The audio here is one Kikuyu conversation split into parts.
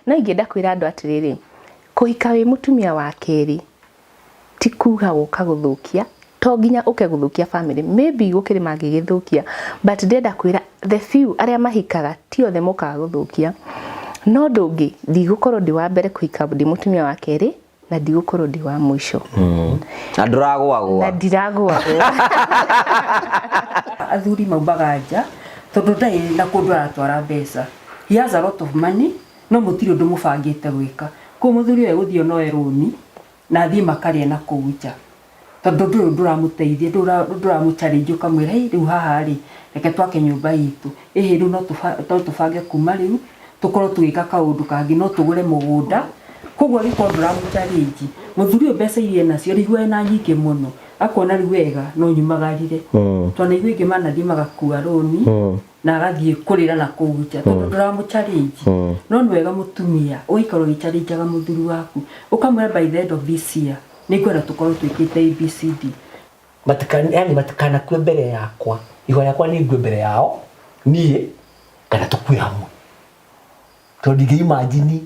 No ingĩenda kwĩra andũ atĩrĩrĩ, kũhika wĩ mũtumia wa kerĩ ti kuga gũka gũthũkia, to nginya ũke gũthũkia family, maybe gũkĩrĩ mangĩgĩthũkia, but ndĩrenda kwĩra the few arĩa mahikaga ti othe mokaga gũthũkia. No ũndũ ũngĩ, ndigũkorwo ndĩ wa mbere kũhika ndĩ mũtumia wa kerĩ, na ndigũkorwo ndĩ wa mũico. Na ndũragũagũa. Na ndiragũagũa. Athuri maumaga nja tondũ ndarĩ na kũndũ aratwara mbeca. He has a lot of money no mũtirĩ ũndũ mũbangĩte gwĩka. Koguo mũthuri ũyũ egũthiĩ onoe rũni na athiĩ makarĩe na kũu nja. Tondũ ndũrĩ ũndũ ũramũteithia, ndũrĩ ũndũ ũramũ challenge ũkamwĩra hĩ rĩu haha rĩ, reke twake nyũmba itũ. Ĩhĩ rĩu no tũbange kuma rĩu tũkorwo tũgĩka kaũndũ kangĩ, no tũgũre mũgũnda. Koguo angĩkorwo ndũramũ challenge, mũthuri ũyũ mbeca iria enacio araigua ena nyingĩ mũno, akona rĩu wega no nyumagarire. Twanaigua aingĩ manathiĩ magakua rũni na agathiĩ kũrĩra na kũu nja tondũ ndũramũ challenge. No nĩ wega mũtumia ũgaikara ũgĩ challenge aga mũthuri waku, ũkamwĩra by the end of this year nĩngwenda tũkorwo twĩkĩte ABCD. Matikana, yani matikanakue mbere yakwa. Ihoya rĩakwa nĩ ngue mbere yao niĩ kana tũkue hamwe. Tondũ ndingĩ imagine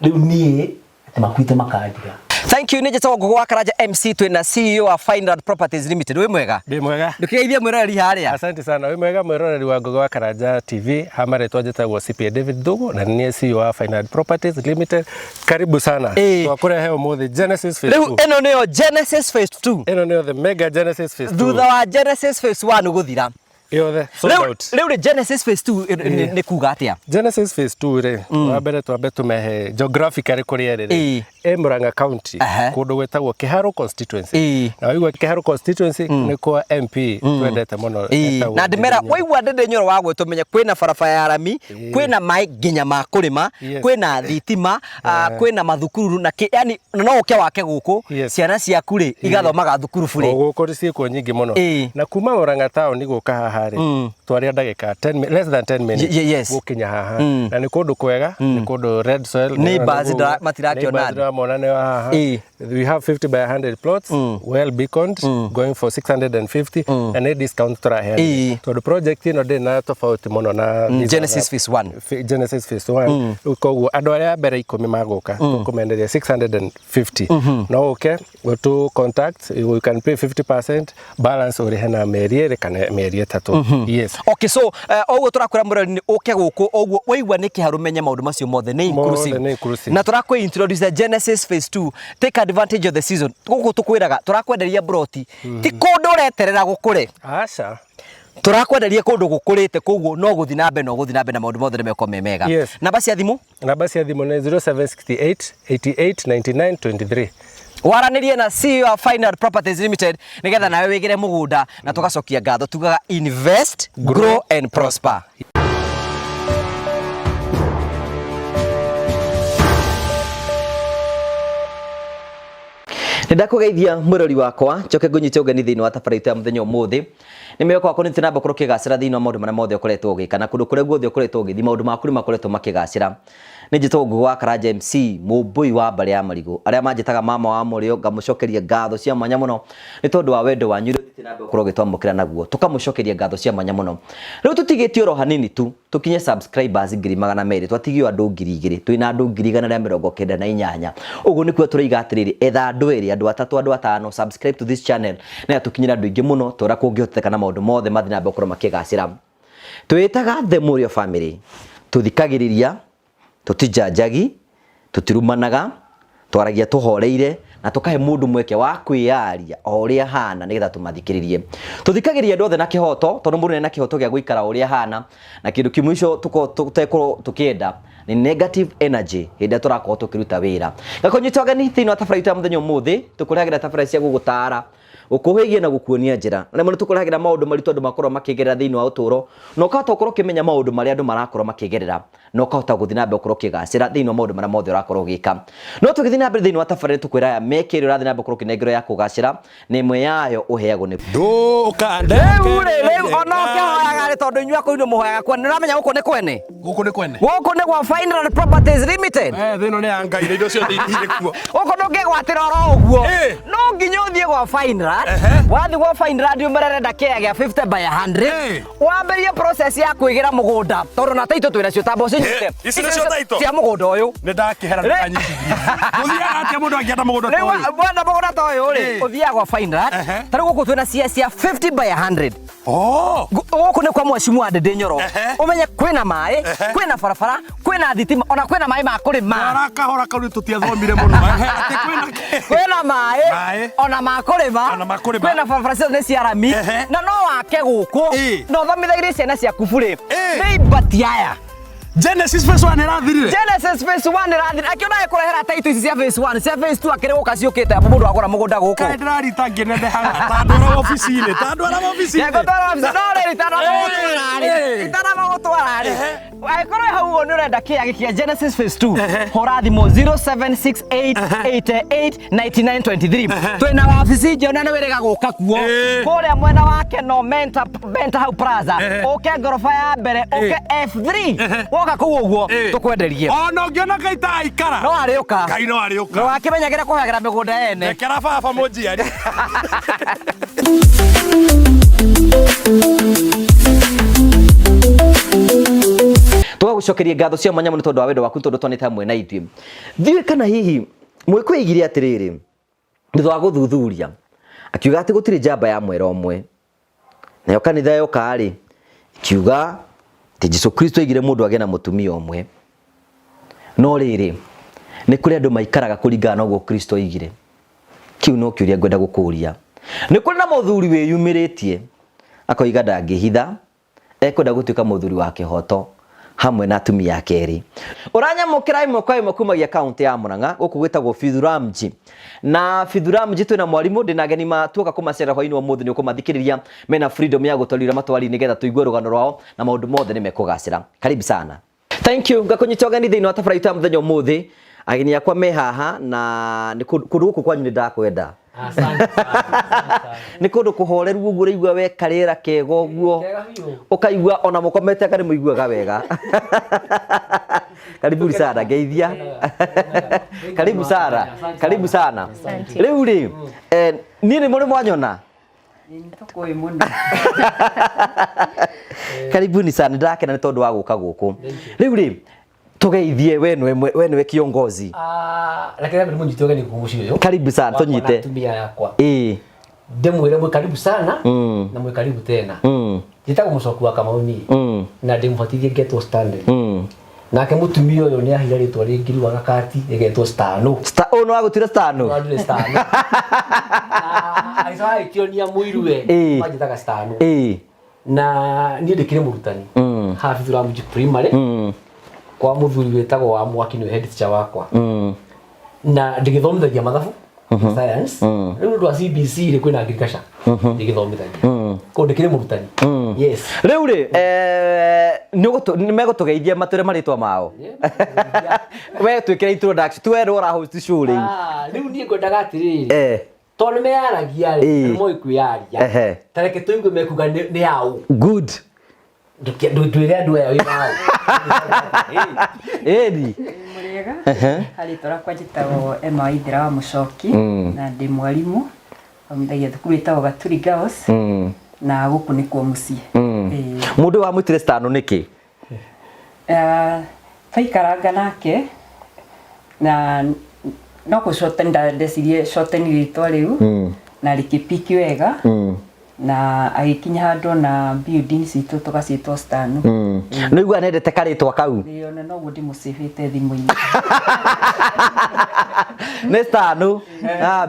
rĩu niĩ atĩ makuĩte makandiga. Thank you, nĩ njĩtagwo Ngũgũ wa Karanja MC twĩna CEO wa Fineland Properties Limited. Wĩ mwega? Ndĩ mwega. Ndũkĩgeithie mwĩroreri harĩa. Asante sana. Wĩ mwega mwĩroreri wa Ngũgĩ wa Karanja TV. Ha marĩtwa njĩtagwo CPA David Thugu na nĩ niĩ CEO wa Fineland Properties Limited. Karibu sana. Ĩĩ. Twakũrehe ũmũthĩ Genesis Phase Rĩu 2. ĩno nĩyo Genesis Phase 2. Ĩno nĩyo the mega Genesis Phase 2. Thutha wa Genesis Phase 1 gũthira. Yothe sold Rĩu out. rĩu rĩ Genesis Phase 2 nĩ kuga atĩa? Genesis Phase 2 rĩ, wa mbere twambe tũmehe geographically kũrĩa ĩrĩ rĩ. Ĩ Murang'a County, kũndũ gwĩtagwo Kĩharũ constituency. Na waigua Kĩharũ constituency nĩ kwa MP twendete mũno etagwo Na ndĩmera Ndindi Nyoro. waigua Ndindi Nyoro wa gwĩtwo menye kwĩna barabara ya rami, kwĩna maĩ nginya ma kũrĩma, kwĩna thitima, kwĩna mathukuru na kĩ, yani no ũke wake gũkũ, ciana ciaku rĩ igathomaga thukuru burĩ. O gũkũ ciĩkuo nyingĩ mũno. Na kuma Murang'a town gũka haha rĩ, twaria ndagĩka 10 less than 10 minutes gũkinya haha. Na nĩ kũndũ kwega, nĩ kũndũ red soil. Neighbors matirakĩona Neighbors ndĩramona nĩ haha. We have 50 by 100 plots, well beaconed, going for 650, na nĩ discount tũraheana. Tondũ project ĩno ndĩrĩ na tofauti mũno na these Genesis other Phase 1. Genesis Phase 1. Rĩu koguo andũ arĩa a mbere ikũmi magũka tũkũmenderia 650. No ũke ũtũ contact, you can pay 50% balance ũrĩhe na mĩeri ĩrĩ kana mĩeri ĩtatũ. Yes. Okay, so oguo tũrakwĩra mũrori nĩ ũke gũkũ oguo waigua nĩ kĩharũ menye maũndũ macio mothe nĩ inclusive. Mothe nĩ inclusive. Na tũrakwĩ introduce Genesis Phase 2. Take advantage of the season. Gũkũ tũkwĩraga tũrakwenderia broti ti kũndũ ũreterera gũkũre. Aca. Tũrakwenderia kũndũ gũkũrĩte koguo no gũthiĩ na mbere no gũthiĩ na mbere na maũndũ mothe nĩ megũkorwo me mega. Namba cia thimũ? Namba cia thimũ nĩ 0768 88 99 23. Waranĩrie na CEO wa Final Properties Limited nĩgetha nawe wĩgĩre mũgũnda na tũgacokia ngatho tugaga invest, grow and prosper. Nĩ ndakũgeithia mwĩrori wakwa njoke ngũnyite ũgeni thĩinĩ wa tabarĩra itũ ya mũthenya ũmũthĩ. Nĩ mwĩhoko wakwa nĩ tũnamba gũkorwo ũkĩgacĩra thĩinĩ wa maũndũ marĩa mothe ũkoretwo ũgĩka na kũndũ kũrĩa guothe ũkoretwo ũgĩthiĩ maũndũ maku nĩ makoretwo makĩgacĩra. Nĩ njĩtagwo Ngũgĩ wa Karanja MC, mũmbũi wa mbarĩ ya Marigũ. Arĩa manjĩtaga mama wa mũrĩo ngamũcokeria ngatho cia mwanya mũno nĩ tondũ wa wendo wanyu ũrĩa ũthiĩte na mbere gũkorwo ũgĩtwamũkĩra naguo. Tũkamũcokeria ngatho cia mwanya mũno. Rĩu tũtigĩtie oro hanini tu tũkinye subscribers 200,000, twatigio andũ 2,000, twĩna andũ 198,000. Ũguo nĩkuo tũroiga atĩrĩrĩ, etha andũ erĩ, andũ atatũ, andũ atano, subscribe to this channel nĩgetha tũkinyĩre andũ aingĩ mũno ta ũrĩa kũngĩhoteka na maũndũ mothe mathiĩ na mbere gũkorwo makĩgacĩra. Twĩĩtaga The Mũrĩo Family, tũthikagĩrĩria, tũtijanjagi, tũtirumanaga, twaragia tũhoreire na tũkahe mũndũ mweke wa kwĩyaria o ũrĩa ahana nĩgetha tũmathikĩrĩrie. Tũthikagĩrĩria andũ othe na kĩhoto tondũ mũndũ nĩ kĩhoto gĩa gũikara o ũrĩa ahana, na kĩndũ kĩmwe tũtekorwo tũkĩenda nĩ negative energy hĩndĩ ĩrĩa tũrakorwo tũkĩruta wĩra. Ngakũnyita ũgeni thĩinĩ wa tabarĩra itũ ya mũthenya ũmũthĩ, tũkũrehagĩra tabarĩra cia gũgũtara, gũkũhĩgia na gũkuonia njĩra. Na rĩmwe nĩ tũkũrehagĩra maũndũ maritũ andũ makoragwo makĩgerera thĩinĩ wa ũtũũro, na ũkahota gũkorwo ũkĩmenya maũndũ marĩa andũ marakorwo makĩgerera, na ũkahota gũthiĩ na mbere gũkorwo ũkĩgacĩra thĩinĩ wa maũndũ marĩa mothe ũrakorwo ũgĩka. No tũgĩthiĩ na mbere thĩinĩ wa tabarĩra tũkwĩra aya mĩeke ĩrĩa ũrathiĩ na mbere gũkorwo ũkĩnengerwo ya kũgacĩra, na ĩmwe yayo ũheagwo nĩ Rĩu rĩ, rĩu ona ũkĩhoyaga rĩ, tondũ inyuĩ akũrũ inyuĩ mũhoyaga kwene, nĩ ũramenya gũkũ nĩ kwene? Gũkũ nĩ kwene. Gũkũ nĩ gwa Fineland Properties Limited. Eh, thĩ ĩno nĩ ya Ngai na indo ciothe irĩ kuo. Gũkũ ndũngĩgwatĩra oro ũguo. Ĩ. No nginya ũthiĩ gwa Fineland. Fineland, wathiĩ gwa Fineland ũmerere kĩaya gĩa 50 by 100, wambĩrĩrie process ya kwĩgĩra mũgũnda tondũ na taitũ twĩna cio tamba ũcinyite. Ici nĩcio title? Cia mũgũnda ũyũ. Nĩ ndakĩhera ndũkanyitithie. Gũthiaga atĩa mũndũ angĩenda mũgũnda ta Rĩu ũyũ? wenda mũgũnda ta ũyũ rĩ, ũthiaga gwa Fineland. Ta rĩu gũkũ twĩna cia 50 by 100. Oh. Gũkũ nĩ kwa mheshimiwa Ndindi Nyoro. Ũmenye kwĩna maĩ, kwĩna barabara, kwĩna thitima, ona kwĩna maĩ ma kũrĩma. Twara kahora kau nĩ tũtiathomire mũno. Atĩ kwĩna kĩ? Kwĩna maĩ, Maĩ. ona ma kũrĩma, Ona ma kũrĩma. kwĩna barabara ciothe nĩ cia rami, na no wake gũkũ, na ũthomithagĩrie ciana ciaku burĩ. Nĩ ibati aya. Genesis phase 1 ĩrathirire. Genesis phase 1 ĩrathirire. Akĩona ĩkũrehera title ici cia phase 1, cia phase 2 akĩrĩ gũka ciũkĩte amu mũndũ agũra mũgũnda gũkũ. Kaĩ ndĩrarita ngĩnenehaga ta ndwara wabici-inĩ, ta ndwara wabici-inĩ. Ngũtwara wabici, no rĩrĩ itanamagũtwara rĩ, itanamagũtwara rĩ, angĩkorwo hau ũguo nĩ ũrenda kĩaya gĩkĩ kĩa Genesis phase 2, hũra thimũ 0768889923. Twĩna wabici njega na nĩ wĩrĩga gũka kuo kũrĩa mwena wa Keno Menta, Menta hau Plaza, ũke ngoroba ya mbere, ũke F3, woka kũu ũguo tũkwenderie. Ona ũngĩona Ngai ta aikara. No arĩũka. Ngai no arĩũka. No akĩmenyagĩra kũhagĩra mĩgũnda ene. Rekera baba mũnjiari. Tũgagũcokeria ngatho cia mwanya mũno tondũ wa wendo waku tondũ twanĩte hamwe na ithuĩ. Ndiũĩ kana hihi mwĩkwĩigire atĩrĩrĩ, thutha wa gũthuthuria akiuga atĩ gũtirĩ njamba ya mwera ũmwe, nayo kanitha yoka rĩ ikiuga atĩ Jesu Kristo aigire mũndũ agĩe na mũtumia ũmwe, no rĩrĩ nĩ kũrĩ andũ maikaraga kũringana na ũguo Kristo aigire. Kĩu no kĩũria ngwenda gũkũria. Nĩ kũrĩ na mũthuri wĩyumĩrĩtie akoiga ndangĩhitha, ekwenda gũtuĩka mũthuri wa kĩhoto hamwe na atumia ake erĩ. Ũranyamũkĩra ĩmwe kwa ĩmwe kumagia kaunti ya Murang'a gũkũ gwĩtagwo Bithuramji. Na Bithuramji twĩna mwarimũ ndĩna ageni matuoka kũmacera hwainĩ wa ũmũthĩ, nĩ ũkũmathikĩrĩria mena freedom ya gũtwarĩra matwari nĩgetha tũigue rũgano rwao na maũndũ mothe nĩ mekũgacĩra. Karibu sana. Thank you. Ngakũnyita ũgeni thĩinĩ wa tabarĩra itũ ya mũthenya ũmũthĩ. Ageni akwa me haha na nĩ kũndũ gũkũ kwanyu nĩ ndakwenda. Nĩ kũndũ kũhoreru ũguo ũraigua we karĩera kega ũguo. Ũkaigua ona mũkomete anga nĩ mũiguaga wega. Karibuni sana ngeithia. Karibu sana. Karibu sana. Rĩu rĩ, niĩ nĩ mũrĩ mwanyona? Tũkũĩ mũno. Karibuni sana, ndakena nĩ tondũ wa gũka gũkũ. Rĩu rĩ, tũgeithie we nĩwe kiongozi. Reke nyambe ndĩmũnyite ũgeni gũkũ mũciĩ ũyũ. Karibu sana, Wakwa na tũnyite. atumia yakwa. Ndĩmwĩre mwĩ karibu sana na mwĩ karibu tena. Njĩtagwo Mũcoki wa Kamau niĩ. Na ndĩmũbatithie ngetwo Stanley. Nake mũtumia ũyũ nĩ aheire rĩtwa rĩngĩ rĩu agakati rĩgetwo Stano. Ũyũ nĩ wagũtuire Stano? Wandure Stano. Na agĩcoka agĩkĩonia mũiruwe manjĩtaga Stano. Na niĩ ndĩkĩrĩ mũrutani haha Bithuramji Primary kwa mũthuri wĩtagwo wa Mwaki nĩwe head teacher wakwa. Na ndĩgĩthomithagia mathabu, science. Rĩu ũndũ wa CBC rĩ kwĩna agriculture ndĩgĩthomithagia. Koguo ndĩkĩrĩ mũrutani. Yes. Rĩu rĩ, nĩ megũtũgeithia matwĩre marĩtwa mao. We twĩkĩre introduction, tuwe nĩwe ũra host show rĩu. Rĩu niĩ ngwendaga atĩrĩrĩ, tondũ nĩ meyaragia rĩ, nĩ moĩ kwĩyaria. Ta reke tũigue mekuga nĩ aũ. Good. Ndwĩre andũ aya wĩ waũ. Ĩni. Mũrĩega. Harĩtwa rakwa njĩtagwo Emma Waithera wa Mũcoki na ndĩ mwarimũ thomithagia thukuru ĩtagwo Gaturi Girls na gũkũ nĩkuo mũciĩ. Mũndũ wamwĩtire Stano nĩkĩ? Twaikaranga nake na no kũ shorten ndecirie shorten rĩtwa rĩu na rĩkĩpiki wega na agĩkinya handũ na building citũ tũgaciĩtwo Stano. Nĩ ũiguaga nĩendete karĩtwa kau? Ĩĩ, ona noguo ndĩmũcĩbĩte thimũ-inĩ. Nĩ Stano.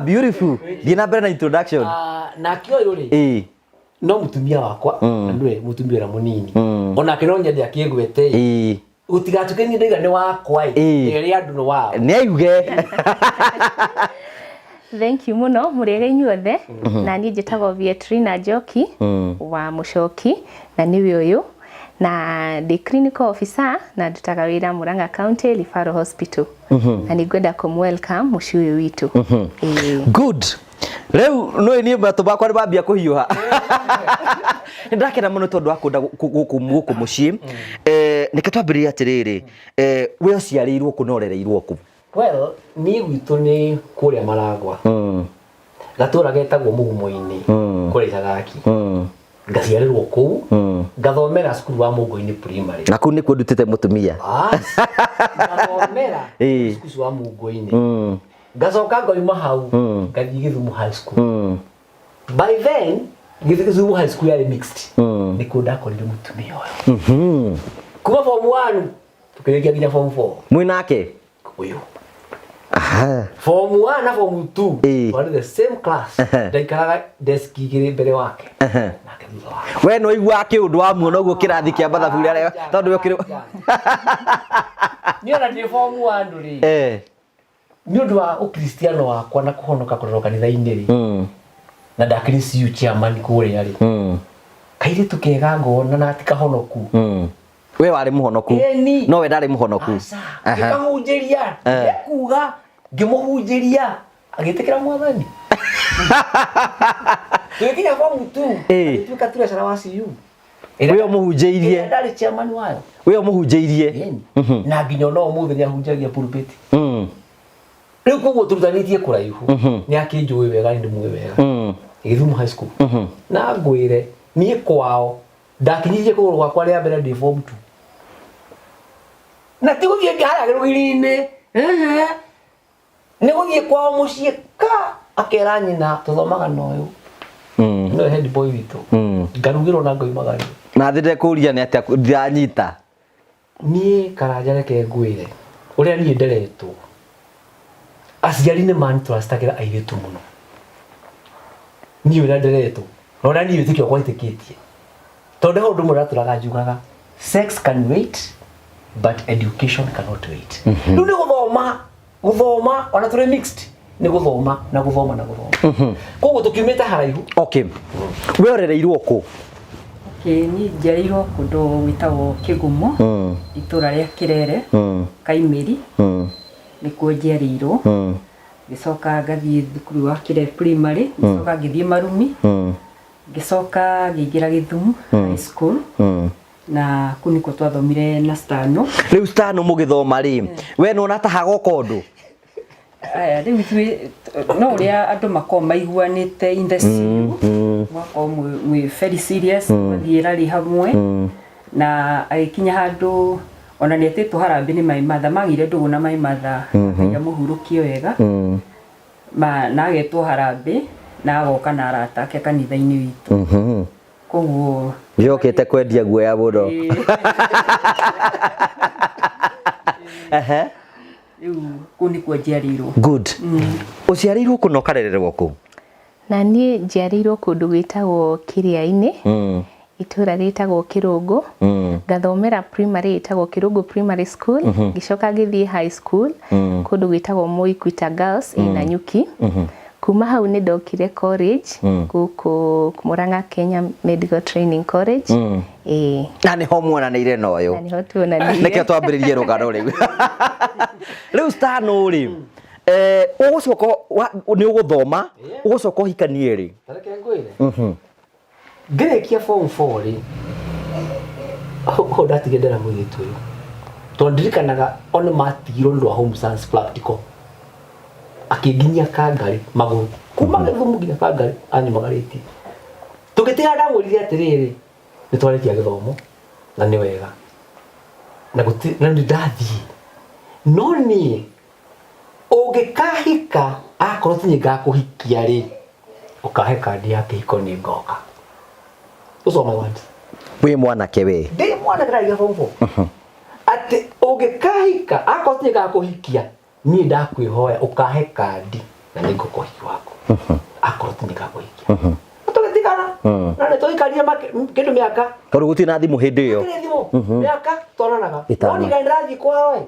Beautiful. Thiĩ na mbere na introduction. Nake ũyũ rĩ, no mũtumia wakwa, na nĩwe mũtumia ũrĩa mũnini. Onake no nyende akĩgwete ĩ. Gũtigatuĩke niĩ ndauga nĩ wakwa ĩ, ere andũ nĩ wao. Nĩ aiuge. Thank you mũno mũrĩega inyuothe. Na niĩ njĩtagwo Vietrina Njoki wa Mũcoki na nĩwe ũyũ, na ndĩ clinical officer na ndutaga wĩra Murang'a County Referral Hospital. Na nĩ ngwenda kũm welcome mũciĩ ũyũ witũ. Good. Rĩu nĩ niĩ matũ makwa nĩ mambia kũhiũha. Nĩ ndakena mũno tondũ wa kũnda gũkũ mũciĩ. Nĩkĩ twambĩrĩrie atĩrĩrĩ, we ũciarĩirwo kũ na ũrereirwo kũ? Well, niĩ gwitũ nĩ kũrĩa Maragwa. Gatũra getagwo Mũgumo-inĩ kũrĩa Icagaki. Ngaciarĩrwo kũu, ngathomera cukuru wa Mũngũ-inĩ Primary. Na kũu nĩkuo ndutĩte mũtumia. Bas, ngathomera cukuru ũcio wa Mũngũ-inĩ. Ngacoka ngoima hau ngathiĩ Gĩthumo High School. By then Gĩthumo High School yarĩ mixed. Nĩkuo ndakorire mũtumia ũyũ. Kuma form 1 tukĩrĩkia nginya form 4. Mwĩ nake? Ũyũ. Aha. Form 1 na form 2 twarĩ the same class. Ndaikaraga desk igĩrĩ mbere wake nake thutha wake. We no iguaga kĩũndũ wamuona ũguo kĩrathi kĩa mathabu rĩrĩa tondũ we ũkĩrĩ Niĩ ona ndĩ form 1 rĩ, nĩ ũndũ wa ũkristiano wakwa na kũhonoka kũrorwo kanitha-inĩ rĩ, na ndakĩrĩ CU chairman kũrĩa rĩ, kairĩtu kega ngona na ti kahonoku. We warĩ mũhonoku? Ĩni. No we ndarĩ mũhonoku? Aca. Ngĩkahunjĩria, ngĩkuga ngĩmũhunjĩria agĩtĩkĩra Mwathani. Tũgĩkinya form 2, agĩtuĩka treasurer wa CU. We ũmũhunjĩirie? Ĩrĩa ndarĩ chairman wayo. We ũmũhunjĩirie? Ĩni. Na nginya ona ũmũthĩ nĩ ahunjagia pulpit. Rĩu koguo tũrutanĩtie kũraihu, nĩ akĩnjũĩ wega, nĩ ndĩmũĩ wega. Gĩthumo High School. Na ngwĩre niĩ kwao ndakinyirie kũgũrũ gwakwa rĩa mbere ndĩ form 2. Na ti gũthiĩ harĩa rũgiri-inĩ, nĩ gũthiĩ kwao mũciĩ ka akera nyina tũthomaga na ũyũ. Nĩwe head boy witũ. Ngarugĩrwo na ngoimagario. Na thĩ ndekũria nĩ atĩa ndiranyita. Niĩ Karanja reke ngwĩre ũrĩa niĩ nderetwo. Aciari nĩ mantrustagĩra airĩtu mũno. Niĩ ũrĩa nderetwo na ũrĩa niĩ wĩtĩkio wakwa wĩtĩkĩtie. Tondũ he ũndũ ũmwe ndatũraga njugaga, sex can wait but education cannot wait. Rĩu nĩ gũthoma, gũthoma ona tũrĩ mixed nĩ gũthoma na gũthoma na gũthoma. Koguo tũkiumĩte haraihu. Okay. We ũrereirwo kũ? Okay, niĩ njiarĩirwo kũndũ gwĩtagwo Kĩgumo, itũra rĩa Kĩrere, Kaimĩri, nĩkuo njiarĩirwo. Ngĩcoka ngathiĩ thukuru wa Kĩrere Primary, ngĩcoka ngĩthiĩ Marumi, ngĩcoka ngĩingĩra Gĩthumo High School, na kũu nĩkuo twathomire na Stano. Rĩu Stano mũgĩthoma rĩ, we nĩwona ta hagoka ũndũ? Aya, rĩu ithuĩ no ũrĩa andũ makoragwo maiguanĩte in the CU, mũgakorwo mwĩ very serious, mũgathiĩ rally hamwe, na agĩkinya handũ ona nĩ etĩtwo harambĩ nĩ my mother, magĩire ndũgũ na my mother, Ngai amũhurũkie wega, na agetwo harambĩ na agoka na arata ake kanitha-inĩ witũ. Koguo Yokĩte kwendia guoya mũno. Rĩu kũu nĩkuo njiarĩirwo. Good. Ũciarĩirwo kũ na ũkarererwo kũ? Na niĩ njiarĩirwo kũndũ gwĩtagwo Kĩrĩa-inĩ, itũra rĩtagwo Kĩrũngũ, ngathomera primary ĩtagwo Kĩrũngũ Primary School, ngĩcoka ngĩthiĩ high school kũndũ gwĩtagwo Moi Kwita Girls ĩ Nanyuki. Kuma hau nĩ ndokire college gũkũ Murang'a Kenya Medical Training College. Ĩĩ. Na nĩho muonanĩire na ũyũ. Na nĩho tuonanĩire. Nĩkĩo twambĩrĩrie rũgano rĩu. Rĩu Stano rĩ, ũgũcoka nĩ ũgũthoma, ũgũcoka ũhikanie rĩ? Reke ngwĩre. Ngĩrĩkia form 4 rĩ, hau ndatigire ndera mũirĩtu ũyũ. Tondũ ndirikanaga ona matigirwo nĩ ũndũ wa home science practical. Akĩnginyia Kangarĩ magũrũ. Kuma Gĩthumo nginya Kangarĩ anyumagarĩtie. Tũgĩtigana ndamwĩrire atĩrĩrĩ, nĩ twarĩkia gĩthomo na nĩ wega. Na gũtirĩ, na nĩ ndathiĩ. No niĩ ũngĩkahika akorwo ti niĩ ngakũhikia rĩ, ũkahe kandi ya kĩhiko nĩ ngoka. Those are my words. Wĩ mwanake we. Ndĩ mwanake ndarigia form 4. Atĩ ũngĩkahika akorwo ti niĩ ngakũhikia, niĩ ndakwĩhoya ũkahe kandi na nĩ ngũka ũhiki waku. Akorwo ti niĩ ngakũhikia. Tũgĩtigana na nĩ tũikarire kĩndũ mĩaka. Tondũ gũtirĩ na thimũ hĩndĩ ĩyo. Gũtirĩ thimũ. Mĩaka tuonanaga. Ĩtano. No ndigana ndĩrathiĩ kwao ĩ.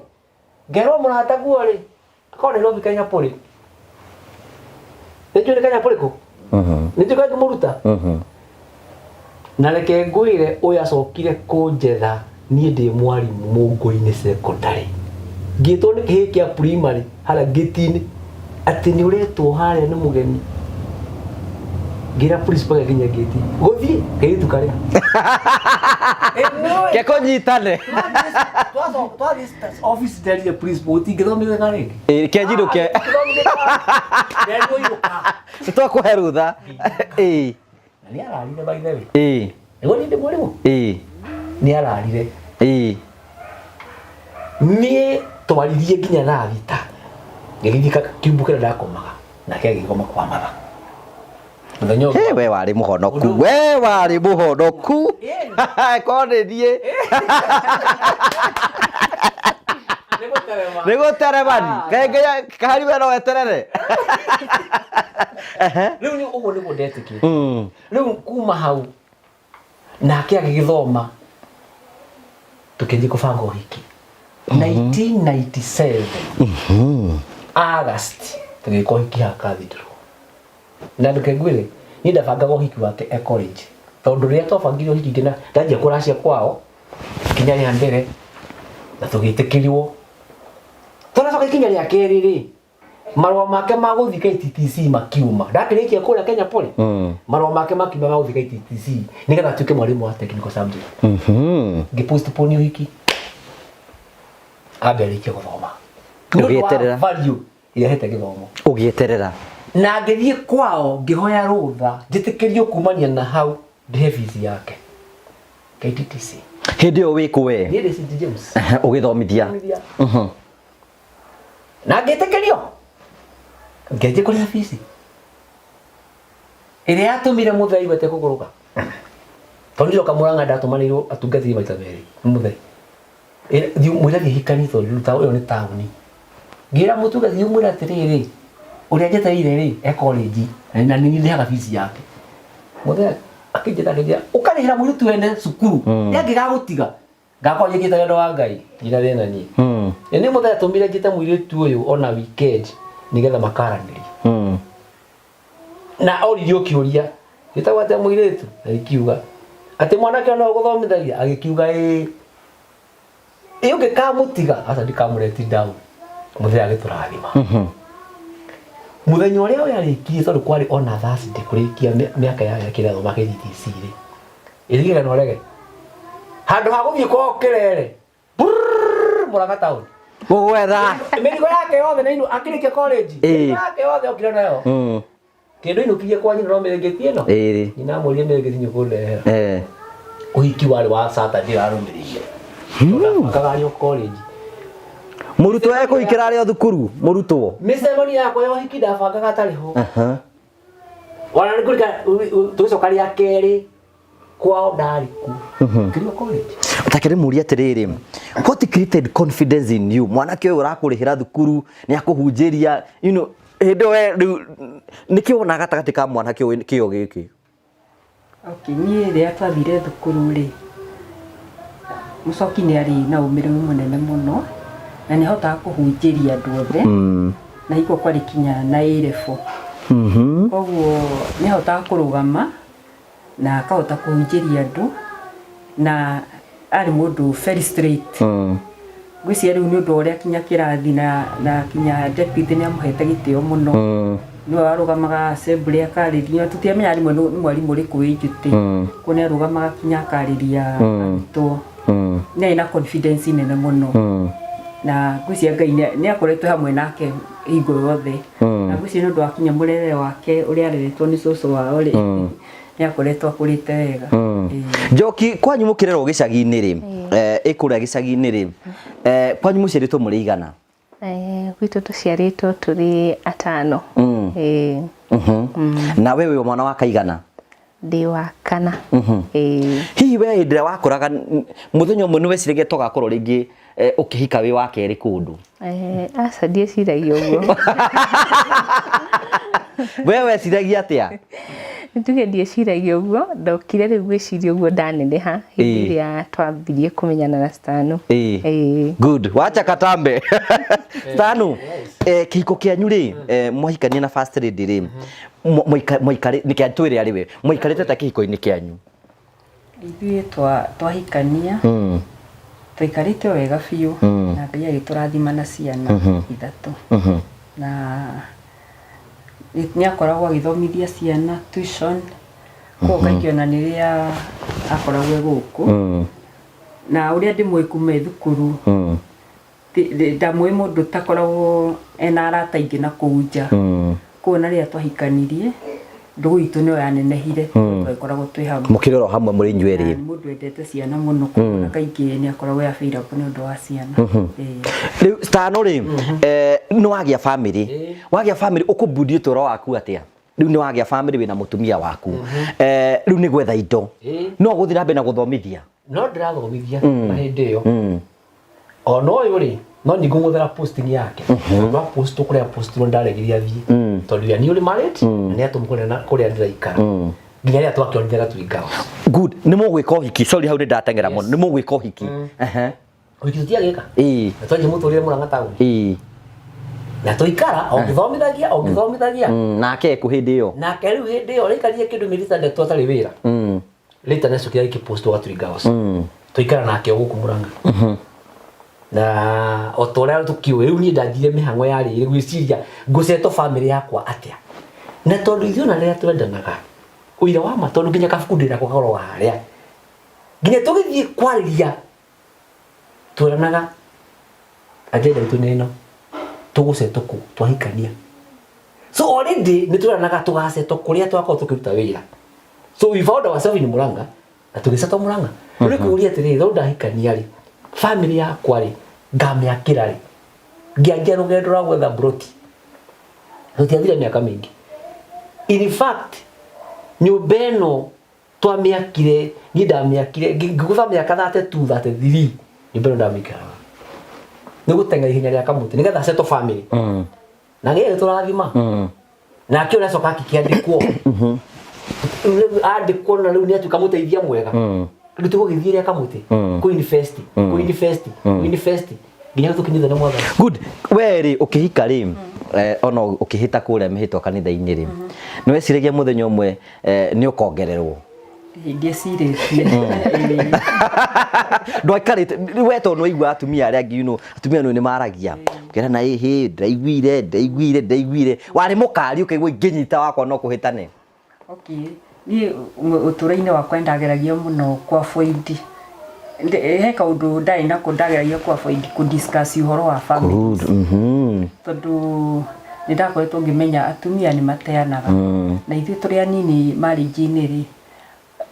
Ngerwo mũrata guo rĩ, akorwo Nairobi Kenya Poly. Nĩ njũĩ nĩ Kenya Poly kũ? Nĩ njũĩ kũrĩa ngĩmũruta? Na reke ngwĩre ũyũ acokire kũnjetha niĩ ndĩ mwarimũ Mũngũ-inĩ secondary. Ngĩtwo nĩ kĩhĩĩ kĩa primary harĩa ngĩti-inĩ atĩ nĩ ũretwo harĩa nĩ mũgeni. Ngĩra principal gĩkinya ngĩti. Gũthiĩ kairĩtu karĩa. Ke kũnyitane. Twathiĩ office nderire principal gũtingĩthomithĩka rĩngĩ. Ĩĩ, ke njinũke. Nderirwo inũka. Nĩ twakũhe rũtha. Ĩĩ. Na nĩ ararire by the way. Ĩĩ. Nĩguo niĩ ndĩ mwarimũ. Ĩĩ. Nĩ ararire. Ĩĩ. Niĩ twaririe nginya thaa thita. Ngĩgĩthiĩ kiumbu kĩrĩa ndakomaga. Nake agĩkoma kwa matha. Mũthenya ũngĩ. Hey, we warĩ mũhonoku we warĩ mũhonoku korwo nĩ niĩ nĩ gũteremani kahari we no weterere. Rĩu nĩ ũguo nĩguo ndetĩkĩtie. Rĩu kuma hau nake agĩgĩthoma tũkĩanjia kũbanga ũhiki 1997 August tũgĩka ũhiki haha Cathedral. Na reke ngwĩre niĩ ndabangaga ũhiki wake e college tondũ rĩrĩa twabangire ũhiki ngĩna ndanjia kũracia kwao ikinya rĩa mbere na tũgĩtĩkĩrwo twanacoka ikinya rĩa kerĩ rĩ marũa make ma gũthiĩ KTTC makiuma ndakĩrĩkia kũrĩa Kenya Poly marũa make makiuma ma gũthiĩ KTTC nĩgetha atuĩke mwarimũ wa technical subject. Ngĩ postpone ũhiki ambe arĩkie gũthoma nĩ ũndũ wa Ũgĩeterera. value ĩrĩa hete gĩthomo. Ũgĩeterera. Na ngĩthiĩ kwao ngĩhoya rũtha njĩtĩkĩrio kumania na hau ndĩhe fees yake KTTC. Hĩndĩ ĩyo wĩ kũ we? Niĩ ndĩ St James. Ũgĩthomithia. Thomithia. Na ngĩtĩkĩrio ngĩanjia kũrĩha fees ĩrĩa yatũmire mũthee aigue atekũgũrũka tondũ ndiroka Mũrang'a ndatũmanĩirwo atungatĩri maita merĩ nĩ mũthee. Thiĩ mwĩre thiĩ hikani tondũ rĩu ĩyo nĩ taũni. Ngĩra mũtungatĩri thiĩ ũmwĩre atĩrĩrĩ ũrĩa njetereire rĩ e college na nĩ niĩ ndĩhaga fees yake. Mũthee akĩnjĩta akĩnjĩra ũkarĩhĩra mũirĩtu wene cukuru nĩangĩgagũtiga ngakorwo njĩkĩte wendo wa Ngai nginya thĩna niĩ. Na nĩ mũthee atũmire njĩte mũirĩtu ũyũ ona weekend nĩgetha makaranĩrie. Na oririo kĩũria gĩtagwo atĩa mũirĩtu agĩkiuga atĩ mwanake no ũgũthomithagia agĩkiuga ĩĩ. Ĩ ũngĩkamũtiga aca ndikamũreti down. Mũthee agĩtũrathima. Mũthenya ũrĩa we arĩkirie tondũ kwarĩ ona Thursday kũrĩkia mĩaka ya kĩrĩa athoma KTTC rĩ ĩrigĩra na ũrege handũ ha gũthiĩ kwao kĩrere brrrr, Mũrang'a town Gũgwetha. Mĩrigo yake yothe na akĩrĩkia college. Mĩrigo yake yothe okire nayo. Kĩndũ inũkirie kwa nyina no mĩrĩngĩti ĩno. Nyina amwĩrire mĩrĩngĩti nĩũkũndehera. Ũhiki warĩ wa Saturday warũmĩrĩire. Tondũ arĩ o college. Mũrutwo ekũhikĩra arĩ o thukuru, mũrutwo. Mĩcemanio yakwa ya ũhiki ndabangaga atarĩ ho. Ona nĩ kũrika tũgĩcoka rĩa kerĩ kwao ndarĩ kuo. Ngĩrigwo college. Takĩrĩ mũrie atĩrĩrĩ, what created confidence in you? Mwanake ũyũ ũrakũrĩhĩra thukuru, nĩ akũhunjĩria, you know, hĩndĩ ĩyo we rĩu nĩkĩ wonaga gatagatĩ ka mwanake ũyũ kĩo gĩkĩ? Okay, niĩ rĩrĩa twathire thukuru rĩ, Mũcoki nĩ arĩ na ũmĩrĩru mũnene mũno na nĩ ahotaga kũhunjĩria andũ othe na hingo kwarĩ kinya na A level. Koguo nĩ ahotaga kũrũgama na akahota kũhunjĩria andũ na arĩ mũndũ very straight. Ngwĩciria rĩu nĩ ũndũ wa ũrĩa kinya kĩrathi na kinya deputy nĩ amũhete gĩtĩo mũno. Nĩwe warũgamaga assembly akarĩria, tũtiamenyaga rĩmwe nĩ mwarimũ ũrĩkũ wĩ njũtĩ. Koguo nĩ arũgamaga kinya akarĩria arutwo. Nĩ arĩ na confidence nene mũno. Na ngwĩciria Ngai nĩ akoretwo hamwe nake hingo yothe. Na ngwĩciria nĩ ũndũ wa kinya mũrerere wake ũrĩa areretwo nĩ cũcũ wao rĩ, nĩ akoretwo akũrĩte wega. Njoki, kwanyu mũkĩrerwo gĩcagi-inĩ rĩ, ĩ kũrĩa gĩcagi-inĩ rĩ, kwanyu mũciarĩtwo mũrĩ igana? Gwitũ tũciarĩtwo tũrĩ atano. Na we wĩ mwana wa kaigana? Ndĩ wa kana. Hihi we hĩndĩ ĩrĩa wakũraga mũthenya ũmwe nĩ weciragia ta ũgakorwo rĩngĩ ũkĩhika wĩ wa kerĩ kũndũ? Aca ndieciragia ũguo. We weciragia atĩa? Nĩ tuge ndieciragia ũguo, ndokire rĩu gwĩciria ũguo ndaneneha hĩndĩ ĩrĩa twambirie kũmenyana na Stano. Good. Wacha katambe. Stano, kĩhiko kĩanyu rĩ, mwahikania na first lady rĩ, mwaikare nĩkĩ twĩre arĩ we, mwaikarĩte ta kĩhiko-inĩ kĩanyu? Ithuĩ twahikania twaikarĩte o wega biũ na Ngai agĩtũrathima na ciana ithatũ. Na Nĩ akoragwo agĩthomithia ciana tuition, koguo kaingĩ ona nĩrĩa akoragwo e gũkũ. Na ũrĩa ndĩmũĩ kuma e thukuru, ndamũĩ mũndũ ũtakoragwo ena arata aingĩ na kũu nja. Koguo na rĩrĩa twahikanirie, ndũgũ itũ nĩyo yanenehire, tondũ twagĩkoragwo twĩ hamwe. Mũkĩrĩ oro hamwe mũrĩ inyuĩ erĩ. Na nĩ mũndũ wendete ciana mũno, koguo ona kaingĩ nĩ akoragwo e available nĩ ũndũ wa ciana. Ĩĩ. Rĩu Stano rĩ, nĩ wagĩa family. Wagĩa family ũkũbundi ũtũũro waku atĩa? Rĩu nĩ wagĩa family wĩna mũtumia waku. Rĩu nĩ gwetha indo. No ũgũthiĩ na mbere na gũthomithia? No ndĩrathomithia na hĩndĩ ĩyo. Ona ũyũ rĩ, no ningũng'ũthĩra posting yake. Tondũ a post kũrĩa postirwo ndaregire athiĩ. Tondũ we are newly married na nĩ atũmwo kũrĩa kũrĩa ndĩraikara. Nginya rĩrĩa twakĩonire Gatui Girls. Good. Nĩ mũgwĩka ũhiki. Sorry hau nĩ ndateng'era mũno. Nĩ mũgwĩka ũhiki. Ehe. Ũhiki tũtiagĩka. Ĩĩ. Na twanjia mũtũrĩre Mũrang'a taũni. Ĩĩ. Na tũikara o ngĩthomithagia o ngĩthomithagia. Nake ekũ hĩndĩ ĩyo? Nake rĩu hĩndĩ ĩyo rĩaikarire kĩndũ mĩeri ĩtandatũ atarĩ wĩra. Later nĩacokire agĩkĩpostwo Gatui Girls. Tũikara nake o gũkũ Mũrang'a. Na o ta ũrĩa tũkĩũĩ rĩu niĩ ndanjirie mĩhang'o ya rĩrĩ gwĩciria ngũceto family yakwa atĩa. Na tondũ ithuĩ ona rĩrĩa twendanaga ũira wa ma tondũ nginya kabuku ndĩnako gakoragwo harĩa. Nginya tũgĩthiĩ kwarĩria tweranaga agenda itũ nĩ ĩno tũgũcetwo kũ twahikania. So already nĩ tweranaga tũgacetwo kũrĩa twakorwo tũkĩruta wĩra. So we found ourselves in Murang'a na tũgĩcetwo Murang'a. Rĩu kũria atĩrĩrĩ, rĩu ndahikania rĩ, family yakwa rĩ, ngamĩakĩra rĩ? Ngĩanjia rũgendo rwa gwetha mburoti. Tũtiathire mĩaka mĩingĩ. In fact, nyũmba ĩno twamĩakire, niĩ ndamĩakire, ngĩgũtha mĩaka 32, 33, nyũmba ĩno ndamĩikaraga. Nĩ gũteng'era ihenya rĩa kamũtĩ, nĩgetha settle family. Na Ngai agĩtũrathima. Nake ũrĩa acoka akĩandĩkwo. Rĩu andĩkwo na rĩu nĩ atuĩka mũteithia mwega. Rĩu tũgũgĩthiĩ rĩa kamũtĩ, kũ invest, kũ invest, kũ invest, nginya tũkinyithio nĩ Mwathani. Good. We rĩ ũkĩhika rĩ, ona ũkĩhĩta kũrĩa mĩhĩtwa kanitha-inĩ rĩ, nĩ weciragia mũthenya ũmwe nĩ ũkongererwo? Ndiecirĩtie. Ndwaikarĩte we tondũ nĩwaigua atumia arĩa angĩ, you know, atumia nĩ maragia ũkerana ĩhĩ ndaiguire ndaiguire ndaiguire, warĩ mũkari ũkaigua ingĩnyita wakwa no kũhĩtane. Okay. Niĩ ũtũũro-inĩ wakwa nĩndageragia mũno kũ avoid he kaũndũ ndarĩ nako ndageragia kũ avoid kũ discuss ũhoro wa family. Good. Tondũ nĩ ndakoretwo ngĩmenya atumia nĩ mateanaga. Na ithuĩ tũrĩ anini marriage-inĩ rĩ,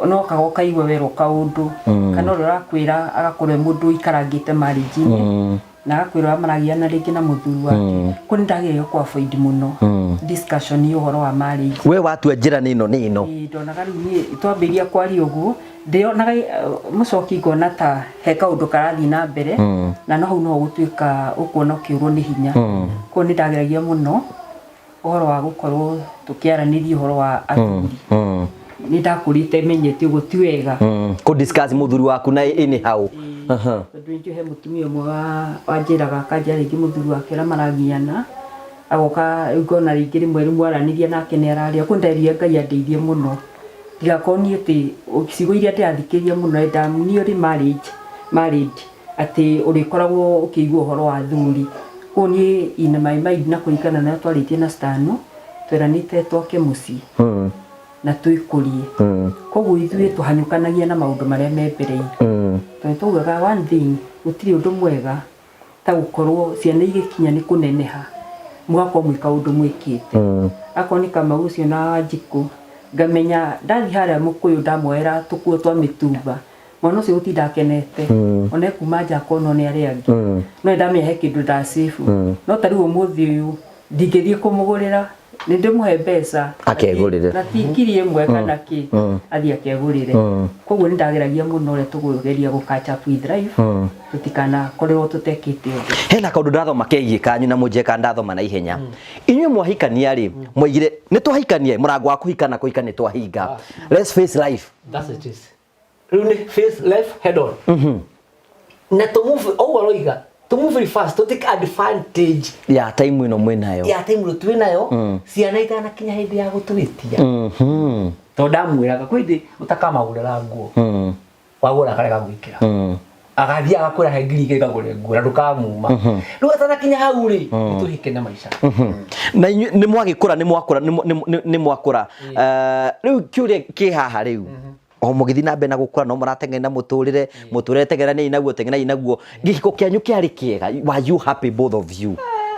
no kaga ũkaigua werwo kaũndũ kana ũrĩa ũrakwĩra agakorwo e mũndũ ũikarangĩte marriage-inĩ na agakwĩra ũrĩa maragiana rĩngĩ na mũthuri wake. Koguo nĩ ndageragia kũ avoid mũno discussion ya ũhoro wa marriage. We watua njĩra nĩ ĩno nĩ ĩno. Ĩĩ, ndonaga rĩu niĩ twambĩrĩria kwaria ũguo ndĩonaga mũcoki ngona ta he kaũndũ karathiĩ na mbere na no hau no gũtuĩka ũkuona ũkĩũrwo nĩ hinya. Koguo nĩ ndageragia mũno ũhoro wa gũkorwo tũkĩaranĩria ũhoro wa athuri. Nĩ ndakũrĩte menyete ũguo ti wega. Kũ discuss mũthuri waku na anyhow. Tondũ nĩnjũĩ he mũtumia ũmwe wanjĩraga akanjĩra rĩngĩ mũthuri wake ũrĩa maragiana agoka rĩu ngona rĩngĩ rĩmwe rĩu mwaranĩria nake nĩ ararĩra. Koguo nderire Ngai andeithie mũno ndigakorwo niĩ atĩ ciugo iria ndĩrathikĩrĩria mũno and I'm newly married atĩ ũrĩkoragwo ũkĩigua ũhoro wa athuri. Koguo niĩ in my mind na kũringana na ũrĩa twarĩtie na Stano tweranĩte twake mũciĩ na twĩkũrie. Koguo ithuĩ tũhanyũkanagia na maũndũ marĩa me mbere itũ. Tondũ twaugaga one thing gũtirĩ ũndũ mwega ta gũkorwo ciana igĩkinya nĩ kũneneha mũgakorwo mwĩ kaũndũ mwĩkĩte. Akorwo nĩ Kamau ũcio na Wanjikũ ngamenya ndathiĩ harĩa Mũkũyũ ndamoera tũkuo twa mĩtumba mwana ũcio gũtinda akenete ona ekuma nja akonwo nĩ arĩa angĩ no nĩndamenya he kĩndũ ndasave. No ta rĩu ũmũthĩ ũyũ ndingĩthiĩ kũmũgũrĩra, nĩ ndĩmũhe mbeca Akegũrĩre. na ti 1000 kana kĩ athiĩ akegũrĩre. Koguo nĩ ndageragia mũno ũrĩa tũkũgeria gũ catch up with life tũtikanakorerwo tũtekĩte ũndũ. Hena kaũndũ ndathoma kegiĩ kanyu na mũnjĩre kana ndathoma na ihenya. Inyuĩ mwahikania rĩ, mwaigire nĩ twahikania, mũrango wa kũhika na kũhika nĩ twahinga. Let's face life. That's it is. Rĩu nĩ face life head on. Na to move ũguo aroiga, to move very fast, to take advantage ya time ĩno mwĩnayo. Ya time ĩno twĩnayo, ciana itanakinya hĩndĩ ya gũtwĩtia. Tondũ ndamwĩraga kwĩ hĩndĩ ũtakamagũrĩra nguo. Wagũra akarega gwĩkĩra. Agathiĩ agakwĩra he 2,000 ngagũre nguo na ndũkamuma. Rĩu atanakinya hau rĩ, nĩtũhĩke na maica. Na inyuĩ nĩ mwagĩkũra nĩ mwakũra nĩ mwakũra. Rĩu kĩũria kĩ haha rĩu o mũgĩthiĩ na mbere na gũkũra no mũrateng'era na mũtũrĩre mũtũrĩre teng'eranei naguo teng'eranei naguo gĩhiko kĩanyu kĩarĩ kĩega? Were you happy, both of you?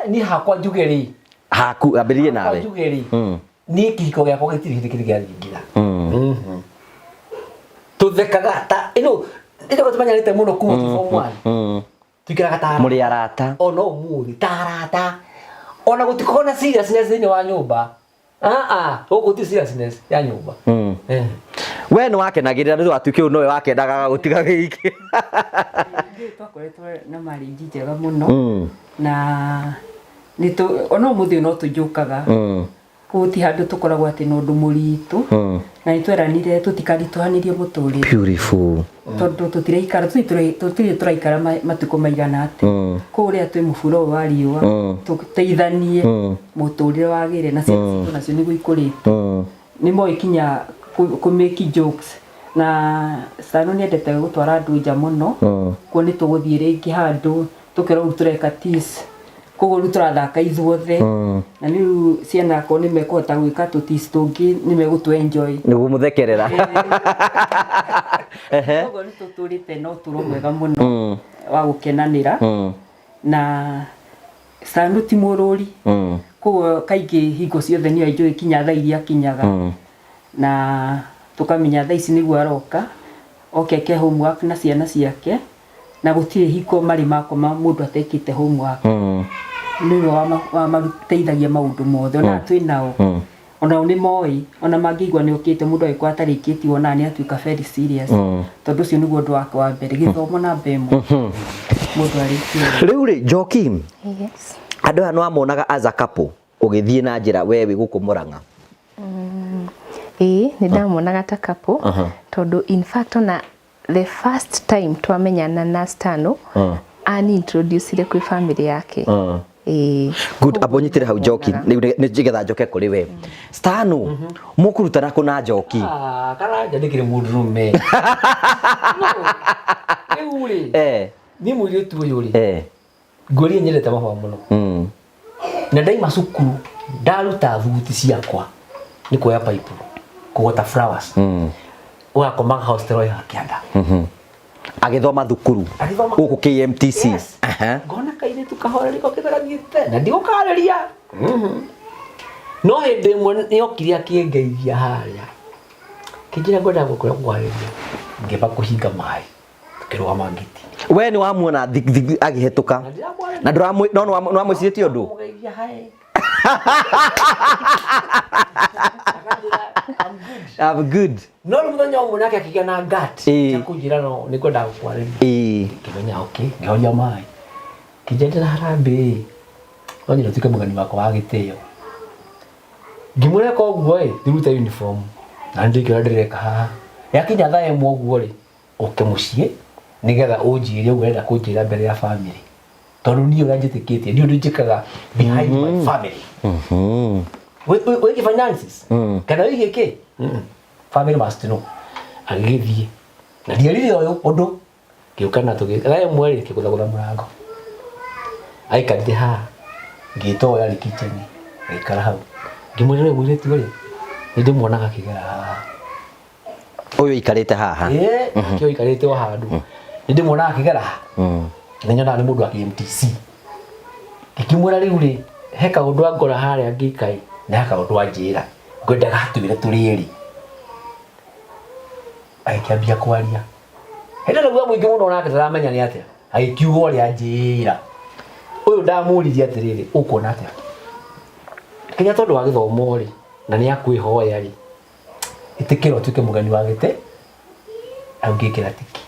Niĩ hakwa njuge rĩ, Haku ambĩrĩrie hakwa nawe. njuge rĩ, niĩ kĩhiko gĩakwa gĩtirĩ hĩndĩ kĩrĩ gĩathingira. Tũthekaga ta ĩno ĩno tũmenyanĩte mũno kuma twĩ form one. Tuikaraga ta Mũrĩ arata. Ona ũmũthĩ ta arata. Ona gũtikoragwo na seriousness thĩinĩ wa nyũmba. Ah ah, gũkũ ti seriousness ya nyũmba. We nĩ wakenagĩrĩra nĩ watuĩke ũyũ nowe wakendaga gũtiga gĩiki? Ithuĩ twakoretwo na marriage njega mũno na nĩ ona ũmũthĩ ũyũ no tũnjũkaga. Koguo ti handũ tũkoragwo atĩ na ũndũ mũritũ na nĩ tweranire tũtikaritũhanĩrie mũtũrĩre. Beautiful. Tondũ tũtiraikara tũtirĩ tũraikara matukũ maigana atĩ koguo rĩrĩa twĩ mũburo ũyũ wa riũa tũteithanie mũtũrĩre wagĩre na ciana citũ nacio nĩguo ikũrĩte nĩ moĩ kinya kũ make jokes na Sano nĩ endete gũtwara andũ nja mũno koguo nĩ tũgũthiĩ rĩngĩ handũ tũkerwo rĩu tũreka tease koguo rĩu tũrathaka ithuothe na rĩu ciana akorwo nĩ mekũhota gwĩka tũ tease tũngĩ nĩ megũtũ enjoy. Nĩguo mũthekerera. Koguo nĩ tũtũrĩte na ũtũro mwega mũno wa gũkenanĩra na Sano ti mũrũri koguo kaingĩ hingo ciothe nĩ enjoy kinya thaa iria akinyaga na tũkamenya thaa ici nĩguo aroka oke eke homework na ciana ciake na gũtirĩ hingo marĩ makoma mũndũ atekĩte homework. Nĩwe wamateithagia maũndũ mothe ona twĩ nao onao nĩ moĩ ona mangĩigua nĩ okĩte mũndũ agĩkorwo atarĩkĩtie wonaga nĩ atuĩka very serious tondũ ũcio nĩguo ũndũ wake wa mbere gĩthomo namba ĩmwe mũndũ arĩkie. Rĩu rĩ, Njoki, Yes. andũ aya nĩwamonaga as a couple ũgĩthiĩ na njĩra we wĩ gũkũ Mũrang'a? Ĩĩ, nĩ ndamonaga ta couple tondũ in fact ona the first time twamenyana na Stano ani introducire kwĩ family yake. Ĩĩ. Good, amba ũnyitĩre hau Njoki, rĩu nĩgetha njoke kũrĩ we. Stano, mũkũrutana kũ na Njoki? Ah, karanja ndĩkĩrĩ mũndũrũme. No, rĩu rĩ, niĩ mũirĩtu ũyũ rĩ, ngwĩrire nyendete mahũa mũno. Na ndaima cukuru, ndaruta thuti ciakwa nĩ kuoya pipe, kũgota flowers. Ũgakomaga hostel ĩyo ya kĩanda. Agĩthoma thukuru Agĩthoma. gũkũ KMTC. Yes. Ngona kairĩtu kahoreri kokĩte gathiĩte na ndigũkarĩria. No hĩndĩ ĩmwe nĩokire akĩngeithia harĩa. Kĩnjĩra ngwendaga gũkũra kwarĩria. Ngĩamba kũhinga maĩ. Tukĩrũgama ngĩti. We nĩ wamuona agĩhetũka. Na ndiramwarĩria. Na ndũramwĩ no nĩ wamwĩcirĩtie ũndũ? Ndamũgeithia hi. Akanjĩra, I'm good. I'm good. No rĩu mũthenya ũmwe nake akĩgĩa na gut Ĩĩ. cia kũnjĩra no nĩ ngwendaga gũkwarĩria. Ngĩmenya okay, ngĩhoria maĩ. Kĩnjendera harambee. No nyende ũtuĩke mũgeni wakwa wa gĩtĩo. Ngĩmũreka ũguo ĩ, ndĩrute uniform. Na nĩ ndĩkĩra ndĩreka haha. Yakinya thaa ĩmwe ũguo rĩ, ũke mũciĩ nĩgetha ũnjĩre ũguo ũrenda kũnjĩra mbere ya family. Tondũ niĩ ũrĩa njĩtĩkĩtie, ndiũĩ ũndũ njĩkaga behind my family. Wĩgiĩ finances kana wĩgiĩ kĩ? Family must know. Agĩgĩthiĩ. Na ndierire ũyũ ũndũ. Ngĩũka na tũgĩ thaa ĩmwe rĩ, ngĩgũthagũtha mũrango. Aikarire haha. Ngĩta ũyũ arĩ kitchen. Agĩikara hau. Ngĩmwĩra ũyũ mũirĩtu rĩ, nĩ ndĩmuonaga akĩgera haha. Ũyũ aikarĩte haha. Ĩĩ, nake ũyũ aikarĩte o handũ. Nĩ ndĩmuonaga akĩgera haha. Nĩ nyonaga nĩ mũndũ wa KMTC. Ngĩkĩmwĩra rĩu rĩ, he kaũndũ angora harĩa ngĩka ĩ, na he kaũndũ anjĩra. Ngwendaga atwĩre tũrĩ erĩ. Agĩkĩambia kwaria. Hĩndĩ ĩno guoya mũingĩ mũno nake ndaramenya nĩ atĩa. Agĩkiuga ũrĩa anjĩra. Ũyũ ndamũririe atĩrĩrĩ, ũkuona atĩa? Kĩrĩa tondũ wa gĩthomo rĩ, na nĩ akwĩhoya rĩ, ĩtĩkĩra ũtuĩke mũgeni wa gĩtĩ, hau ngĩkĩra tiki.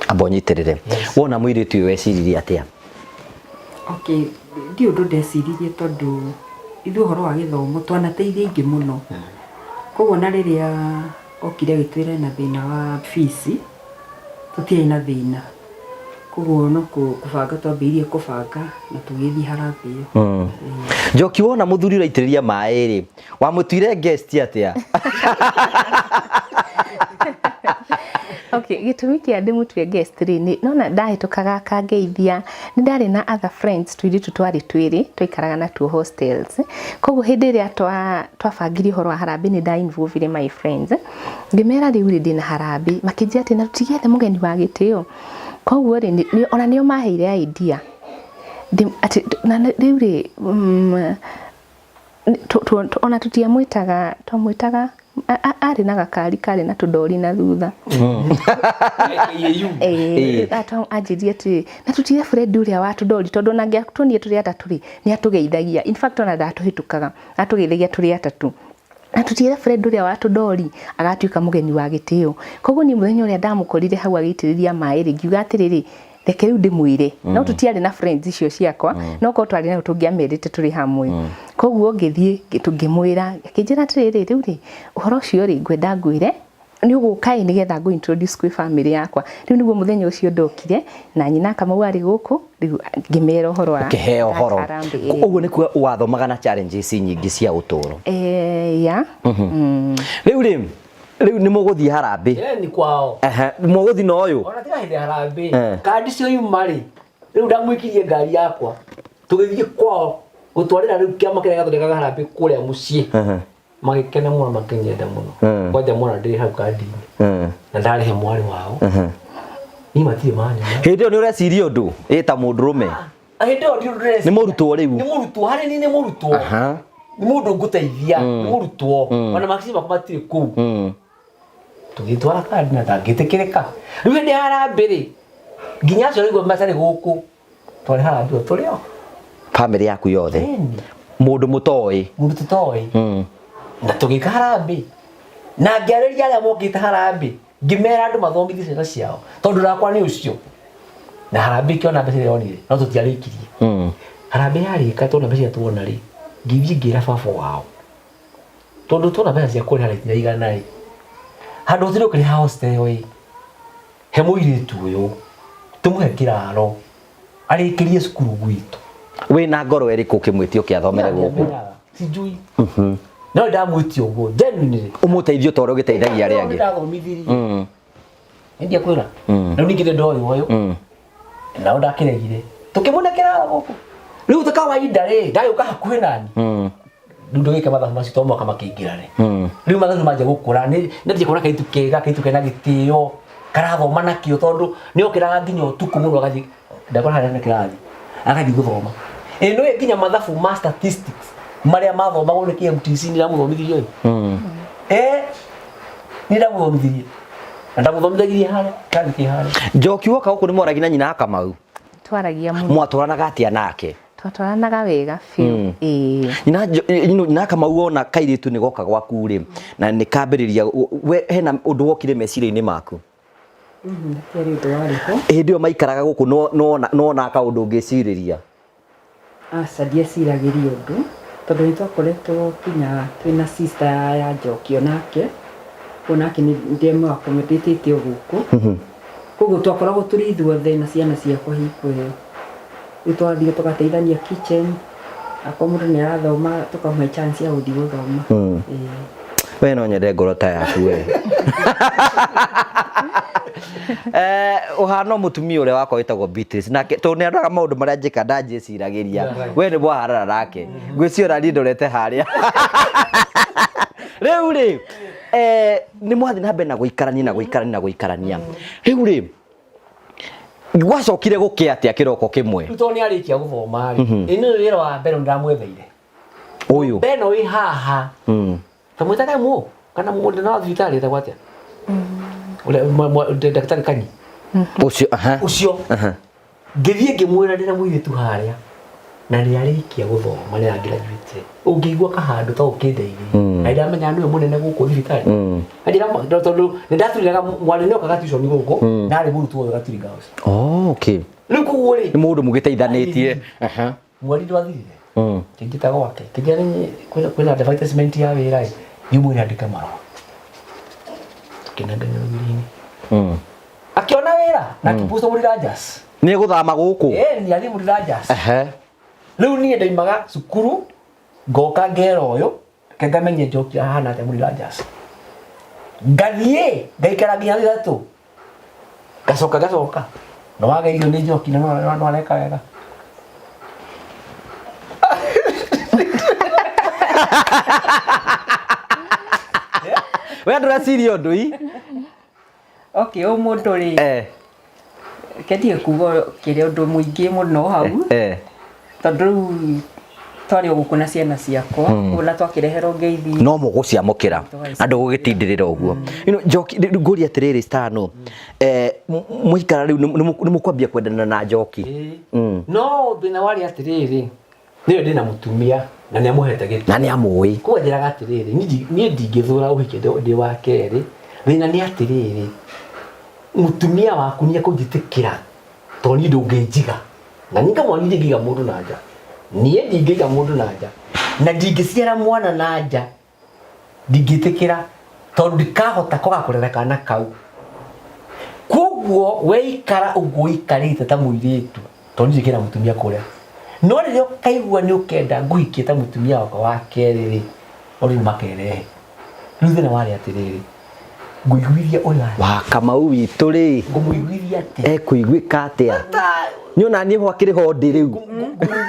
Amba ũnyitĩrĩre. Wona mũirĩtu ũyũ weciririe atĩa? Okay, ndiũĩ ũndũ ndeciririe tondũ ithuĩ ũhoro wa gĩthomo twanateithia aingĩ mũno. Koguo na rĩrĩa okire agĩtwĩra ena thĩna wa fees, tũtiarĩ na thĩna. Koguo no kũbanga twambĩrĩirie kũbanga na tũgĩthiĩ harambee ĩyo. Njoki, wona mũthuri ũraitĩrĩria maĩ rĩ, wamũtuire guest atĩa? Okay, gĩtũmi kĩa ndĩmũtue guest rĩ, nĩ nona ndahĩtũkaga akangeithia, nĩ ndarĩ na other friends tũirĩtu twarĩ twĩrĩ twaikaraga natuo hostels. Koguo hĩndĩ ĩrĩa twabangire ũhoro wa harambee nĩ nda involve my friends. Ngĩmera rĩu rĩ ndĩna harambee, makĩnjĩra atĩ na tũtigĩethe mũgeni wa gĩtĩo. Koguo rĩ, ona nĩo maheire idea. Atĩ na rĩu rĩ, ona tũtiamwĩtaga, twamwĩtaga arĩ na gakari karĩ na tũndori na thutha. Anjĩrire atĩrĩ, na tũtige Fred ũrĩa wa tũndori tondũ ona angĩatuonire tũrĩ atatũ rĩ, nĩ atũgeithagia. In fact ona ndatũhĩtũkaga, atũgeithagia tũrĩ atatũ. Na tũtigĩre Fred ũrĩa wa tũndori agatuĩka mũgeni wa gĩtĩo. Koguo niĩ mũthenya ũrĩa ndamũkorire hau agĩitĩrĩria maĩ rĩ, ngiuga atĩrĩrĩ, reke rĩu ndĩmwĩre. No tũtiarĩ na friends icio ciakwa, no korwo twarĩ nao tũngĩamerĩte tũrĩ hamwe. Koguo ngĩthiĩ ngĩmwĩra, akĩnjĩra atĩrĩrĩ, rĩu rĩ, ũhoro ũcio rĩ, ngwenda ngwĩre, nĩ ũgũka ĩ nĩgetha ngũ introduce kwĩ family yakwa. Rĩu nĩguo mũthenya ũcio ndokire, na nyina Kamau arĩ gũkũ, rĩu ngĩmera ũhoro wa Ũkĩheo ũhoro. harambee. Ũguo nĩ kuga wathomaga na challenges nyingĩ cia ũtũũro. Ya. Rĩu rĩ, rĩu nĩ mũgũthiĩ harambee. Ĩni kwao. Ehe, mũgũthiĩ na ũyũ. Ona tiga hĩndĩ ya harambee. Kandi cio ima rĩ, rĩu ndamũikirie ngari yakwa. Tũgĩthiĩ kwao gũtwarĩra rĩu kĩama kĩrĩa gĩathondekaga harambee kũrĩa mũciĩ. Magĩkena mũno makĩnyenda mũno. Kwanja mwana ndĩ hau kandi-inĩ. Na ndarĩhe mwarĩ wao. Niĩ matirĩ manyona. Hĩndĩ ĩyo nĩ ũreciria ũndũ ĩ ta mũndũrũme. Hĩndĩ ĩyo ndirĩ ndĩreciria. Nĩ mũrutwo rĩu. Nĩ mũrutwo, harĩ niĩ nĩ mũrutwo. Nĩ mũndũ ngũteithia, nĩ mũrutwo. Ona makici makwa matirĩ kũu. Tũgĩtwara kandi na ndangĩtĩkĩrĩka. Rĩu hĩndĩ ya harambee rĩ, nginya acio rĩu matarĩ gũkũ, twarĩ harambee o tũrĩ o. Family yaku yothe. Ĩni. Mũndũ mũtoĩ. Mũndũ tũtoĩ. Na tũgĩka harambee. Na ngĩarĩria arĩa mokĩte harambee, ngĩmera andũ mathomithie ciana ciao, tondũ rakwa nĩ ũcio. Na harambee ĩkĩona mbeca iria yonire, no tũtiarĩkirie. Harambee yarĩka tuona mbeca iria tuona rĩ, ngĩthiĩ ngĩra baba wao. Tondũ tuona mbeca cia kũrĩha rĩ ciraigana rĩ, handũ ũtinde ũkĩrĩha hostel ĩ, he mũirĩtu ũyũ, tũmũhe kĩraro, arĩkĩrie cukuru gwitũ. Wĩna ngoro ĩrĩkũ ũkĩmwĩtia ũke athomere gũkũ? Sijui. No ndamwĩtia ũguo genuinely. Ũmũteithie o ta ũrĩa ũgĩteithagia arĩa angĩ. Ndathomithirie. Nĩndia kwĩra. Rĩu ningĩ ndoĩ ũyũ. Nao ndakĩregire. Tũkĩmũne kĩraro gũkũ. Rĩu ta kawaida rĩ, ndagĩũka hakuhĩ nani. Rĩu ndũgĩke mathabu macio to mwaka makĩingĩra rĩ. Rĩu mathabu manjia gũkũra nĩ ndanjia kuona kairĩtu kega, kairĩtu kena gĩtĩo, karathoma na kĩo tondũ nĩ okĩraga nginya ũtukũ mũno agathiĩ ndakora harĩa na kĩrathi agathiĩ gũthoma. Ĩ nĩũĩ nginya mathabu ma statistics marĩa mathomagwo nĩ KMTC nĩ ndamũthomithirie ũyũ. Nĩ ndamũthomithirie. Na ndamũthomithagirie harĩa, kĩrathi kĩ harĩa. Njoki woka gũkũ nĩ mwaragia na nyina wa Kamau? Twaragia mũno. Mwatwaranaga atĩa nake? Twatwaranaga wega biũ. Ĩĩ. Nyina nyina Kamau wona kairĩtu nĩ goka gwaku rĩ, na nĩ kambĩrĩria, we hena ũndũ wokire meciria-inĩ maku? Hatiarĩ ũndũ warĩ ho. Hĩndĩ ĩyo maikaraga gũkũ nĩwonaga kaũndũ ũngĩcirĩria? Aca ndieciragĩria ũndũ, tondũ nĩ twakoretwo kinya twĩna sister ya Njoki onake, onake nĩ ndĩmũ accommodate o gũkũ. Koguo twakoragwo tũrĩ ithuothe na ciana ciakwa hingo ĩyo. Rĩu twathiĩ tũgateithania kitchen, akorwo mũndũ nĩ arathoma tũkamũhe chance ya gũthiĩ gũthoma. Ĩĩ. We no nyende ngoro ta yaku we. Ũhana mũtumia ũrĩa wakwa wĩtagwo Beatrice nake tondũ nĩ andoraga maũndũ marĩa njĩka ndanjĩciragĩria we nĩ mwaharana nake ngwĩciria ona niĩ ndorete harĩa. Rĩu rĩ, nĩ mwathiĩ na mbere na gũikarania na gũikarania na gũikarania. Rĩu rĩ, gwacokire gũkĩa atĩa kĩroko kĩmwe? Rĩu tondũ nĩ arĩkia gũthoma rĩ, ĩ nĩ wĩra wa mbere ndamwetheire. Ũyũ. Mbeno ĩ haha. Kamwĩtaga mũ kana mũndũ na thibitarĩ ĩtagwo atĩa? Ũrĩa ndagĩtarĩ Kanyi. Ũcio, aha. Ũcio. Aha. Ngĩthiĩ ngĩmwĩra ndĩna mũirĩtu harĩa na nĩ arĩkia gũthoma nĩ aragraduate. Ũngĩigua kahandũ ta ũkĩndeithie. Na ndamenya nĩwe mũnene gũkũ thibitarĩ. Anjĩra tondũ nĩ ndaturiraga mwarĩ nĩ okaga tuition gũkũ na arĩ mũrutwo ũyũ Gaturi Girls. Oh, okay. Rĩu koguo rĩ Nĩ mũndũ mũgĩteithanĩtie. Aha. Mweri ndwathirire. Kĩnjĩta gwake. Kĩnjĩra nĩ kwĩna advertisement ya wĩra ĩ. Thiĩ ũmwĩre andĩke marũa. Tũkĩnengerio rũgiri-inĩ. Akĩona wĩra na akĩpost Mũrira Jas. Nĩ egũthama gũkũ? Ĩĩ nĩ athiĩ Mũrira Jas. Ehe. Rĩu niĩ ndoimaga cukuru ngoka ngera ũyũ reke ngamenye Njoki ahana atĩa Mũrira Jas. Ngathiĩ ngaikara nginya thaa ithatũ. Ngacoka ngacoka. Na wageithio nĩ njoki na no no areka wega. We ndũreciria ũndũ i. Okay, o mũndũ rĩ kendige kuga kĩrĩa ũndũ mũingĩ mũno hau tondũ rĩu twarĩ o gũkũ na ciana ciakwa ona twakĩreherwo ngeithi No mũgũciamũkĩra na ndũgũgĩtindĩrĩra ũguo. You know, Njoki, rĩu ngũria atĩrĩrĩ Stano, mũikara rĩu nĩ mũkwambia kwendana na Njoki? No thĩna warĩ atĩrĩrĩ, nĩwe ndĩna mũtumia na nĩ amũhete gĩtĩ. Na nĩ amũĩ. Koguo njĩraga atĩrĩrĩ, niĩ ndingĩthũra ũhiki ndĩ wa kerĩ, thĩna nĩ atĩrĩrĩ, mũtumia waku nĩ ekũnjĩtĩkĩra tondũ niĩ ndũngĩnjiga. Na niĩ ngamwona niĩ ndingĩiga mũndũ na nja. Niĩ ndingĩiga mũndũ na nja. Na ndingĩciara mwana na nja. Ndingĩtĩkĩra tondũ ndikahota kwaga kũrera kana kau. Koguo weikara ũguo ũikarĩte ta mũirĩtu, tondũ ndirĩ kĩra mũtumia kũrĩa. No rĩrĩa ũkaigua nĩ ũkenda ngũhikie ta mũtumia wakwa wa kerĩ rĩ, maũndũ nĩ makerehe. Rĩu thĩna warĩ atĩrĩrĩ, ngũiguithia ũyũ atĩa? Wa Kamau witũ rĩ, Ngũmũiguithia atĩa? Ekũiguĩka atĩa? Nĩ ona niĩ ho akĩrĩ ho ndĩ rĩu. Ngũmũiguithia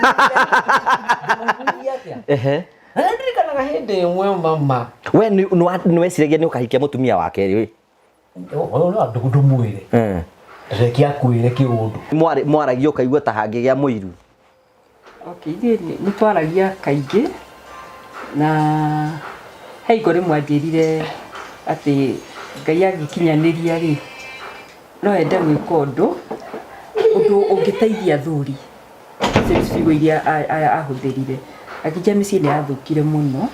atĩa? Na ndirikanaga hĩndĩ ĩmwe mama. We nĩ weciragia nĩ ũkahikia mũtumia wa kerĩ? Ndũmwĩre. Reke akwĩre kĩũndũ. Mwaragia ũkaigua ta hangĩgĩa mũiru? Okay, ithuĩ nĩ twaragia kaingĩ na he hingo rĩmwe anjĩrire atĩ Ngai angĩkinyanĩria rĩ, no ende gwĩka ũndũ, ũndũ ũngĩteithia athuri. Icio nĩ ciugo iria ahũthĩrire. Akĩnjĩra mĩciĩ nĩ yathũkire mũno,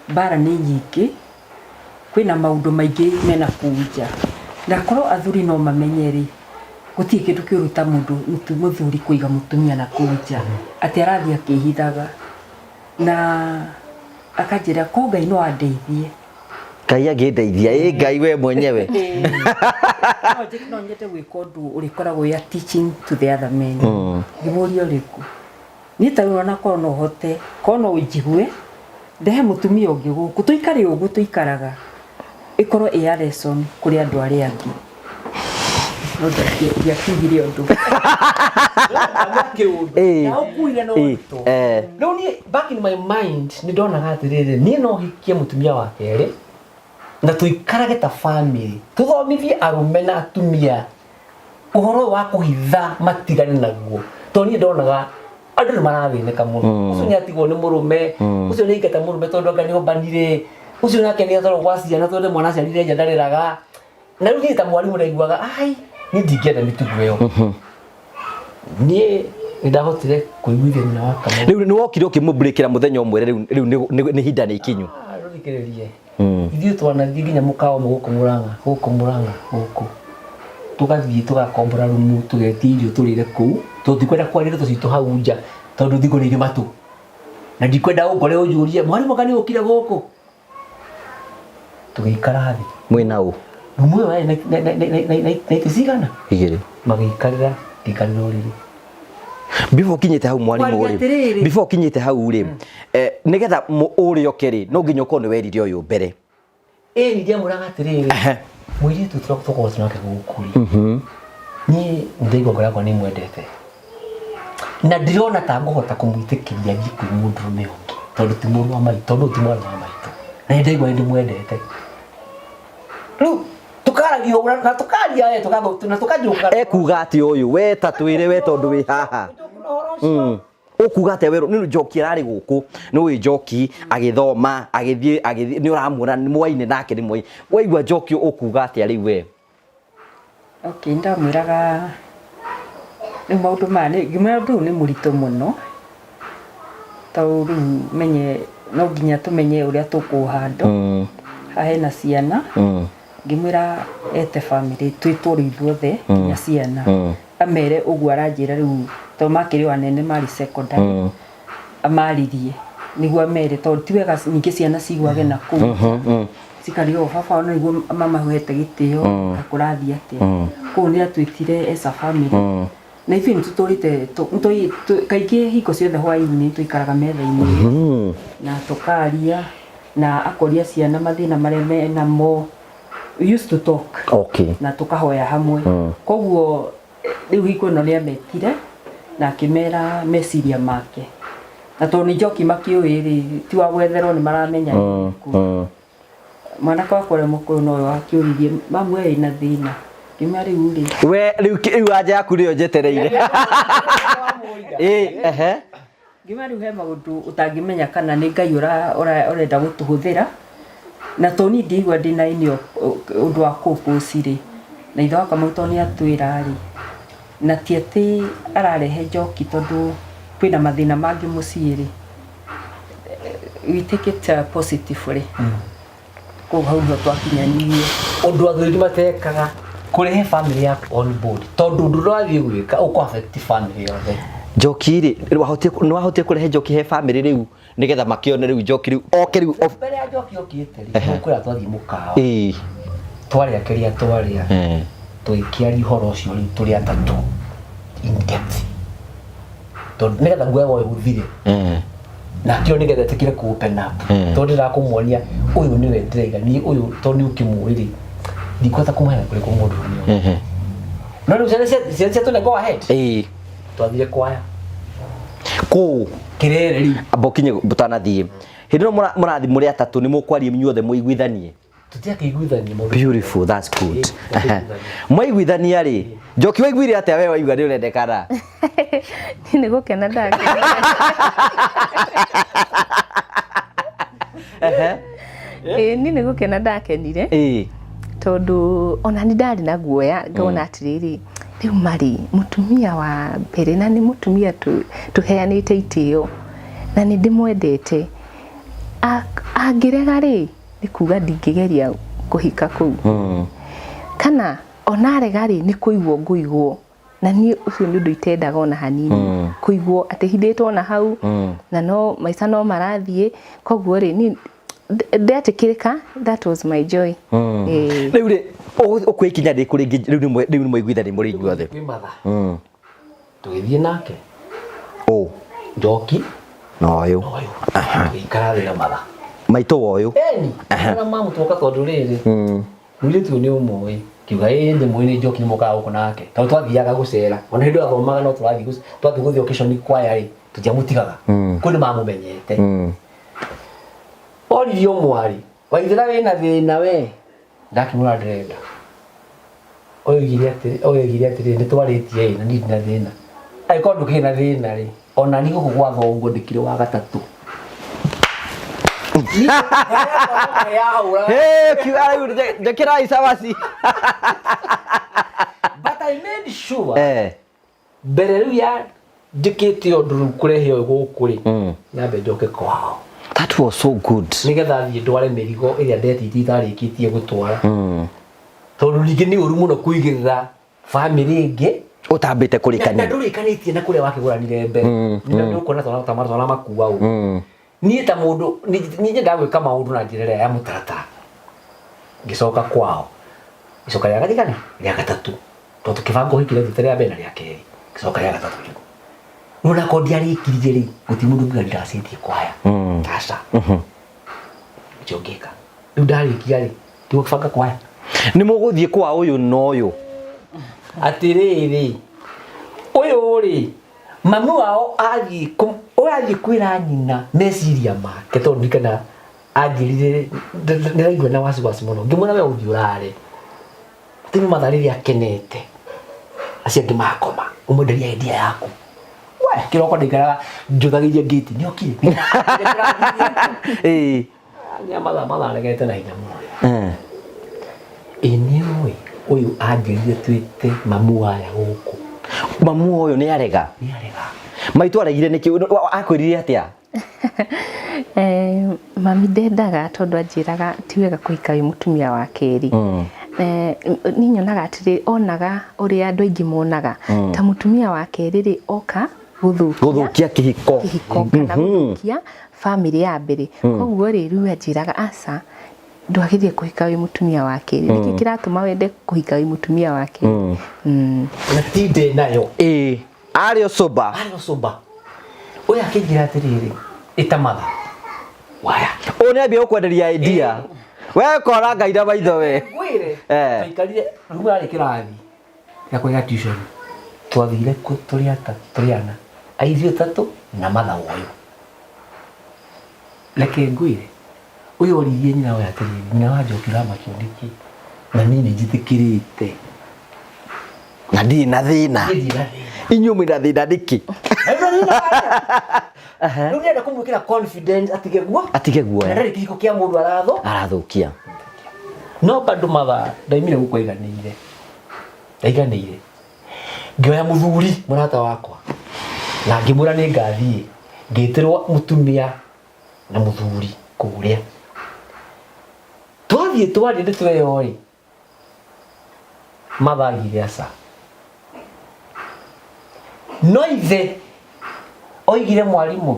mbara nĩ nyingĩ, kwĩna maũndũ maingĩ mena kũu nja. Na korwo athuri no mamenye rĩ, gũtirĩ kĩndũ kĩũru ta mũndũ mũthuri kũiga mũtumia na kũu nja, atĩ arathiĩ akĩhithaga. Na akanjĩra korwo Ngai no andeithie. Ngai angĩndeithia, ĩ Ngai we mwenyewe. No nyende gwĩka ũndũ ũrĩkoragwo wĩ a teaching to the other men. Ngĩmũria ũrĩkũ? Niĩ ta rĩu ona korwo no hote, korwo no ũnjigue, ndehe mũtumia ũngĩ gũkũ, tũikare ũguo tũikaraga, ĩkorwo ĩ a lesson kũrĩ andũ arĩa angĩ. No ndiakiugire ũndũ. Kĩũndũ. Na ũkuire na ũritũ. Rĩu niĩ back in my mind nĩ ndonaga atĩrĩrĩ, niĩ no hikie mũtumia wa kerĩ na tũikarage ta family, tũthomithie arũme na atumia ũhoro ũyũ wa kũhitha matigane naguo, tondũ niĩ ndonaga andũ nĩ marathĩnĩka mũno. Ũcio nĩ atigwo nĩ mũrũme, ũcio nĩ aingata mũrũme tondũ anga nĩ ombanire, ũcio nake nĩ atwarwo gwa ciana tondũ mwana aciarire nja ndarĩraga. Na rĩu niĩ ta mwarimũ ndaiguaga ai niĩ ndingĩenda mĩtugo ĩyo. Niĩ nĩ ndahotire kũiguithia nyina wa Kamau. Rĩu nĩ wokire ũkĩmũbreakĩra mũthenya ũmwe rĩu rĩu nĩ ihinda nĩ ikinyu. Ah, rũthikĩrĩrie. Ithuĩ twanathiĩ nginya mũkawa ũmwe gũkũ Mũrang'a, gũkũ Mũrang'a gũkũ. Tũgathiĩ tũgakombora rumu tũgetia irio tũrĩre kũu, tondũ tutikwenda kwaria ndeto citũ hau nja tondũ thikũ nĩ irĩ matũ. Na ndikwenda ũngore ũnjũrie mwarimũ anga nĩ ũkire gũkũ. Tũgĩikara thĩ. Mwĩna ũ? Rumu ĩyo yarĩ na itĩ cigana? Igĩrĩ. Magĩikarĩra, ngĩikarĩra ũrĩrĩ. Before ũkinyĩte hau mwarimũ Kwaria rĩ, atĩrĩrĩ. before ũkinyĩte hau rĩ, nĩgetha ũrĩa ũke rĩ, no nginya ũkorwo nĩ werire ũyũ mbere. Ĩĩ ndiamwĩraga atĩrĩrĩ, mũirĩtu tũkorwo nake gũkũ rĩ, niĩ nĩndaigua ngoro yakwa nĩ ĩmwendete. Na ndirona ta ngũhota kũmwĩtĩkĩria athiĩ kwĩ mũndũrũme ũngĩ, tondũ ti mũrũ wa maitũ, tondũ ũyũ ti mwarĩ wa maitũ. Na nĩndaigua nĩndĩmwendete. Rĩu tũkaragia ũguo na tũkaria we na tũkanjũka. Ekuga atĩa ũyũ? We ta twĩre we tondũ wĩ haha. Ũkuga atĩa werũ? Nĩ Njoki ararĩ gũkũ, nĩ ũĩ Njoki agĩthoma, agĩthiĩ, agĩthiĩ, nĩ ũramuona nĩ mwaine nake nĩ mwaine. Waigua Njoki ũkuga atĩa rĩu we? Okay, ndamwĩraga rĩu maũndũ maya ngĩmwĩra ũndũ ũyũ nĩ mũritũ mũno, tondũ rĩu menye no nginya tũmenye ũrĩa tũkũũhandle. Haha hena ciana, ngĩmwĩra ete bamĩrĩ twĩtwo rĩu ithuothe nginya ciana, amere ũguo aranjĩra rĩu tondũ makĩrĩ o anene marĩ secondary, amarĩrie nĩguo amere tondũ ti wega ningĩ ciana ciguage na kũu cikarigwo baba wao nĩguo mamahete gĩtĩo ta kũrathiĩ atĩa. Koguo nĩ atwĩtire as a family na ithuĩ nĩ tũtũrĩte kaingĩ hingo ciothe hwaĩ-inĩ tũikaraga metha-inĩ ĩyo na tũkaria na akoria ciana mathĩna marĩa menamo. We used to talk na tũkahoya hamwe. Koguo rĩu hingo ĩno nĩ ametire na akĩmera meciria make, na tondũ nĩ njoki makĩũĩ rĩ, ti wa gwetherwo, nĩ maramenya nĩ ũrĩkũ. Mwanake wakwa ũrĩa mũkũrũ nowe wakĩũririe, "Mamu, we wĩna thĩna?" Ngĩmwĩra, "Rĩu rĩ, We rĩu rĩu anja yaku nĩyo njetereire. Ĩ, ehe. Ngĩmwĩra, rĩu he maũndũ ũtangĩmenya kana nĩ Ngai ũrenda gũtũhũthĩra, na to niĩ ndĩigua ndĩna ini ũndũ wa kũpũci rĩ, na ithe wa Kamau to nĩ atwĩra rĩ, na ti atĩ ararehe njoki tondũ kwĩna mathĩna mangĩ mũciĩ rĩ, we take it positively." Koguo hau nĩho twakinyanirie. Ũndũ athuri matekaga kũrehe family yaku on board, tondũ ũndũ ũrĩa ũrathiĩ gwĩka ũkũ affect family yothe. Njoki rĩ, nĩ wahotire kũrehe njoki he family rĩu nĩgetha makĩone rĩu njoki rĩu oke rĩu Mbere ya njoki okĩte rĩ, kwĩra twathiĩ mũkawa, twarĩa kĩrĩa twarĩa, tũgĩkĩaria ũhoro ũcio rĩu tũrĩ atatũ in depth, tondũ nĩgetha guoya ũyũ ũthire nake ũyũ nĩgetha etĩkĩre kũ open up, tondũ ndĩraga kũmuonia ũyũ nĩwe ndĩraiga niĩ ũyũ, tondũ nĩ ũkĩmũĩ rĩ, ndikũhota kũmũheana kũrĩ kũ mũndũ ũrĩa ũngĩ. No rĩu ciana ciatũne go ahead. Twathire kwaya. Kũ? Kĩrere rĩu. Amba ũkinye ũtanathiĩ hĩndĩ ĩno mũrathiĩ mũrĩ atatũ, nĩ mũkwaria inyuothe mũiguithanie? Tũtiakĩiguithania mũndũ. Beautiful, that's good. Tũtiakĩiguithania. Mwaiguithania rĩ, njoki waiguire atĩa we waigua nĩ ũrendekana? Niĩ nĩ gũkena ndakena. Ĩĩ, niĩ nĩ gũkena ndakenire, tondũ ona nĩ ndarĩ na guoya, ngona atĩrĩrĩ, rĩu marĩ mũtumia wa mbere na nĩ mũtumia tũheanĩte itĩo na nĩ ndĩmwendete. Angĩrega rĩ, nĩ kuga ndingĩgeria kũhika kũu, kana ona arega rĩ, nĩ kũigwo ngũigwo, na niĩ ũcio nĩ ũndũ itendaga ona hanini, kũigwo atĩ hithĩtwo na hau na no maica no marathiĩ. Koguo rĩ, niĩ ndetĩkĩrĩka, that was my joy. Ĩĩ. Rĩu rĩ, ũkuoya ikinya rĩrĩkũ rĩngĩ rĩu? Rĩu nĩ mwaiguithania mũrĩ inyuothe? Kwĩ matha tũgĩthiĩ nake. Ũ? Njoki. Na ũyũ. Ũyũ tũgĩikara thĩ na matha. Maitũ wa ũyũ. Eni na mamu twoka, tondũ rĩrĩ, mũirĩtu ũyũ nĩ ũmũĩ? Kiuga ĩĩ, nĩ mũĩ, nĩ njoki, nĩ mũkaga gũkũ nake tondũ twathiaga gũcera ona hĩndĩ ĩyo athomaga, no tũrathiĩ twathiĩ gũthiĩ occasion kwaya rĩ, tũtiamũtigaga kũu, nĩ mamũmenyete. Oririo, "Mwarĩ waithĩra, wĩna thĩna we?" Ndakĩmwĩra ndĩrenda. Oigire atĩrĩ, "Nĩ twarĩtie ĩ, na niĩ ndina thĩna. Angĩkorwo ndũkĩrĩ na thĩna rĩ, ona niĩ gũkũ gwa thoguo ndĩkĩrĩ wa gatatũ." Hey, kiuga rĩu njĩkĩrai cabaci. But I made sure mbere rĩu ya njĩkĩte ũndũ rĩu kũrehe ũyũ gũkũ rĩ, nyambe njoke kwao. That was so good. Nĩgetha thiĩ ndware mĩrigo ĩrĩa ndetĩtie itarĩkĩtie gũtwara, tondũ ningĩ nĩ ũru mũno kũigĩrĩra bamĩrĩ ĩngĩ ũtambĩte na kũrĩkania. Ndũrĩkanĩtie na kũrĩa wakĩgũranire mbere, nĩ ũkuona twana makua ũguo. Niĩ ta mũndũ niĩ nyendaga gwĩka maũndũ na njĩra ĩrĩa ya mũtaratara. Ngĩcoka kwao icoka rĩa gathigana rĩa gatatũ, tondũ tũkĩbanga ũhiki rĩa rĩa mbere na rĩa kerĩ, ngĩcoka rĩa gatatũ rĩu. Rĩu onakorwo ndiarĩkirie rĩ, gũtirĩ mũndũ ũngiuga ndiracentie kwaya, aca. Ũcio ngĩka rĩu ndarĩkia rĩ, tũgũbanga kwaya. Nĩ mũgũthiĩ kwa ũyũ na ũyũ? Atĩrĩrĩ, ũyũ rĩ, mami wao athiĩ ũyũ athiĩ kwĩra nyina meciria make, tondũ ndirikana anjĩrire ndĩraigua na wasiwasi mũno. Ngĩmwĩra, "We ũthiĩ ũrare tini mathaa rĩrĩa akenete, acio angĩ makoma, ũmwenderia idea yaku." We kĩroko ndaikaraga njũthagĩria ngĩti nĩ okire. Nĩ mathaa mathaa aregete na hinya mũno. Ĩ nĩ ũĩ ũyũ anjĩrire twĩte mamu aya gũkũ. Mamu ũyũ nĩ arega? Nĩ arega. Maitũ aregire nĩkĩ? Akwĩrire atĩa? Mami ndendaga, tondũ anjĩraga ti wega kũhika wĩ mũtumia wa kerĩ. Niĩ nyonaga atĩrĩ, onaga ũrĩa andũ aingĩ monaga ta mũtumia wa kerĩ rĩ, oka gũthũkia gũthũkia kĩhiko. Kĩhiko kana gũthũkia bamĩrĩ ya mbere. Koguo rĩ, rĩu anjĩraga, "Aca, ndwagĩrĩire kũhika wĩ mũtumia wa kerĩ. Nĩkĩ kĩratũma wende kũhika wĩ mũtumia wa kerĩ?" Na tinde nayo. Ĩĩ, arĩ ũcũmba. Arĩ ũcũmba. Ũyũ akĩnjĩra atĩrĩrĩ, "Ĩta matha waya." Ũyũ nĩ ambia gũkwenderia idea, we kora Ngai na maitho we. Ngwĩre. Twaikarire rumu yarĩ kĩrathi gĩakwa gĩa tuition. Twathire kuo tũrĩ atatũ, tũrĩ ana. Aithuĩ atatũ na matha ũyũ. Reke ngwĩre, ũyũ oririe nyina we atĩrĩrĩ, nyina wa Njoki ũramakio nĩkĩ? Na niĩ nĩ njĩtĩkĩrĩte. Na ndirĩ na thĩna. Niĩ ndirĩ na thĩna. Inyuĩ mwĩna thĩna nĩkĩ? Rĩu ndĩrenda kũmwĩkĩra confidence atige guo. Atige Na guoya. ndarĩ kĩhiko kĩa mũndũ aratho. Arathũkia. No bado matha ndaimire gũkũ aiganĩire. Ndaiganĩire. Ngĩoya mũthuri mũrata wakwa na ngĩmwĩra nĩ ngathiĩ. Ngĩtĩrwo mũtumia na mũthuri kũrĩa. Twathiĩ twaria ndeto ĩyo rĩ, Martha agire aca. No ithe oigire mwarimũ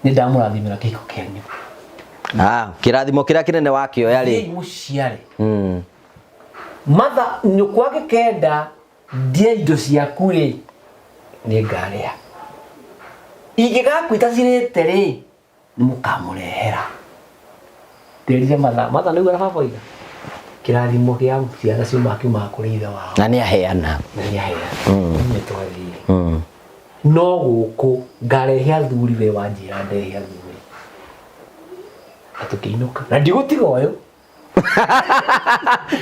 nĩ ndamũrathimĩra kĩhiko kĩanyu. Ah, kĩrathimo kĩrĩa kĩnene wakĩoya rĩ. Thiĩi mũciare. Martha nyũkwa angĩkenda ndie indo ciaku rĩ, nĩ ngarĩa. Ingĩgaku itacirĩte rĩ, nĩ mũkamũrehera. Nderire Martha, Martha nĩguo na baba oiga, kĩrathimo kĩa ciana ciumaga kiumaga kũrĩ ithe wao. Na nĩ aheana. Na nĩ aheana. Nĩ twathiĩ. No gũkũ ngarehe athuri we wanjĩra ndehe athuri. Na tũkĩinũka. Na ndigũtiga ũyũ.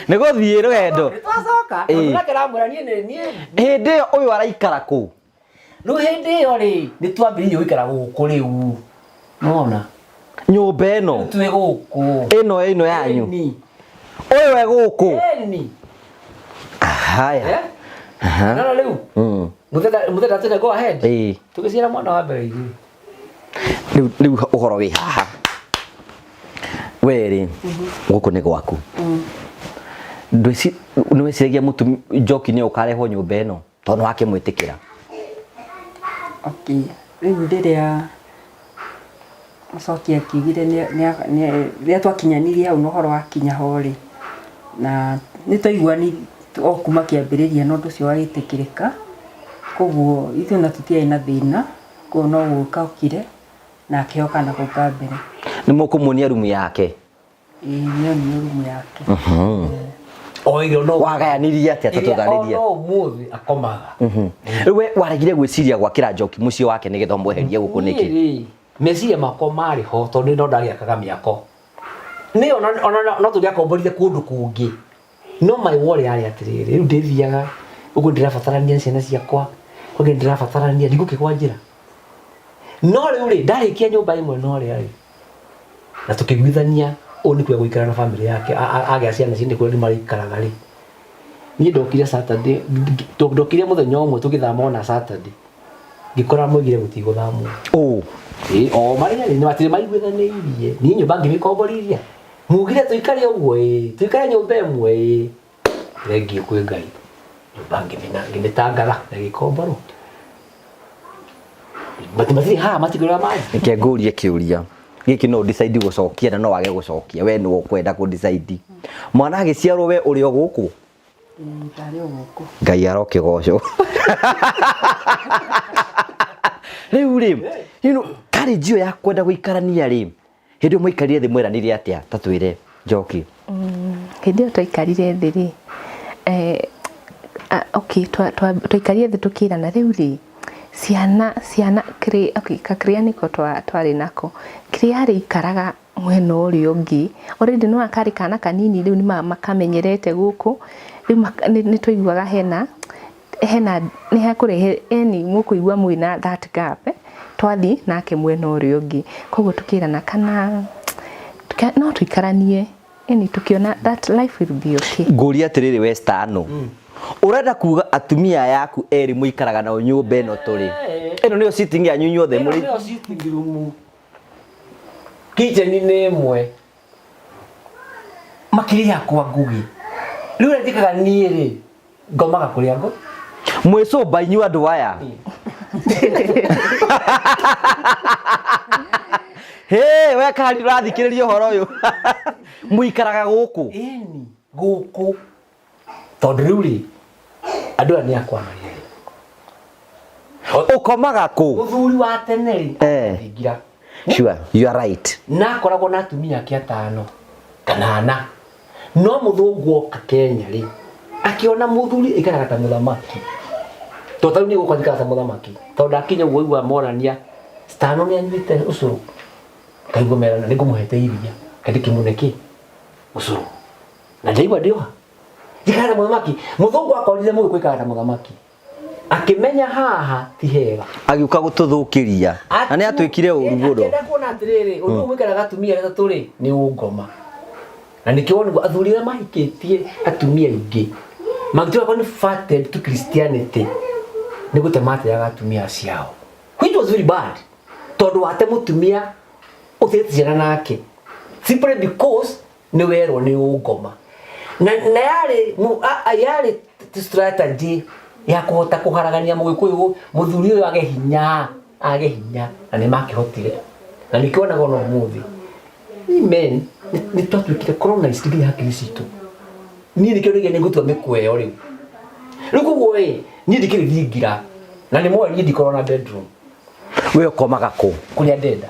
Nĩ gũthiĩ rũgendo. Nĩ twacoka. Ĩĩ. Tondũ nake aramwĩra niĩ nĩ niĩ. Hĩndĩ ĩyo ũyũ araikara kũ? Rĩu hĩndĩ ĩyo rĩ, nĩ twambĩrĩirie gũikara gũkũ rĩu. Nĩwona? Nyũmba ĩno. Twĩ gũkũ. Ĩno ĩno yanyu. Ĩni. Ũyũ e gũkũ. Ĩni. Haya. Eh? Nona rĩu? Mũthenya mũthenya tene go ahead. Ĩĩ. Tũgĩciara mwana wa mbere ithuĩ. Rĩu rĩu ũhoro wĩ haha. We rĩ, gũkũ nĩ gwaku. Ndwĩci nĩweciragia mũtumia Njoki nĩ ũkarehwo nyũmba ĩno tondũ nĩwakĩmwĩtĩkĩra. Okay, rĩu rĩrĩa Mũcoki akiugire rĩrĩa twakinyanirie hau na ũhoro wakinya ho rĩ, na nĩ twaiguanire o kuma kĩambĩrĩria na ũndũ ũcio wagĩtĩkĩrĩka, koguo ithuĩ ona tũtiarĩ na thĩna, koguo no gũka okire na akĩheo kana kau ka mbere. Nĩ mũkũmuonia rumu yake? Ĩĩ nĩ onio rumu yake. O ĩrĩa no Wagayanirie atĩa ĩrĩa o tũtarĩrie? no ũmũthĩ akomaga. Rĩu we waregire gwĩciria gwakĩra Njoki mũciĩ wake nĩgetha ũmweherie gũkũ nĩkĩ? Niĩ rĩ, meciria makwa marĩ ho tondũ no ndagĩakaga mĩako. Niĩ ona ona no tũngĩakomborire kũndũ kũngĩ. No my worry yarĩ atĩrĩrĩ, rĩu ndĩthiaga ũguo ndĩrabatarania ciana ciakwa, ũguo ndĩrabatarania ndigũkĩgwa njĩra. No rĩu rĩ, ndarĩkia nyũmba ĩmwe na ũrĩa rĩ, na tũkĩiguithania ũũ nĩkuo egũikara na bamĩrĩ yake, agĩa ciana ici nĩkuo marĩikaraga rĩ, niĩ ndokire Saturday, ndokire mũthenya ũmwe tũgĩthama ona Saturday, ngĩkora moigire gũtigũthamwo. Ũũ. Ĩĩ, o marĩ erĩ nĩ matirĩ maiguithanĩirie. Niĩ nyũmba ngĩmĩkomborithia. Mugire tũikare ũguo ĩĩ, tũikare nyũmba ĩmwe ĩĩ. Thengiũ kwĩ Ngai. Nyũmba ngĩmĩtangatha na ĩgĩkomborwo. Matirĩ haha matikũrĩa maĩ. Reke ngũrie kĩũria gĩkĩ no decide gũcokia na no wage gũcokia we nĩwe ũkwenda kũ decide. Mwana agĩciarwo we ũrĩ o gũkũ? Ndarĩ o gũkũ. Ngai arokĩgocwo. Rĩu rĩ, you know, courage ĩyo ya kwenda gũikarania rĩ, Hĩndĩ ĩyo mwaikarire thĩ mweranire atĩa? Ta twĩre Njoki. Hĩndĩ ĩyo twaikarire thĩ rĩ, okay, twaikarire thĩ tũkĩrana rĩu rĩ, ciana, ciana, okay, kakĩrĩa nĩko twarĩ nako, kĩrĩa arĩikaraga mwena ũrĩa ũngĩ, already nĩwona karĩ kana kanini rĩu nĩ makamenyerete gũkũ, rĩu nĩ twaiguaga hena hena nĩ hakũrehe yani mũkũigua mwĩna that gap eh, twathiĩ nake mwena ũrĩa ũngĩ koguo tũkĩrana kana no tũikaranie yani tũkĩona that life will be okay. Ngũria atĩrĩrĩ we Stano, ũrenda kuga atumia aya aku erĩ mũikaraga nao nyũmba ĩno tũrĩ ĩno nĩyo sitting yanyu inyuothe Ĩno mũrĩ nĩyo sitting room. Kitchen nĩ ĩmwe. Makĩria kwa Ngugi. Rĩu ũrĩa njĩkaga niĩ rĩ, ngomaga kũrĩa ngũ mwĩcũmba inyuĩ andũ aya Hĩ, we kari ũrathikĩrĩria ũhoro ũyũ mũikaraga gũkũ ĩni gũkũ tondũ rĩu rĩ andũ aya nĩ akwa marĩ erĩ ũkomaga kũ mũthuri wa tene rĩ Eh. thingira sure you are right na akoragwo na atumia ake atano kana ana No mũthũngũ oka Kenya rĩ, akĩona mũthuri aikaraga ta mũthamaki. To tarĩu niĩ gũkũ njikaraga ta mũthamaki. Tondũ ndakinya ũguo waigua morania Stano nĩ anyuĩte ũcũrũ. Ngaigua merana nĩ ngũmũhete iria. Kaĩ ndĩkĩmũne kĩ? Ũcũrũ. Na ndaigua ndĩoha. Njikaraga ta mũthamaki. Mũthũngũ akorire mũgĩkũyũ aikaraga ta mũthamaki. Akĩmenya haha ti hega. Agĩũka gũtũthũkĩria. Na nĩ atwĩkire ũru mũno. Akĩenda kuona atĩrĩrĩ, ũndũ ũyũ mũikaraga atumia arĩa atatũ rĩ, nĩ ũngoma. Na nĩkĩo wonigwo athuri arĩa mahikĩtie atumia aingĩ mangĩtuĩka converted to Christianity nĩ gũte mateaga atumia acio ao. Which was very bad. Tondũ wate mũtumia ũtigĩte ciana nake simply because nĩ werwo nĩ ũngoma. Na, na yarĩ, yarĩ strategy ya kũhota kũharagania mũgĩkũyũ mũthuri ũyũ age hinya age hinya na nĩ makĩhotire na nĩkĩo wonaga ona ũmũthĩ men nĩ twatuĩkire colonized nginya hakiri citũ. Niĩ nĩkĩo ndoigire nĩ ngũtua mĩkwa ĩyo rĩu. Rĩu koguo ĩ niĩ ndikĩrĩ thingira na nĩ moĩ niĩ ndikoragwo na bedroom. We ũkomaga kũ? Kũrĩa ndenda.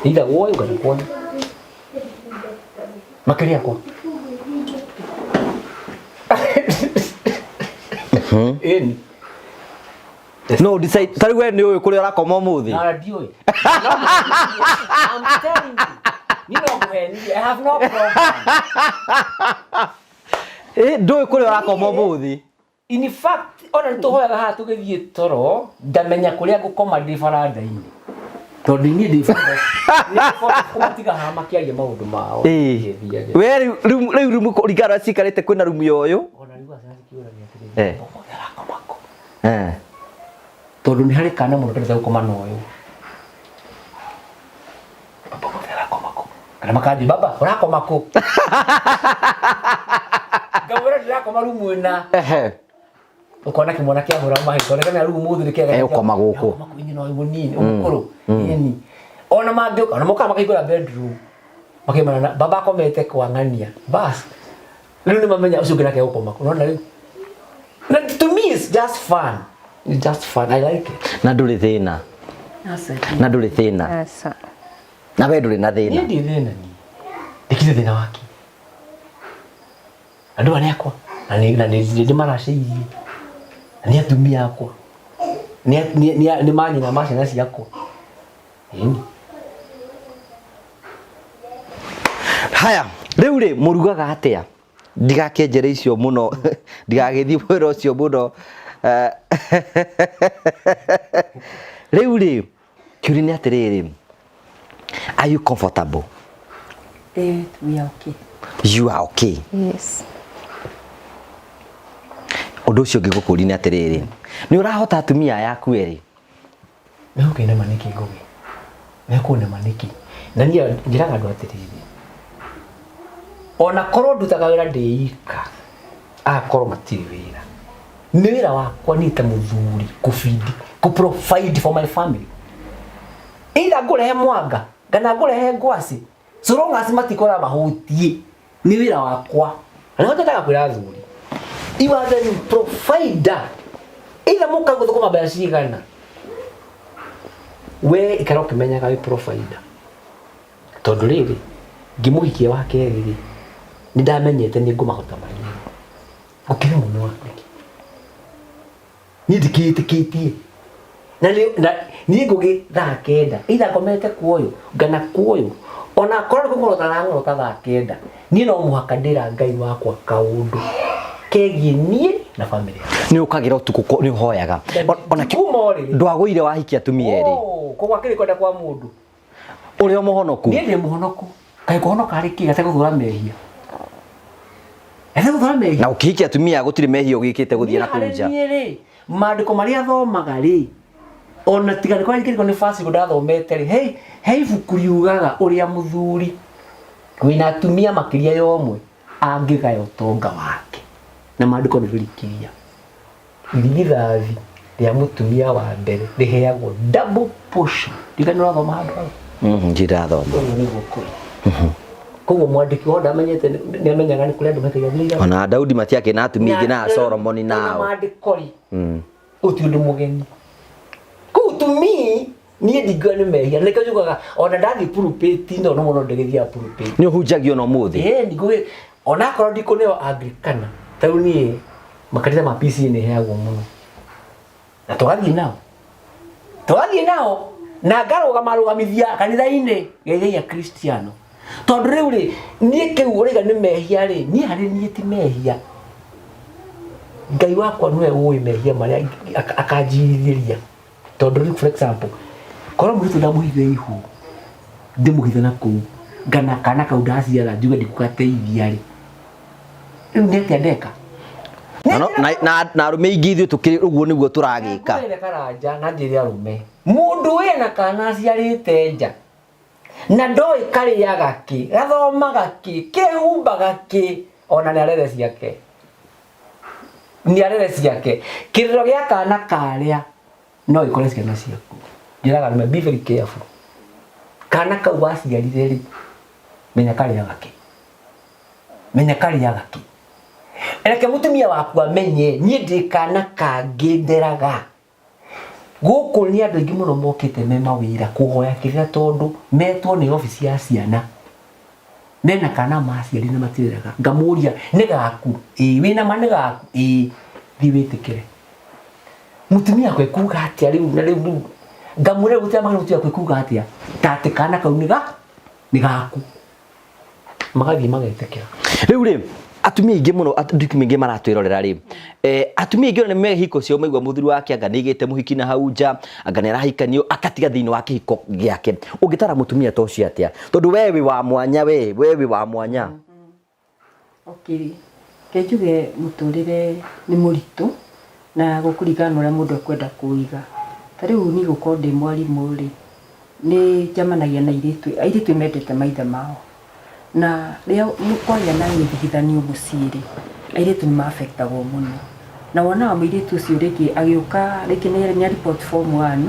Either gwoyo kana kwanyu. Makĩria kwa. Ĩni. No decide ta rĩu we nĩ ũĩ kũrĩa ũrakoma ũmũthĩ. Na ndiũĩ. I'm telling you. Niĩ no ngũhenirie. I have no problem. Ĩ ndũĩ kũrĩa ũrakoma ũmũthĩ. In fact, ona nĩ tũhoyaga haha tũgĩthiĩ toro, ndamenya kũrĩa ngũkoma ndĩ baranda-inĩ. Tondũ niĩ ndĩ kũmatiga haha makĩaria maũndũ mao. Ĩĩ. Thiage. We rĩu rĩu rĩu rumu kũringana na ũrĩa cikarĩte kwĩna rumu ya ũyũ. Ona rĩu ciana cikĩũrania atĩrĩrĩ, Eh. ũmũthĩ arakoma kũ? Eh. Tondũ nĩ harĩ kana mũno kendete gũkoma na ũyũ. Baba ũmũthĩ arakoma kũ? Kana makanjia, baba ũrakoma kũ? Ngamwĩra ndĩrakoma rumu ĩna. Ehe. Ũkona kĩmwana kĩahũra mahĩto, nĩkĩamenya rumu ũmũthĩ nĩ kĩega. Eh, ũkoma gũkũ. Ũkoma kũ inyuĩ no ũyũ mũnini, ũyũ mũkũrũ. Ĩni. Ona mangĩũka, ona mokaga makaihingũra bedroom. Makaimana na baba akomete kwa ng'ania. Bas. Rĩu nĩ mamenya ũcio ũngĩ nake gũkoma kũ. Unaona rĩu? Na to me it's just fun. It's just fun. I like it. Na ndũrĩ thĩna. Aca. Na ndũrĩ thĩna. Aca. Na we ndũrĩ na Niĩ thĩna. ndirĩ thĩna niĩ. Ndikire thĩna wake. Andũ aya nĩ akwa. Na nĩ na nĩ ndĩmaracĩirie. Na nĩ atumia akwa. Nĩ nĩ nĩ nĩ manyina ma ciana ciakwa. Ĩni. Haya, rĩu rĩ mũrugaga atĩa? Ndigakĩenjere icio mũno, ndigagĩthiĩ mwena ũcio mũno. Eh, Rĩu rĩ, kĩũria nĩ atĩrĩrĩ, are you comfortable? Eh, we are okay. You are okay. Yes. Ũndũ ũcio ũngĩ ngũkũria nĩ atĩrĩrĩ, nĩ ũrahota atumia aya aku erĩ? Megũkĩnema nĩkĩ Ngũgĩ? Mekũnema nĩkĩ? Na niĩ njĩraga andũ atĩrĩrĩ, ona korwo ndutaga wĩra ndĩ ika, akorwo matirĩ wĩra, nĩ wĩra wakwa niĩ ta mũthuri kũbindi, kũ provide for my family. Either ngũrehe mwanga kana ngũrehe ngwacĩ, so long as matikora mahũtiĩ, nĩ wĩra wakwa. Na nĩho nyendaga kwĩra athuri, you are the provider. Either mũka gũthũkũma mbeca cigana, we ikara ũkĩmenyaga wĩ provider. Tondũ rĩrĩ, ngĩmũhikia wa kerĩ rĩ, nĩ ndamenyete nĩ ngũmahota marĩ erĩ. Gũkĩrĩ mũno nĩkĩ? Niĩ ndikĩĩtĩkĩtie. Na nĩ na niĩ Ngũgĩ thaa kenda, either ngomete kwa ũyũ, kana kwa ũyũ, ona akorwo nĩ kũng'orota arang'orota thaa kenda, niĩ no mũhaka ndĩra Ngai wakwa kaũndũ kegiĩ niĩ na family yakwa. Nĩ ũkagĩra ũtukũ nĩ ũhoyaga. Ona Kuma ũrĩrĩ. Ndwagũire wahikia atumia erĩ. Oh, koguo akĩrĩ kwenda kwa mũndũ. Ũrĩ o mũhonoku. Niĩ ndĩ mũhonoku. Kaĩ kũhonoka arĩ kĩ gategũthũra mehia? Gategũthũra mehia. Na ũkĩhikia atumia gũtirĩ mehia ũgĩkĩte gũthiĩ na kũu nja. Niĩ rĩ, maandĩko marĩa thomaga rĩ, ona tiga nĩ kwarĩ nĩ fast ndathomete rĩ, he he ibuku riugaga ũrĩa mũthuri wĩna atumia makĩria ya ũmwe angĩgaya ũtonga wake. Na maandĩko nĩ rĩrikiria. Irigithathi rĩa mũtumia wa mbere rĩheagwo double portion. Ndiga nĩ ũrathoma handũ hau? Ndirathoma. Ũguo nĩguo kũrĩ. Koguo mwandĩki wothe amenyete nĩ amenyaga nĩ kũrĩ andũ mekagia thĩinĩ. Ona Daudi matiakĩ na atumia aingĩ na Solomoni nao. Ona maandĩko rĩ, gũtirĩ ũndũ mũgeni. Koguo to me, niĩ ndingiuga nĩ mehia. Nĩkĩo njugaga ona ndathiĩ pulpit no no mũno ndĩgĩthiaga pulpit. Nĩ ũhunjagia ona ũmũthĩ? Ĩĩ, ningũgĩ Onakorwo ndikũneo Anglikana, ta rĩu niĩ makanitha ma PCEA nĩ heagwo mũno. Na tũgathiĩ nao. Tũgathiĩ nao na ngarũgama rũgamithia kanitha-inĩ geithagia Kristiano. Tondũ rĩu rĩ, niĩ kĩu ũraiga nĩ mehia rĩ, niĩ harĩ niĩ ti mehia. Ngai wakwa nĩwe ũĩ mehia marĩa akanjirithĩria. Tondũ rĩu for example, korwo mũirĩtu ndamũhithe ihu, ndĩmũhithe na kũu, ngana kana kau ndaciara njuge ndikũgateithia rĩ, rĩu nĩ atĩa ndeka? Na no- na- na na arũme aingĩ ithuĩ tũkĩrĩ ũguo nĩguo tũragĩka. Ngwĩre karanja na njĩre arũme, mũndũ wĩna kana aciarĩte nja na ndoĩ karĩaga kĩ, gathomaga kĩ, kehumbaga kĩ, ona nĩ arere ciake. Nĩ arere ciake. Kĩrĩro gĩa kana karĩa no gĩkore ciana ciaku. Njĩraga arũme be very careful. Kana kau waciarire rĩ, menya karĩaga kĩ. Menya karĩaga kĩ. Reke mũtumia waku amenye niĩ ndĩ kana kangĩ nderaga. Gũkũ nĩ andũ aingĩ mũno mokĩte me mawĩra kũhoya kĩrĩra tondũ metwo nĩ obici ya ciana. Mena kana maciari na matireraga. Ngamũria nĩ gaku? Ĩĩ. Wĩna ma nĩ gaku? Ĩĩ. Thiĩ wĩtĩkĩre. Mũtumia wakwa ekuga atĩa rĩu na rĩu rĩu ngamwĩra rĩu gũtirĩ mũtumia wakwa ekuga atĩa ta atĩ kana kau nĩ ga nĩ gaku. Magathiĩ magetĩkĩra. Rĩu rĩ atumia aingĩ mũno atumia aingĩ maratwĩrorera rĩ eh, atumia aingĩ ona nĩ hiko ciao maigua mũthuri wake anga nĩ aigĩte mũhiki na hau nja anga nĩ arahikanio akatiga thĩinĩ wa kĩhiko gĩake ũngĩtara mũtumia ta ũcio atĩa tondũ we wĩ wa mwanya we we wĩ wa mwanya Okay, reke njuge mũtũrĩre nĩ mũritũ na gũkũringana na ũrĩa mũndũ ekwenda kũũiga. Ta rĩu niĩ gũkorwo ndĩ mwarimũ rĩ, nĩ njemanagia na airĩtu, airĩtu nĩ mendete maithe mao. Na rĩrĩa kwagĩa na gĩthigithanio mũciĩ rĩ, airĩtu nĩ ma affect agwo mũno. Na wonaga mũirĩtu ũcio rĩngĩ agĩũka rĩngĩ nĩ a report form one,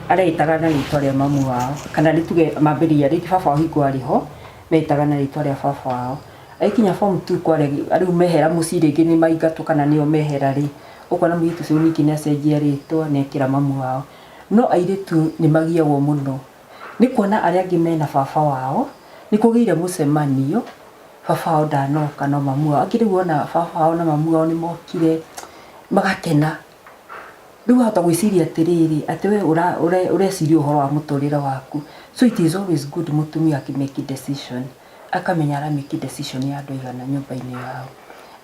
areĩtaga na rĩtwa rĩa mamu wao, kana nĩ tuge mambĩrĩria rĩngĩ baba wao hingo arĩ ho, meĩtaga na rĩtwa rĩa baba wao. Agĩkinya form two kwarĩa rĩu mehera mũciĩ rĩngĩ nĩ maingatwo kana nĩo mehera rĩ, ũkona mũirĩtu ũcio ningĩ nĩ acenjia rĩtwa nĩ ekĩra mamu wao. No airĩtu nĩ magiagwo mũno nĩ kuona arĩa angĩ mena baba wao, nĩ kũgĩire mũcemanio, baba wao ndanoka no mamu wao. Angĩ rĩu wona baba wao na mamu wao nĩ mokire magakena. Rĩu wahota gwĩciria atĩrĩrĩ, atĩ we ũreciria ũhoro wa mũtũrĩre waku. So it is always good mũtumia akĩ make decision, akamenya ara make decision ya andũ aigana nyũmba-inĩ yao.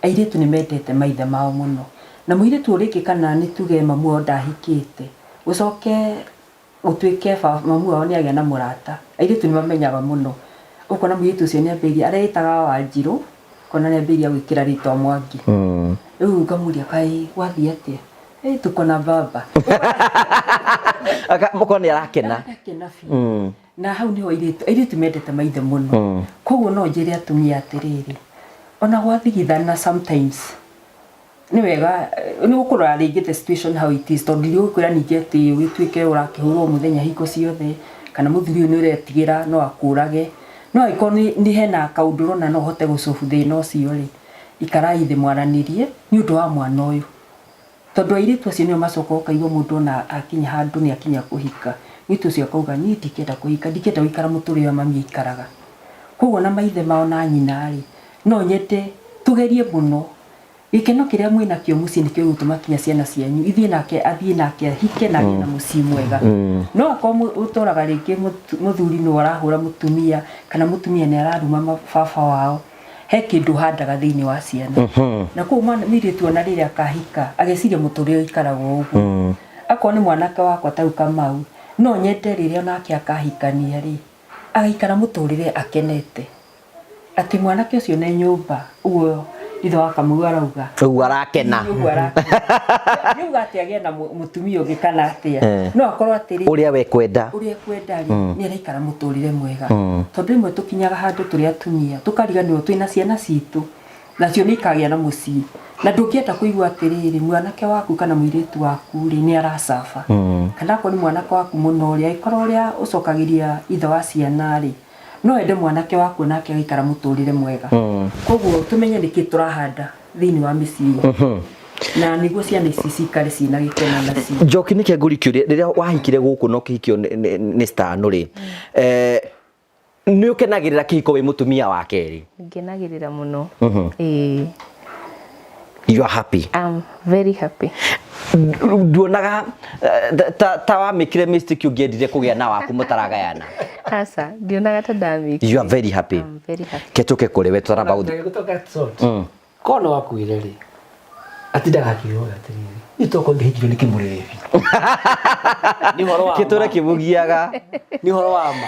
Airĩtu nĩ mendete maithe mao mũno. Na mũirĩtu ũyũ rĩngĩ kana nĩ tuge mamu wao ndahikĩte, gũcoke gũtuĩke mamu wao nĩ agĩa na mũrata. Airĩtu nĩ mamenyaga mũno. Ũkona mũirĩtu ũcio nĩ ambĩrĩria, areĩtaga Wanjirũ, ũkona nĩ ambĩrĩria gwĩkĩra rĩtwa Mwangi. Rĩu ngamũria kaĩ gwathiĩ atĩa? Ĩ tuko na baba. Mũkorwo nĩ arakena. Arakena biũ. Na hau nĩho airĩtu, airĩtu mendete maithe mũno. Koguo no njĩre atumia atĩrĩrĩ, ona gwathigithana sometimes, nĩ wega nĩ ũkũrora rĩngĩ the situation how it is tondũ ndigũkwĩra ningĩ atĩ ũgĩtuĩke ũrakĩhũrwo mũthenya hingo ciothe kana mũthuri ũyũ nĩ ũretigĩra no akũrage no angĩkorwo nĩ hena kaũndũ ũrona no ũhote gũ solve thĩna ũcio rĩ ikarai thĩ mwaranĩrie nĩ ũndũ wa mwana ũyũ tondũ airĩtu acio nĩo macokaga ũkaigua mũndũ ona akinya handũ nĩ akinya kũhika mũirĩtu ũcio akauga niĩ ndingĩenda kũhika ndingĩenda gũikara mũtũrĩre ũrĩa mami aikaraga koguo ona maithe mao na nyina rĩ no nyende tũgerie mũno Gĩkeno kĩrĩa mwĩ nakĩo mũciĩ nĩkĩo gĩgũtũma kinya ciana cianyu ithiĩ nake athiĩ nake ahike na agĩe na mũciĩ mwega. No akorwo ũtũraga rĩngĩ mũthuri nĩwe ũrahũra mũtumia kana mũtumia nĩ araruma baba wao, he kĩndũ ũhandaga thĩinĩ wa ciana. Na koguo mwana mũirĩtu ona rĩrĩa akahika ageciria mũtũrĩre ũikaragwo ũguo. Akorwo nĩ mwanake wakwa ta rĩu Kamau, no nyende rĩrĩa onake akahikania rĩ, agaikara mũtũrĩre akenete. Atĩ mwanake ũcio nĩ nyũmba ũguo ithe wa Kamau arauga. Ũguo arakena. Ũguo arakena. Ndiuga atĩ agĩe na mũtumia ũngĩ kana atĩa. Eh. No akorwo atĩrĩ. Ũrĩa we kwenda. Ũrĩa ekwenda rĩ, nĩ araikara mũtũrĩre mwega. Tondũ rĩmwe tũkinyaga handũ tũrĩ atumia, tũkariganĩrwo twĩna ciana citũ, nacio nĩ ikagĩa na mũciĩ. Na ndũngĩenda kũigua atĩrĩrĩ, mwanake waku kana mũirĩtu waku rĩ, nĩ aracaba. Kana akorwo nĩ mwanake waku mũno rĩ, angĩkorwo ũrĩa ũcokagĩria ithe wa ciana rĩ, no ende mwanake waku nake agaikara mũtũrĩre mwega koguo tũmenye nĩkĩ tũrahanda thĩinĩ wa mĩciĩ itũ na nĩguo ciana ici cikare ciĩna gĩkeno nacio Njoki nĩkĩ ngũri kĩũria rĩrĩa wahikire gũkũ na ũkĩhikio nĩ Stano rĩ eh, Nĩ ũkenagĩrĩra kĩhiko wĩ mũtumia wa kerĩ? Ngenagĩrĩra mũno. Ĩĩ. You are happy? I'm very happy. Nduonaga eh, ta, ta wamĩkire mistake ũngĩendire kũgĩa na waku mũtaragayana? Aca, ndionaga ta ndamĩkire. You are very happy? I'm very happy. Ketũke kũrĩ we tũtaramba gũthiĩ. Gũtoka sort. Korwo no akuire rĩ, atindaga akiuga atĩrĩrĩ, niĩ tokorwo ingĩhikirio nĩ kĩmũrebi. Nĩ ũhoro wa ma. Kĩtũre kĩmũgiaga. Nĩ ũhoro wa ma.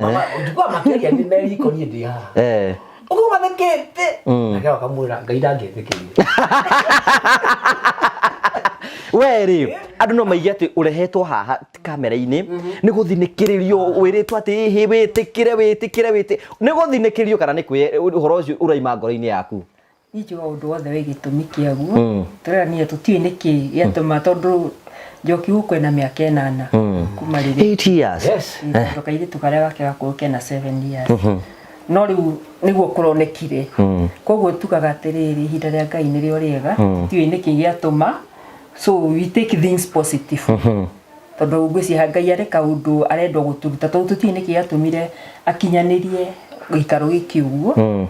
Mama, njiguaga makĩaria nĩ me riko niĩ ndĩ haha. Ũguo mathekete. Nake akamwĩra Ngai ndangĩtĩkĩria. We rĩ, andũ no maige atĩ ũrehetwo haha kamera-inĩ nĩ gũthinĩkĩrĩrio, wĩrĩtwo atĩ ĩhĩ wĩtĩkĩre wĩtĩkĩre wĩtĩ nĩ gũthinĩkĩrĩrio kana nĩ kwĩ ũhoro ũcio ũraima ngoro-inĩ yaku? Niĩ njugaga ũndũ wothe wĩ gĩtũmi kĩaguo. Tũrera niĩ tũtiũĩ nĩkĩ gĩatũma tondũ Njoki gũkũ ena mĩaka ĩnana kuma rĩrĩa 8 years. Yes. Tondũ kairĩtu karĩa gake gakũrũ kena 7 years. No rĩu nĩguo kũronekire. Koguo tugaga atĩrĩrĩ, ihinda rĩa Ngai nĩrĩo rĩega, tũtiũĩ nĩkĩ gĩatũma. So we take things positive. Tondũ ngwĩciria Ngai arĩ kaũndũ arenda gũtũruta tondũ tũtiũĩ nĩkĩ gĩatũmire akinyanĩrie gĩikaro gĩkĩ ũguo.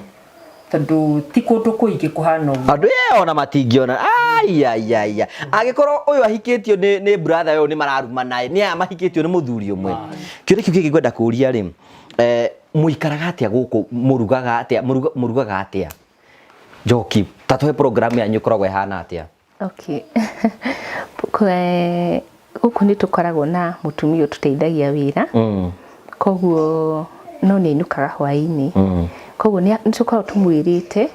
Tondũ ti kũndũ kũingĩ kũhana ũguo. Andũ ĩ ona matingĩona. Aiaiaia, angĩkorwo ũyũ ahikĩtio nĩ brother ũyũ nĩ mararumana ĩ, nĩ aya mahikĩtio nĩ mũthuri ũmwe. Kĩũria kĩu kĩngĩ ngwenda kũria rĩ, mũikaraga atĩa gũkũ, mũrugaga atĩa, mũrugaga atĩa? Njoki, ta tũhe program yanyu ĩkoragwo ĩhana atĩa? Okay. Gũkũ nĩ tũkoragwo na mũtumia ũtũteithagia wĩra. Koguo no nĩ ainũkaga hwaĩ-inĩ. Koguo nĩ tũkoragwo tũmwĩrĩte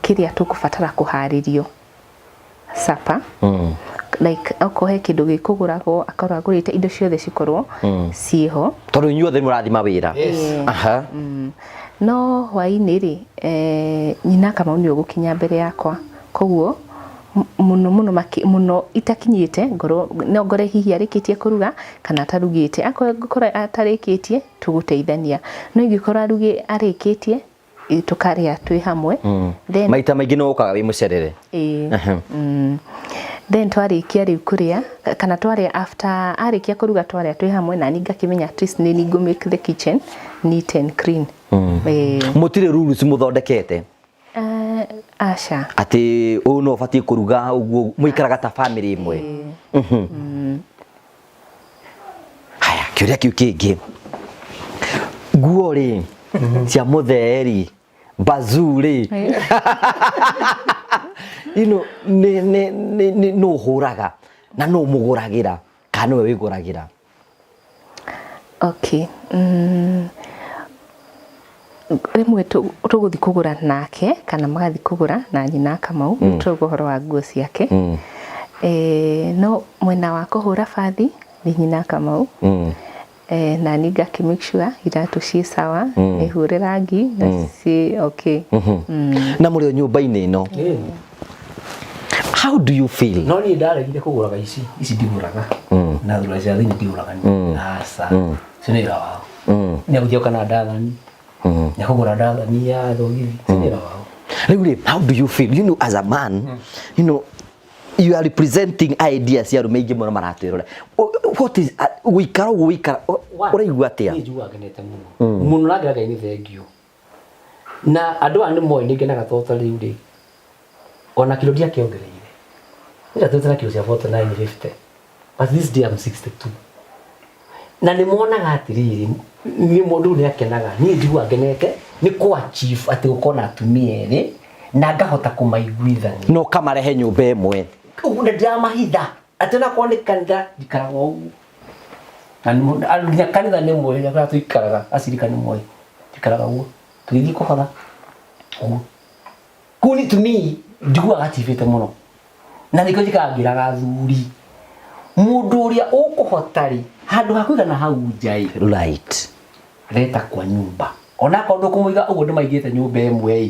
kĩrĩa tũkũbatara kũharĩrio supper. Like okorwo he kĩndũ gĩkũgũragwo akorwo agũrĩte indo ciothe cikorwo ciĩho. Tondũ inyuothe nĩ mũrathiĩ mawĩra. Aha. No hwaĩ-inĩ rĩ, nyina Kamau nĩwe ũgũkinya mbere yakwa. Koguo mũno mũno mũno itakinyĩte ngorwo no ngore hihi arĩkĩtie kũruga kana atarugĩte. Akorwo ngũkora atarĩkĩtie tũgũteithania, no ingĩkorwo arĩkĩtie tũkarĩa twĩ hamwe. Then Maita maingĩ nĩ ũkaga wĩ mũcerere. Ĩĩ. Then twarĩkia rĩu kũrĩa kana twarĩa after arĩkia kũruga twarĩa twĩ hamwe na niĩ ngakĩmenya at least nĩ niĩ ngũ make the kitchen neat and clean. Ĩĩ. Mũtirĩ rules mũthondekete? Aca. Atĩ ũyũ no ũbatiĩ kũruga ũguo, mũikaraga ta family ĩmwe? Haya, kĩũria kĩu kĩngĩ, nguo rĩ cia mũtheri bazuu rĩ, you know, nĩ nĩ nĩ nĩ nũ ũhũraga na nũ ũmũgũragĩra kana nĩwe wĩgũragĩra? Okay. Rĩmwe tũgũthiĩ kũgũra nake kana magathiĩ kũgũra na nyina Kamau, tũrauga ũhoro wa nguo ciake. No mwena wa kũhũra bathi nĩ nyina Kamau. Na niĩ ngakĩ make sure iratũ ciĩ sawa, nĩ hũre rangi na ciĩ okay. Na mũrĩ o nyũmba-inĩ ĩno. How do you feel? No niĩ ndaregire kũgũraga ici, ici ndigũraga. Na thura cia thĩinĩ ndigũraga niĩ. Aca. Ũcio nĩ wĩra wao. Nĩ agũthiĩ kana ndathani. Nĩ akũgũra ndathani ya thogithi. Ũcio nĩ wĩra wao. Rĩu rĩ, how do you feel? You know, as a man, you know, you are representing ideas cia arũme aingĩ mũno maratwĩrora. What is gũikara ũguo ũikara, ũraigua atĩa? Niĩ njiguaga ngenete mũno. Mũno na ngera Ngai nĩ thengiũ. Na andũ aya nĩ moĩ nĩ ngenaga tondũ ta rĩu rĩ, ona kiro ndiakĩongereire. Niĩ ndatũrĩte na kiro cia 49, 50. But this day I'm 62. Na nĩ monaga atĩrĩrĩ, nĩ mũndũ nĩ akenaga. Niĩ njiguaga ngenete nĩ kũ achieve atĩ gũkorwo na atumia erĩ na ngahota kũmaiguithania. Na ũkamarehe nyũmba ĩmwe. Ũguo na ndiramahitha. Atĩ onakorwo nĩ kanitha njikaraga ũguo. Na nginya kanitha nĩ moĩ kũrĩa tũikaraga, acirika nĩ moĩ. Njikaraga ũguo. Tũgĩthiĩ kũhotha ũguo. Kũu ni to me njiguaga achievĩte mũno. Na nĩkĩo njikaraga ngĩraga athuri, mũndũ ũrĩa ũkũhota rĩ, handũ ha kũigana hau nja ĩ, leta kwa nyumba. Onakorwo ndũkũmũiga ũguo ndũmaigĩte nyũmba ĩmwe ĩ,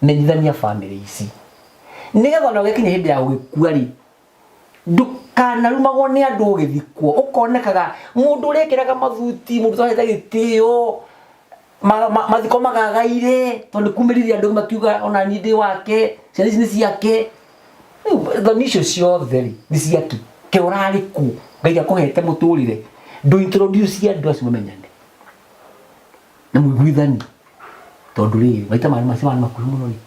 menyithania famĩlĩ ici. Nĩgetha ona ũgĩkinya hĩndĩ ya gũgĩkua rĩ, ndũkanarumagwo nĩ andũ ũgĩthikwo, ũkonekaga mũndũ ũrekĩraga mathuti, mũndũ ũtarahete gĩtĩo, mathiko magagaire, tondũ nĩ kumĩrire andũ makiuga ona niĩ ndĩ wake, ciana ici nĩ ciake. Rĩu thoni icio ciothe rĩ, nĩ ciakĩ? Ke ũrarĩ kũ? Ngai akũhete mũtũrĩre, ndũ introduce andũ acio mamenyane. Na mũiguithani tondũ rĩrĩ maita marĩ macio marĩ makuhĩ mũno rĩ.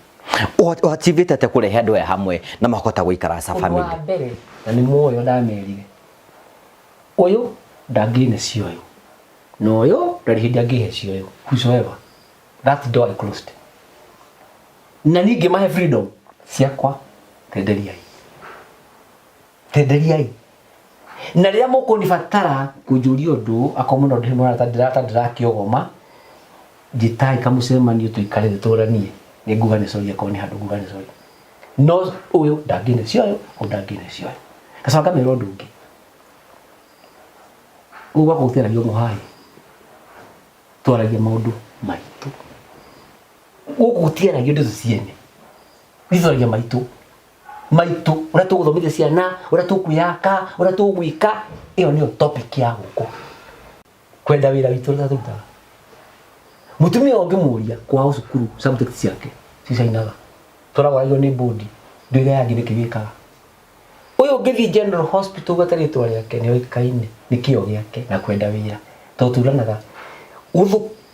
Ũachivĩte atĩa kũrehe andũ aya hamwe na makahota gũikara as a Ũndũ family? wa mbere na nĩ moyo ndamerire ũyũ ndangĩne cioyo na ũyũ ndarĩ hĩndĩ angĩhe cioyo whosoever that door I closed na niĩ ngĩmahe freedom ciakwa tenderiai tenderiai na rĩrĩa mũkũnibatara kũnjũria ũndũ akorwo mũno ndĩmũrona ta ndĩra ta ndĩrakĩogoma njĩtai kamũcemanio tũikare thĩ tũranie nĩ nguga nĩ sorry akorwo nĩ handũ nguga nĩ sorry no ũyũ ndangĩne cioyo ũyũ ndangĩne cioyo ngacoka ngamera ũndũ ũngĩ gũkũ gwakwa gũtiaragio mũhaĩ twaragia maũndũ maitũ gũkũ gũtiaragio ndeto ciene ithoragia maitũ maitũ ũrĩa tũgũthomithia ciana ũrĩa tũkwĩyaka ũrĩa tũgwĩka ĩyo nĩyo topic ya gũkũ kwenda wĩra witũ ũrĩa tũrutaga mũtumia ũngĩmũria kwao cukuru subject ciake cicainaga tũragwaragio nĩ bodi ndwĩre yangĩ nĩkĩ wĩkaga ũyũ ũngĩthiĩ general hospital gweta rĩtwa rĩake nĩ oĩkaine nĩ kĩo gĩake na kwenda wĩra tondũ turanaga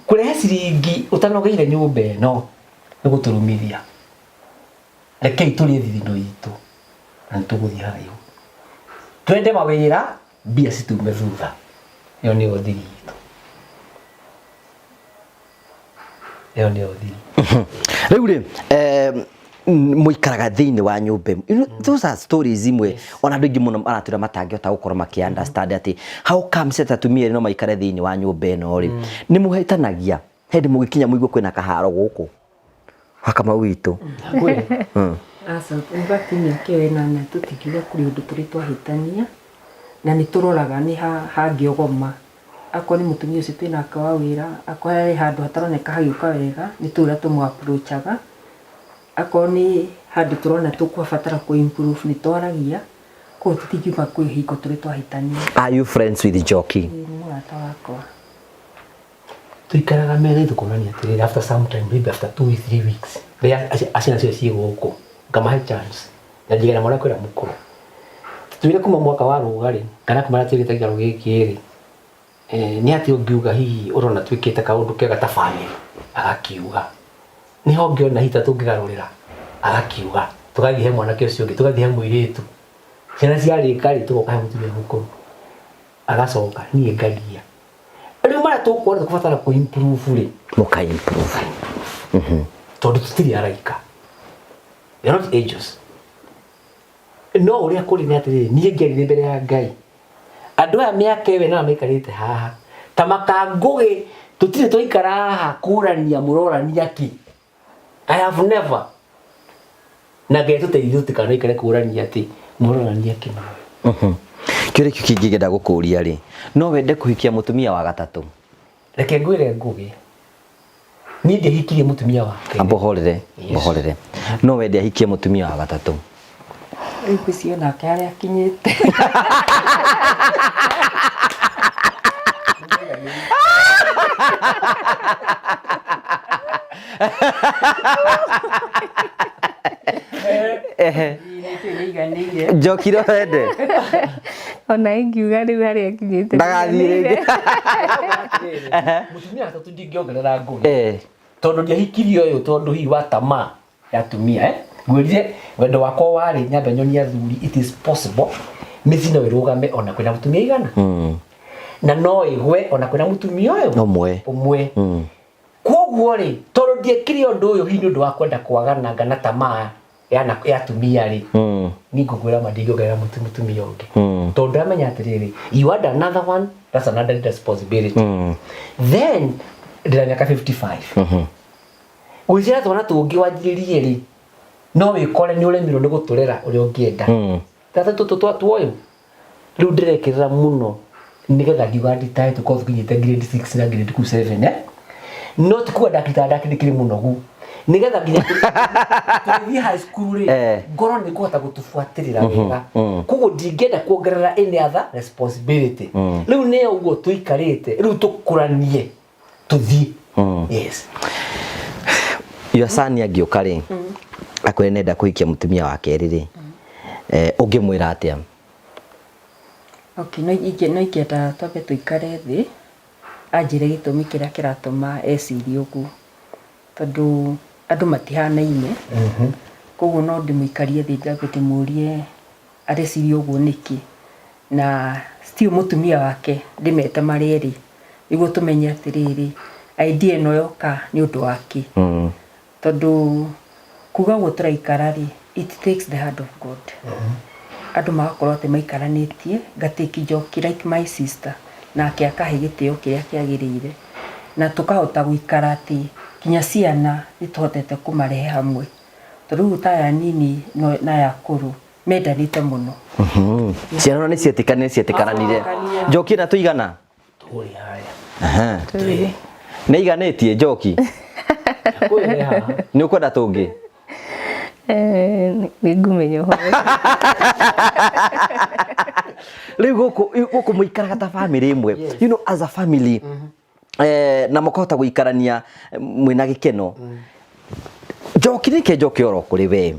kũrehe ciringi ũtanogeire nyũmba ĩno nĩ gũtũrumithia rekei tũrĩe thithino itũ na nĩ tũgũthiĩ haraihu twende mawĩra mbia citume thutha ĩyo nĩyo thiri itũ ĩyo nĩyo thiri rĩu rĩ mũikaraga thĩinĩ wa nyũmba ĩmwe. You know, those are stories imwe ona andũ aingĩ mũno maratwĩra matangĩhota gũkorwo makĩ understand atĩ how comes atĩ atumia erĩ no maikare thĩinĩ wa nyũmba ĩno rĩ nĩ mũhĩtanagia hĩndĩ mũgĩkinya mũigue kwĩna kaharo gũkũ Wakamau witũ. Aca, in fact mĩaka ĩyo ĩnana tũtingiuga kũrĩ ũndũ tũrĩ twahĩtania, na nĩ tũroraga nĩ ha hangĩogoma. Akorwo nĩ mũtumia ũcio twĩ nake wa wĩra, akorwo harĩ handũ hataroneka hagĩũka wega, nĩ tũĩ ũrĩa tũmũ approach aga. Akorwo nĩ handũ tũrona tũkũbatara kũ improve nĩ twaragia, koguo tũtingiuga kwĩ hingo tũrĩ twahĩtania. Are you friends with Njoki? Ĩĩ nĩ mũrata wakwa. Tũikaraga metha tũkonania atĩrĩrĩ after some time maybe after 2 3 weeks rĩrĩa ciana cio ciĩ gũkũ ngamahe chance na njigana mwana kwĩra mũkũrũ twĩre kuma mwaka wa rũgarĩ kana kuma rĩrĩa twĩkĩte gĩikaro gĩkĩ rĩ nĩ atĩa ũngiuga hihi ũrona twĩkĩte kaũndũ kega ta family agakiuga nĩho ngĩona hihi ta tũngĩgarũrĩra agakiuga tũgathiĩ he mwanake ũcio ũngĩ tũgathiĩ he mũirĩtu ciana ciarĩka rĩ tũgoka he mũtumia mũkũrũ agacoka niĩ ngaria rĩu marĩa tũkuona tũkũbatara kũ improve rĩ Mũka improve. Tondũ tũtirĩ araika, we are not angels. No ũrĩa kũrĩ nĩ atĩrĩrĩ, niĩ ngĩarire mbere ya Ngai andũ aya mĩaka ĩyo ĩnana maikarĩte haha ta makangũgĩ tũtirĩ twaikara haha kũrania mũrorania kĩ. I have never na Ngai tũteithie tũtikanaikare kũrania atĩ mũrorania kĩ mũno. Kĩũria kĩu kĩngĩ ngĩenda gũkũria rĩ, no wende kũhikia mũtumia wa gatatũ? Reke ngwĩre Ngũgĩ, niĩ ndiahikirie mũtumia wa kerĩ. Amba ũhorere, ũhorere. No wende ahikie mũtumia wa gatatũ? Rĩu ngwĩciria onake harĩa akinyĩte. Nĩiganĩire. Njoki no wende? Ona ingiuga rĩu harĩa akinyĩte. Ndagathiĩ rĩngĩ. Mũtumia wa gatatũ ndingĩongerera Ngũgĩ. Tondũ ndiahikirie ũyũ tondũ hihi wa tamaa ya atumia eh? Ngwĩrire wendo wakwa warĩ nyambe nyonie athuri it is possible mĩciĩ no ĩrũgame ona kwĩna mũtumia igana na no ĩgwe ona kwĩna mũtumia ũyũ Ũmwe. Ũmwe. Koguo rĩ, tondũ ndiekire ũndũ ũyũ hihi nĩ ũndũ wa kwenda kwagananga na tamaa ya na- ya atumia rĩ, niĩ ngũkwĩra ma ndingĩongerera mũtumia ũngĩ tondũ ndamenya atĩrĩrĩ, you add another one, that's another responsibility. Then ndĩna mĩaka 55, gwĩciria twana tũngĩ wanjĩrĩrie rĩ, no wĩkore nĩ ũremirwo nĩ gũtũrera ũrĩa ũngĩenda. Tata tũtũ tuoyũ rĩu ndĩrekĩrĩra mũno nĩgetha ngiuga nditae tũkorwo tũkinyĩte grade 6 na grade 7 eh? No ti kuga ndakĩritaga ndakĩrĩ mũnogu nĩgetha nginya tũgĩthiĩ high school rĩ ngorwo nĩ ngũhota gũtũbuatĩrĩra wega. Koguo ndingĩenda kuongerera any other responsibility. Rĩu nĩ ũguo tũikarĩte rĩu tũkũranie tũthiĩ, yes. Your son angĩũka rĩ akwĩre nenda kũhikia mũtumia wa kerĩ rĩ, ũngĩmwĩra atĩa? Okay, no ingĩenda twambe tũikare thĩ. Anjĩre gĩtũmi kĩrĩa kĩratũma ecirie ũguo. Tondũ andũ matihanaine. Koguo no ndĩmũikarie thĩ njambe ndĩmũrie areciria ũguo nĩkĩ. Na still mũtumia wake ndĩmete marĩ erĩ nĩguo tũmenye atĩrĩrĩ, idea ĩno yoka nĩ ũndũ wa kĩ. Tondũ kuga ũguo tũraikara rĩ, it takes the hand of God. Andũ magakorwo atĩ maikaranĩtie, nga take Njoki like my sister, nake akahe gĩtĩo kĩrĩa kĩagĩrĩire. Na tũkahota gũikara atĩ nginya ciana nĩ tũhotete kũmarehe hamwe. Tondũ rĩu ta aya anini na aya akũrũ mendanĩte mũno. Ciana ona nĩ cietĩkanire cietĩkananire. Njoki ĩna tũigana? Tũrĩ harĩa. Aha. Nĩ iganĩtie Njoki? Kwĩ haha. Nĩ ũkwenda tũngĩ? Eh, nĩ ngũmenya ũhoro. Rĩu gũkũ gũkũ mũikaraga ta family ĩmwe. You know as a family. Eh, na mũkahota gũikarania mwĩna gĩkeno. Njoki nĩke njoke oro kũrĩ we.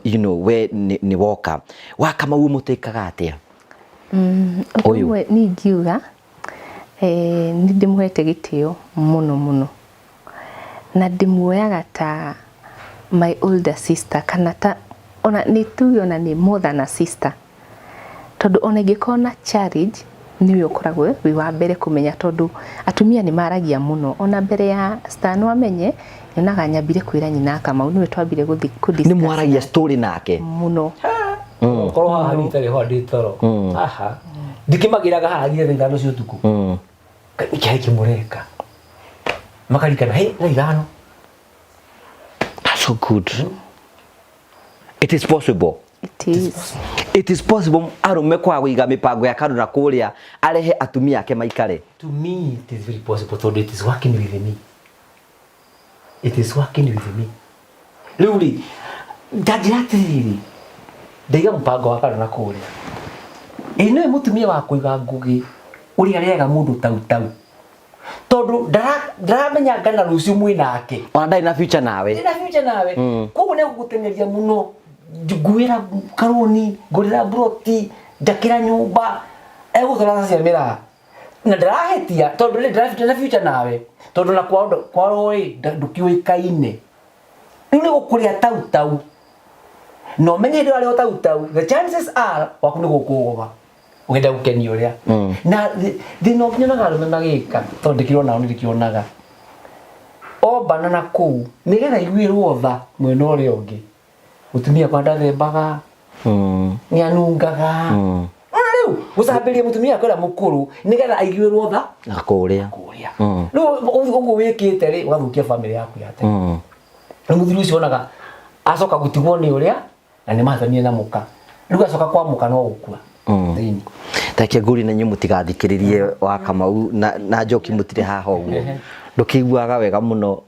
You know we nĩ woka. Wa Kamau mũtĩkaga atĩa? Ũndũ Ũyũ. Ũmwe niĩ ingiuga eh, nĩ ndĩmũhete gĩtĩo mũno mũno na ndĩmuoyaga ta my older sister kana ta ona nĩ tuge ona nĩ more than a sister, tondũ ona ingĩkorwo na challenge nĩwe ũkoragwo wĩ wa mbere kũmenya, tondũ atumia nĩ maragia mũno. Ona mbere ya Stan amenye, nyonaga nyambire kwĩra nyina Kamau, nĩwe twambire gũthiĩ kũ Nĩ discuss. Mwaragia story nake? Mũno. Korwo haha niĩ itarĩ ho ndĩ toro haha ndikĩmagĩraga haha nginya thaa 5 cia ũtukũ. Nĩkĩarĩ kĩmũreka makarikana hĩ thaa 5. That's so good. It is possible. It is. It is possible arume kwaga kũiga mĩpango ya kando na kũrĩa arehe atumia ake maikare? To me it is very possible, tondũ it is working with me, it is working with me. Rĩu rĩ, ndanjĩra atĩrĩrĩ, ndaiga mũbango wa kando na kũrĩa, ĩ nĩwe mũtumia wa kũiga ngũgĩ ũrĩa arĩaga mũndũ tau tau, tondũ ndaramenya ngana rũciũ mwĩ nake. Ona ndarĩ na future nawe. Ndĩ na future nawe. Koguo nĩ gũgũteng'eria mũno, nguĩra karũni, ngũrĩra mburoti, njakĩra nyũmba, egũtwara cia mĩraa na ndarahĩtia, tondũ rĩ ndĩ na future nawe, tondũ na kwao kwao rĩ ndũkĩũĩkaine. Rĩu nĩ gũkũrĩa tau tau, na ũmenye hĩndĩ ĩyo arĩo tau tau, the chances are waku nĩ gũkũgoma ũgenda gũkenia ũrĩa. Na thĩna ũngĩ nyonaga arũme magĩka, tondũ ndĩkĩrona nĩ ndĩkĩonaga ombana na kũu nĩgetha iguĩrwo tha mwena ũrĩa ũngĩ, mũtumia kwa ndathembaga, nĩ anungaga. Ona rĩu gũcambĩria mũtumia kwĩra mũkũrũ nĩgetha aiguĩrwo tha Na kũrĩa. Kũrĩa. Rĩu ũguo wĩkĩte rĩ, ũgathũkia famĩlĩ yaku ya tene. Rĩu mũthuri ũcio onaga acoka gũtigwo nĩ ũrĩa na nĩ mahatanire na mũka, rĩu acoka kwa mũka no gũkua thĩinĩ. Take ngũri na inyuĩ mũtigathikĩrĩrie wa Kamau na Njoki, mũtirĩ haha ũguo. Ndũkĩiguaga wega mũno,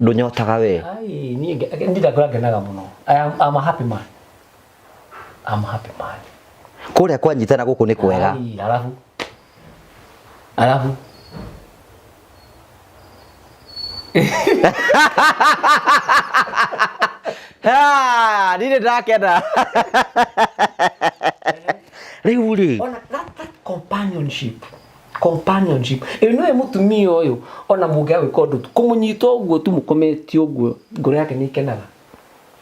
ndũnyotaga we? Ai, niĩ ndindakũra ngenaga mũno. I'm a happy man. I'm a happy man. Kũrĩa kwanyitana gũkũ nĩ kwega. Ai, alafu alafu Ah, niĩ nĩ ndakena rĩu rĩ. Ona that companionship ĩyo nĩwe mũtumia ũyũ, ona mũngĩaga gwĩka ũndũ tu, kũmũnyita ũguo tu mũkometie ũguo, ngoro yake nĩ ikenaga,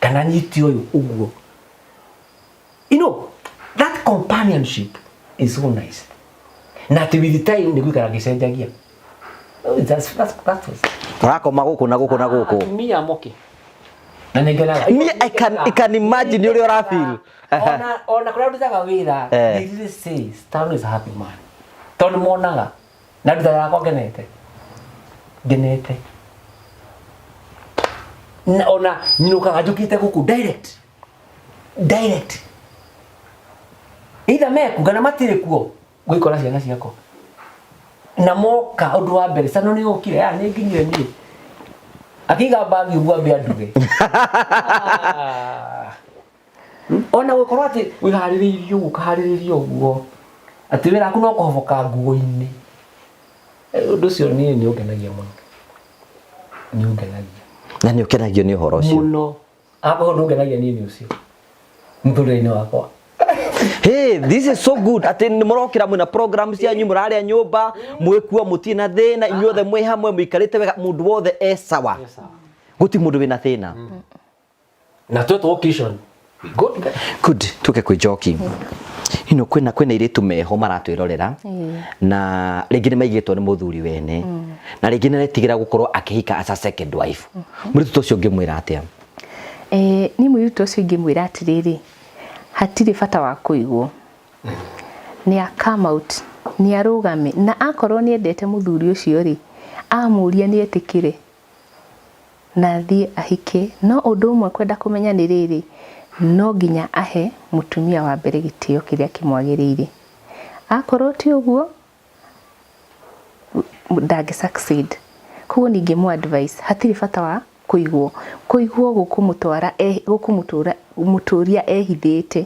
kana nyite ũyũ ũguo. That companionship is so nice, na atĩ with time nĩ gũikara ngĩcenjagia. Oh, that was Ũrakoma gũkũ na gũkũ na gũkũ. Atumia moke na nĩ ngenaga. Niĩ I can imagine ũrĩa ũrafeel. Ona kũrĩa ndutaga wĩra, they really say Stan is a happy man, tondũ monaga na ndutaga yakwa ngenete ngenete, na ona nyinũkaga njũkĩte gũkũ direct direct, either meku kana matirĩ kuo, ngũikora ciana ciakwa na moka ũndũ wa mbere, "Sano nĩ ũkire?" "Ya, nĩ nginyire." Niĩ akĩiga mbagi ũguo ambe anduge. Ah. Ona gũkorwo atĩ wĩharĩrĩirie ũguo, ũkaharĩrĩria ũguo atĩ wĩra waku no kũhoboka nguo-inĩ. Eh, ũndũ ũcio niĩ nĩ ũngenagia mũno, nĩ ũngenagia. Na nĩ ũkenagio nĩ ũhoro ũcio? Mũno. Akorwo ũndũ ũngenagia niĩ nĩ ũcio mũtũrĩre-inĩ wakwa. Hey, this is so good atĩ nĩ mũrokĩra mwĩna program cianyu mũrarĩa nyũmba mwĩkuo mũtirĩ na thĩna inyuothe mwĩ hamwe mũikarĩte wega mũndũ wothe e sawa gũtirĩ mũndũ wĩna thĩna. Na twetwo occasion we go together. Good, tuke kwĩ Njoki. You know, kwĩna airĩtu meho maratwĩrorera na rĩngĩ nĩ maigĩtwo nĩ mũthuri wene na rĩngĩ nĩ aretigĩra gũkorwo akĩhika as a second wife. Mũirĩtu ta ũcio ũngĩmwĩra atĩa? Niĩ mũirĩtu ũcio ingĩmwĩra atĩrĩrĩ, hatirĩ bata wa kũigwo, nĩ a come out, nĩ arũgame, na akorwo nĩ endete mũthuri ũcio rĩ, amũria nĩ etĩkĩre na athiĩ ahike. No ũndũ ũmwe kwenda kũmenya nĩ rĩrĩ, no nginya ahe mũtumia wa mbere gĩtĩo kĩrĩa kĩmwagĩrĩire. Akorwo ti ũguo, ndangĩ succeed. Koguo niĩ ingĩmũ advise hatirĩ bata wa kũigwo. Kũigwo gũkũmũtwara gũkũmũtũra mũtũria ehithĩte.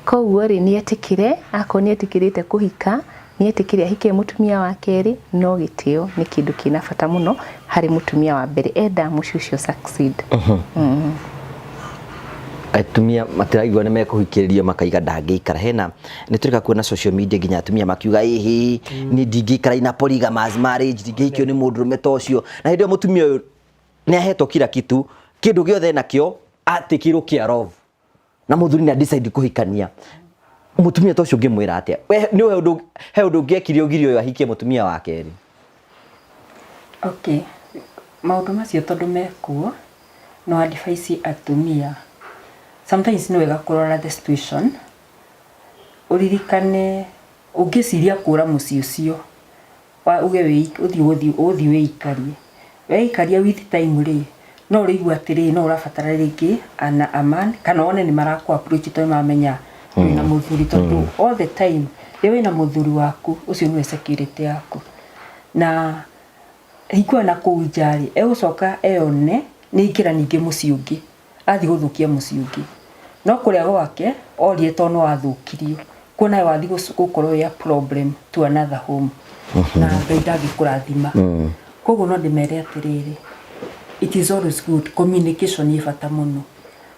Koguo rĩ, nĩ etĩkĩre, akorwo nĩ etĩkĩrĩte kũhika, nĩ etĩkĩre ahike mũtumia wa kerĩ, no gĩtĩo nĩ kĩndũ kĩna bata mũno harĩ mũtumia wa mbere enda mũciĩ ũcio succeed. Atumia matiraigua nĩ mekũhikĩrĩrio makaiga ndangĩikara hena nĩ tũrĩka kuona social media nginya atumia makiuga ĩhĩ niĩ ndingĩikara ina polygamous marriage, ndingĩhikio nĩ mũndũrũme ta ũcio, na hĩndĩ ĩyo mũtumia ũyũ nĩ ahetwo kila kitu, kĩndũ gĩothe enakĩo atĩkĩirwo care of, na mũthuri nĩ decide kũhikania mũtumia ta ũcio ũngĩmwĩra atĩa? We nĩ he ũndũ he ũndũ ũngĩekire ũgirie ũyũ ahikie mũtumia wa kerĩ? Okay, maũndũ macio tondũ mekuo, no advice atumia. Sometimes nĩ wega kũrora the situation, ũririkane ũngĩciria kũra mũciĩ ũcio, uge ũthiĩ ũthiĩ ũthiĩ wĩikarie. Weikaria with time rĩ, no ũrĩigua atĩrĩrĩ, no ũrabatara rĩngĩ ana a man, kana wone nĩ marakũ approach tondũ nĩ maramenya wĩna mũthuri, tondũ all the time rĩrĩa wĩna mũthuri waku, ũcio nĩwe security yaku. Na hingo ĩyo na kũu nja rĩ, egũcoka eyone nĩ aingĩra ningĩ mũciĩ ũngĩ, athiĩ gũthũkia mũciĩ ũngĩ. No kũrĩa gwake orire tondũ nĩ wathũkirio, kuo nawe wathiĩ gũkorwo wĩ a problem to another home, na Ngai ndangĩkũrathima. Koguo no ndĩmere atĩrĩrĩ, it is always good, communication ĩ bata mũno.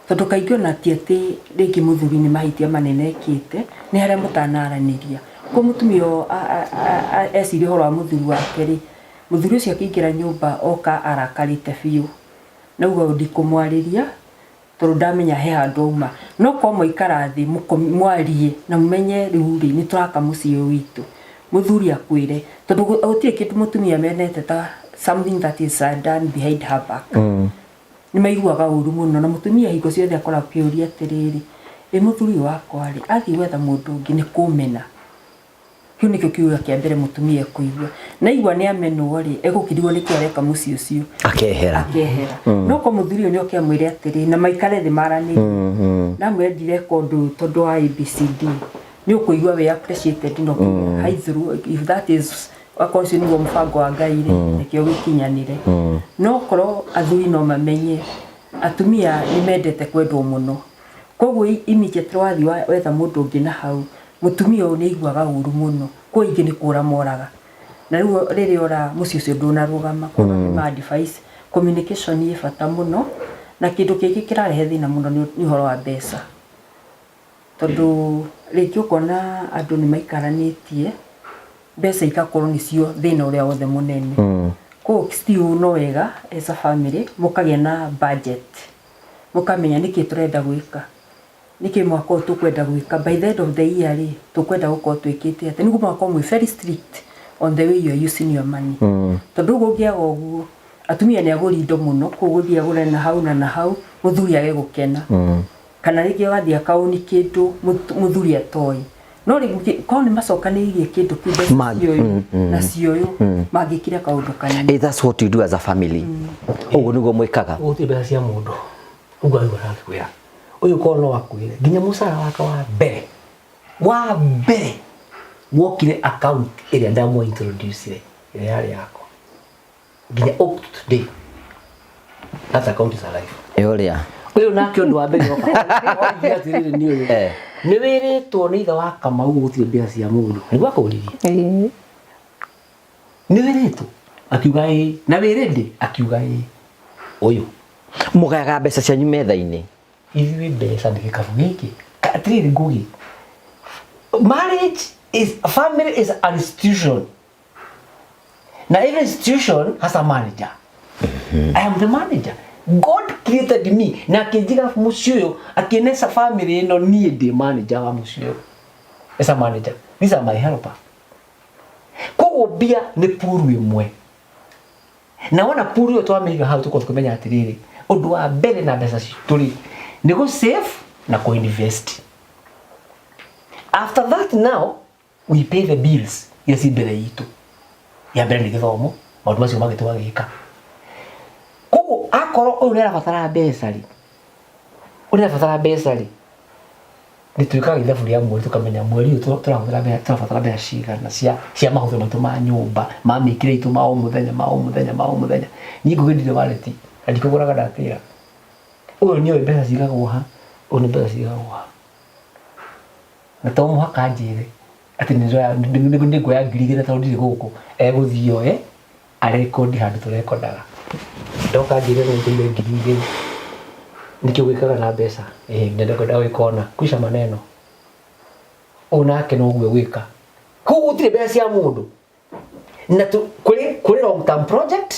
Tondũ kaingĩ ona ti atĩ rĩngĩ mũthuri nĩ mahĩtia manene ekĩte, nĩ harĩa mũtanaranĩria. Koguo mũtumia ũyũ eciria ũhoro wa mũthuri wake rĩ, mũthuri ũcio akĩingĩra nyũmba oka arakarĩte biũ. Na auga ũyũ ndikũmwarĩria tondũ ndamenya he handũ auma. No korwo mwaikara thĩ mwarie na mũmenye rĩu rĩ, nĩ tũraka mũciĩ ũyũ witũ. Mũthuri akwĩre, tondũ gũtirĩ kĩndũ mũtumia amenete ta something that is done behind her back. Nĩ maiguaga ũru mũno, na mũtumia hingo ciothe akoragwo akĩũria atĩrĩrĩ, ĩ mũthuri ũyũ wakwa rĩ, athiĩ gwetha mũndũ ũngĩ nĩ kũmena. Kĩu nĩkĩo kĩũria kĩa mbere mũtumia ekũigua. Na aigua nĩ amenwo rĩ, egũkĩrigwo nĩkĩ areka mũciĩ ũcio. Akehera. Akehera. No korwo mũthuri ũyũ nĩ oke amwĩre atĩrĩ, na maikare thĩ maranĩrie. Na amwĩre ndireka ũndũ ũyũ tondũ wa ABCD. Nĩ ũkũigua wĩ appreciated na ũkĩuga hi through, if that is, akorwo ũcio nĩguo mũbango wa Ngai rĩ, reke ũgĩkinyanĩre. No korwo athuri no mamenye, atumia nĩ mendete kwendwo mũno. Koguo immediately wathiĩ wetha mũndũ ũngĩ na hau, mũtumia ũyũ nĩ aiguaga ũru mũno. Koguo aingĩ nĩ kũra moraga. Na rĩu rĩrĩa ora mũciĩ ũcio ndũnarũgama. Koguo nĩ ma advice, communication ĩ bata mũno. Na kĩndũ kĩngĩ kĩrarehe thĩna mũno nĩ ũhoro wa mbeca. Tondũ rĩngĩ ũkona andũ nĩ maikaranĩtie, mbeca igakorwo nĩcio thĩna ũrĩa wothe mũnene. Koguo still no wega as a family mũkagĩa na budget, mũkamenya nĩkĩ tũrenda gwĩka, nĩkĩ mwaka ũyũ tũkwenda gwĩka, by the end of the year rĩ, tũkwenda gũkorwo twĩkĩte atĩa, nĩguo mũgakorwo mwĩ very strict on the way you are using your money. Tondũ ũguo ũngĩaga ũguo, atumia nĩ agũri indo mũno, koguo gũthiĩ agũre na hau na na hau, mũthuri age gũkena. Kana rĩngĩ agathiĩ akaũni kĩndũ mũthuri atoĩ. No rĩngĩ korwo nĩ macokanĩrĩirie kĩndũ kĩu mbeca cioyũ na cioyũ, mangĩkire kaũndũ kanene. Hey, that's what you do as a family. Ũguo nĩguo mwĩkaga. Gũtirĩ mbeca cia mũndũ. Ũguo aigua arakĩkwĩra. Ũyũ korwo no akwĩre nginya mũcara wake wa mbere wa mbere wokire account ĩrĩa ndamũ introduce ĩrĩa yarĩ yakwa nginya up to today that account is alive. Ĩũrĩa. Ũyũ nake ũndũ wa mbere oka oirie atĩrĩrĩ, nĩ ũyũ nĩ wĩrĩtwo nĩ ithe wa Kamau gũtirĩ mbia cia mũndũ, nĩguo akũririe nĩ wĩrĩtwo, akiuga ĩĩ, na wĩ ready, akiuga ĩĩ. Ũyũ Mũgayaga mbeca cianyu metha-inĩ? Ithuĩ mbeca nĩ gĩkabu gĩkĩ. Atiriri Ngugi, marriage is family is an institution na every institution has a manager. I am the manager. God created me na akĩnjiga mũciĩ ũyũ, akĩnesa family ĩno, niĩ ndĩ manager wa mũciĩ ũyũ. As a manager, these are my helper. Koguo mbia nĩ puru ĩmwe, na wona puru ĩyo twamĩiga hau, tũkorwo tũkĩmenya atĩrĩrĩ, ũndũ wa mbere na mbeca citũ rĩ, nĩ gũ save na kũ invest. After that, now we pay the bills iria ci mbere itũ. Ya mbere nĩ gĩthomo, maũndũ macio mangĩ tũgagĩka. Koguo akorwo ũyũ nĩ arabatara mbeca rĩ, ũyũ nĩ arabatara mbeca rĩ, nĩ twĩkaga ithabu rĩa mweri, tũkamenya mweri ũyũ tũrahũthĩra mbeca, tũrabatara mbeca cigana cia mahũthĩro maitũ ma nyũmba, ma mĩkĩre itũ ma o mũthenya, ma o mũthenya, ma o mũthenya. Niĩ Ngugi ndirĩ wallet na ndikũgũraga ndatĩra. Ũyũ nĩoĩ mbeca cigagwo ha, ũyũ nĩ mbeca cigagwo ha, na to mũhaka njĩre atĩ nĩ nguoya 2000 tondũ ndirĩ gũkũ. Egũthiĩ oe arekondi handũ tũrekondaga, ndoka njĩre nĩ ngũire 2000. Nĩkĩo gwĩkaga na mbeca ĩĩ nĩ ndekwenda gwĩka ona kwisha maneno. Ũyũ nake noguo gwĩka. Koguo gũtirĩ mbeca cia mũndũ na kũrĩ long term project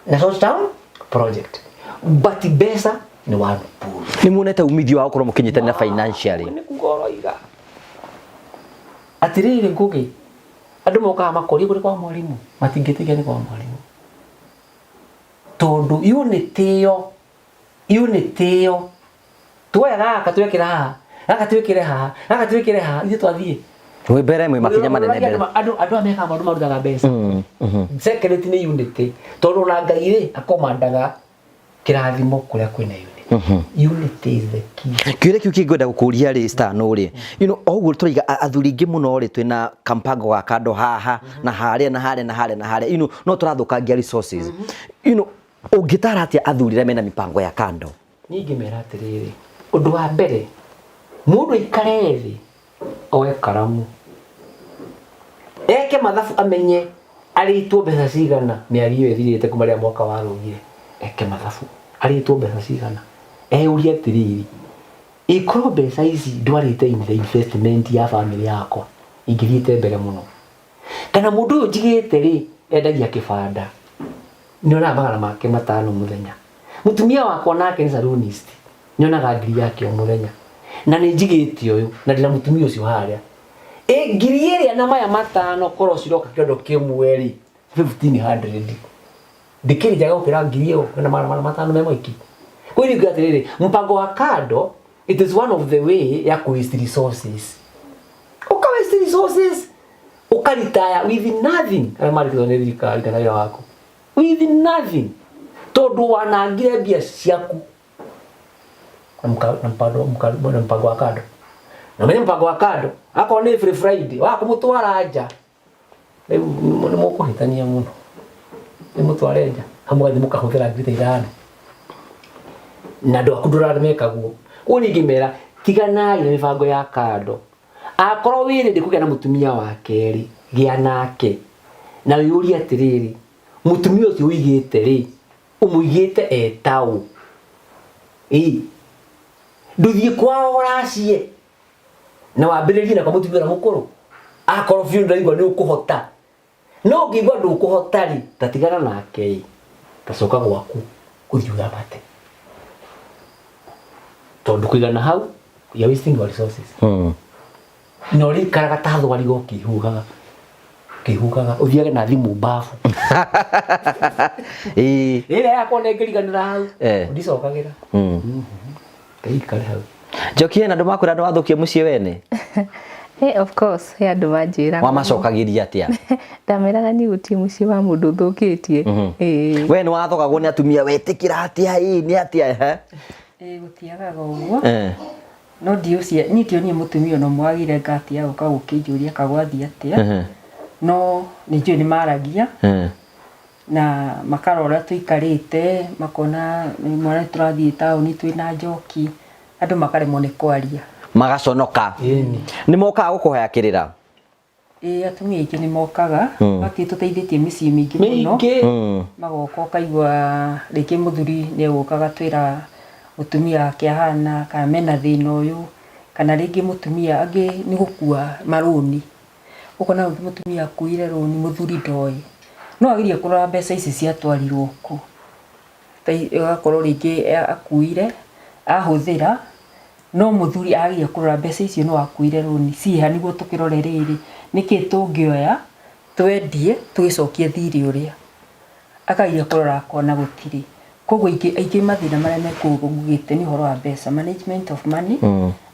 na short term project, but mbeca nĩ one pool. Nĩ muonete umithio wa gũkorwo mũkĩnyitanĩra financially? Nĩ kuga ũroiga atĩrĩrĩ Ngugi, andũ mokaga makoria kũrĩ kwa mwarimũ, matingĩtĩkia nĩ kwa mwarimũ, tondũ unity ĩyo, unity ĩyo tuoya gaka twekĩra haha, gaka twĩkĩre haha, gaka twĩkĩre haha, ithuĩ twathiĩ. Mwĩ mbere, mwĩ makinya manene mbere. Andũ aya mekaga maũndũ marutaga mbeca. Secret nĩ unity, tondũ ona Ngai rĩ akomandaga kĩrathimo kũrĩa kwĩna unity. Unity is the key. Kĩũria kĩu kĩngwenda gũkũria rĩ, Stano rĩ, o ũguo tũraiga athuri aingĩ mũno rĩ, twĩna kampango ga kando haha na harĩa na harĩa na harĩa na harĩa, no tũrathũkangia resources. Ũngĩtara atĩa athuri arĩa mena mipango ya kando? Niĩ ingĩmera atĩrĩrĩ, ũndũ wa mbere, mũndũ aikare thĩ, oe karamu, eke mathabu, amenye arĩtwo mbeca cigana mĩeri ĩyo ĩthirĩte kuma rĩrĩa mwaka warũgire. Eke mathabu arĩtwo mbeca cigana, eyũrie atĩrĩrĩ, ĩkorwo mbeca ici ndwarĩte in the investment ya family yakwa, ingĩthiĩte mbere mũno. Kana mũndũ ũyũ njigĩte rĩ, endagia kĩbanda, nĩonaga 500 mũthenya. Mũtumia wakwa nake nĩ salonist, nĩonaga 1000 yake o mũthenya, na nĩ njigĩte ũyũ na ndĩna mũtumia ũcio harĩa ĩ ngiri ĩrĩa na maya matano, korwo ciroka kĩondo kĩmwe rĩ, 1500 ndĩkĩrĩ njega gũkĩra ngiri ĩyo na 500 me moiki. Kwa hiyo atĩrĩrĩ, mpango wa kando, it is one of the way ya ku waste resources. Uka waste resources, ũkaritaya with nothing, arĩa marĩkĩtwo nĩ thirikari kana wĩra waku with nothing, tondũ wanangire mbia ciaku na mpango wa kando. Na menye mpango wa kando, akorwo nĩ free Friday wa kũmũtwara nja, rĩu nĩ mũkũhĩtania mũno. Nĩ mũtware nja hamwe, mũgathiĩ mũkahũthĩra 5,000 na andũ aku ndũrarĩ mekaguo. Koguo niĩ ingĩmera, tiganai na mĩbango ya kando. Akorwo wĩ ready kũgĩa na mũtumia wa kerĩ, gĩa nake na wĩyũrie atĩrĩrĩ, mũtumia ũcio ũigĩte rĩ, ũmũigĩte etaũ? Ĩ ndũthiĩ kwao ũracie na wambĩrĩrie na kwa mũtumia ũrĩa mũkũrũ, akorwo biũ ndũraigua nĩ ũkũhota. No ũngĩigua ndũkũhota rĩ, ta tigana nake ĩ, tacoka gwaku ũthiĩ ũthamate, tondũ kũigana hau you are wasting your resources. Na ũrĩikaraga ta thwariga ũkĩhuhaga ũkĩhuhaga, ũthiage na thimũ mbabu. Ĩrĩa yakwa nengeriganĩra hau. Ndicokagĩra. Ĩikare hau. Njoki, hena andũ makwĩra andũ wathũkia mũciĩ wene? Hey, of course, he andũ manjĩraga. Wamacokagĩria atĩa? Ndameraga niĩ gũtirĩ mũciĩ wa mũndũ ũthũkĩtie. Ĩĩ. We nĩ wathogagwo nĩ atumia, wetĩkĩra atĩa? Ĩ nĩ atĩa ehe? Ĩĩ, gũtiagaga ũguo. No ndiũcia niĩ ndionire mũtumia ona ũmwe wagĩire ngati ya gũka gũkĩnjũria kagwathiĩ atĩa. No nĩ njũĩ nĩ maragia na makarora ũrĩa tũikarĩte, makona mwana tũrathiĩ taũni twĩna njoki, andũ makaremwo nĩ kwaria. Magaconoka. Ĩni. Nĩ mokaga gũkũhoya kĩrĩra? Ĩĩ, atumia aingĩ nĩ mokaga. Fakti tũteithĩtie mĩciĩ mĩingĩ mũno. Mĩingĩ. Magoka, ũkaigua rĩngĩ mũthuri nĩ egũka agatwĩra mũtumia wake ahana kana mena thĩna ũyũ. Kana rĩngĩ mũtumia angĩ nĩ gũkua marũni, ũkona mũtumia akuire rũni mũthuri ndoĩ, no agerie kũrora mbeca ici ciatwarirwo kũ, Ũgakorwo rĩngĩ akuire ahũthĩra, no mũthuri ageria kũrora mbeca icio no akuire rũni ciĩha nĩguo tũkĩrore rĩrĩ, nĩkĩ tũngĩoya twendie tũgĩcokie thirĩ ũrĩa. Akageria kũrora akona gũtirĩ. Koguo aingĩ aingĩ mathĩna marĩa me kũu ngugĩte nĩ ũhoro wa mbeca, management of money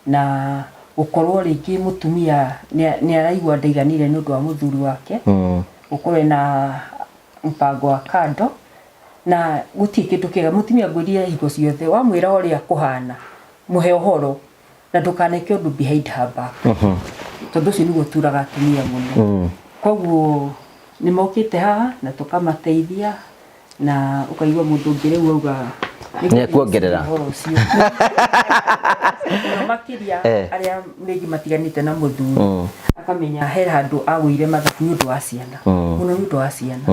na gũkorwo rĩngĩ mũtumia nĩ araigua ndaiganĩire nĩ ũndũ wa mũthuri wake, gũkorwo ena mũbango wa kando na gũtirĩ kĩndũ kĩega. Mũtumia ngwĩrire hingo ciothe wamwĩra ũrĩa kũhana, mũhe ũhoro na ndũkaneke ũndũ behind her back tondũ ũcio nĩguo ũturaga atumia mũno. Koguo nĩ mokĩte haha na tũkamateithia na ũkaigua mũndũ ũngĩ rĩu auga Nĩekuongerera. ũhoro ũcio mũno makĩria arĩa rĩngĩ matiganĩte na mũthuri akamenya he handũ agũire mathabu nĩ ũndũ wa ciana mũno nĩ ũndũ wa ciana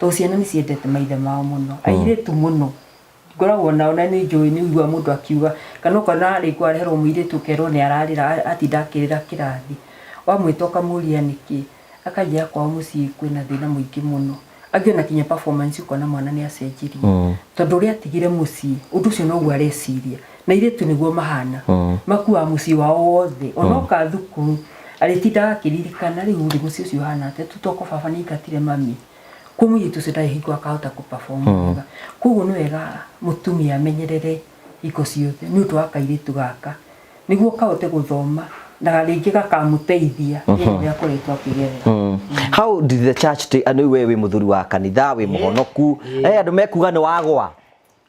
tondũ ciana nĩ ciendete maithe mao mũno airĩtu mũno ngoragwo nao na nĩ njũĩ nĩ ũiguaga mũndũ akiuga kana ũkona rĩngĩ wareherwo mũirĩtu ũkerwo nĩ ararĩra atinda akĩrĩra kĩrathi wamwĩta ũkamũria nĩkĩ akanjĩra kwao mũciĩ kwĩna thĩna mũingĩ mũno angĩ ona kinya performance ũkona mwana nĩ acenjirie tondũ ũrĩa atigire mũciĩ ũndũ ũcio noguo areciria na airĩtu nĩguo mahana makuaga mũciĩ wao wothe ona oka thukuru arĩtindaga akĩririkana rĩu rĩ mũciĩ ũcio ũhana atĩa tũtoko baba nĩ aingatire mami kwa mũirĩtu ũcio ndarĩ hingo akahota kũ perform wega koguo nĩ wega mũtumia amenyerere hingo ciothe nĩ ũndũ wa kairĩtu gaka nĩguo kahote gũthoma na rĩngĩ gakamũteithia thĩna ũrĩa akoretwo akĩgerera. How did the church take anũ we wĩ mũthuri wa kanitha wĩ mũhonoku eh andũ mekuga nĩ wagwa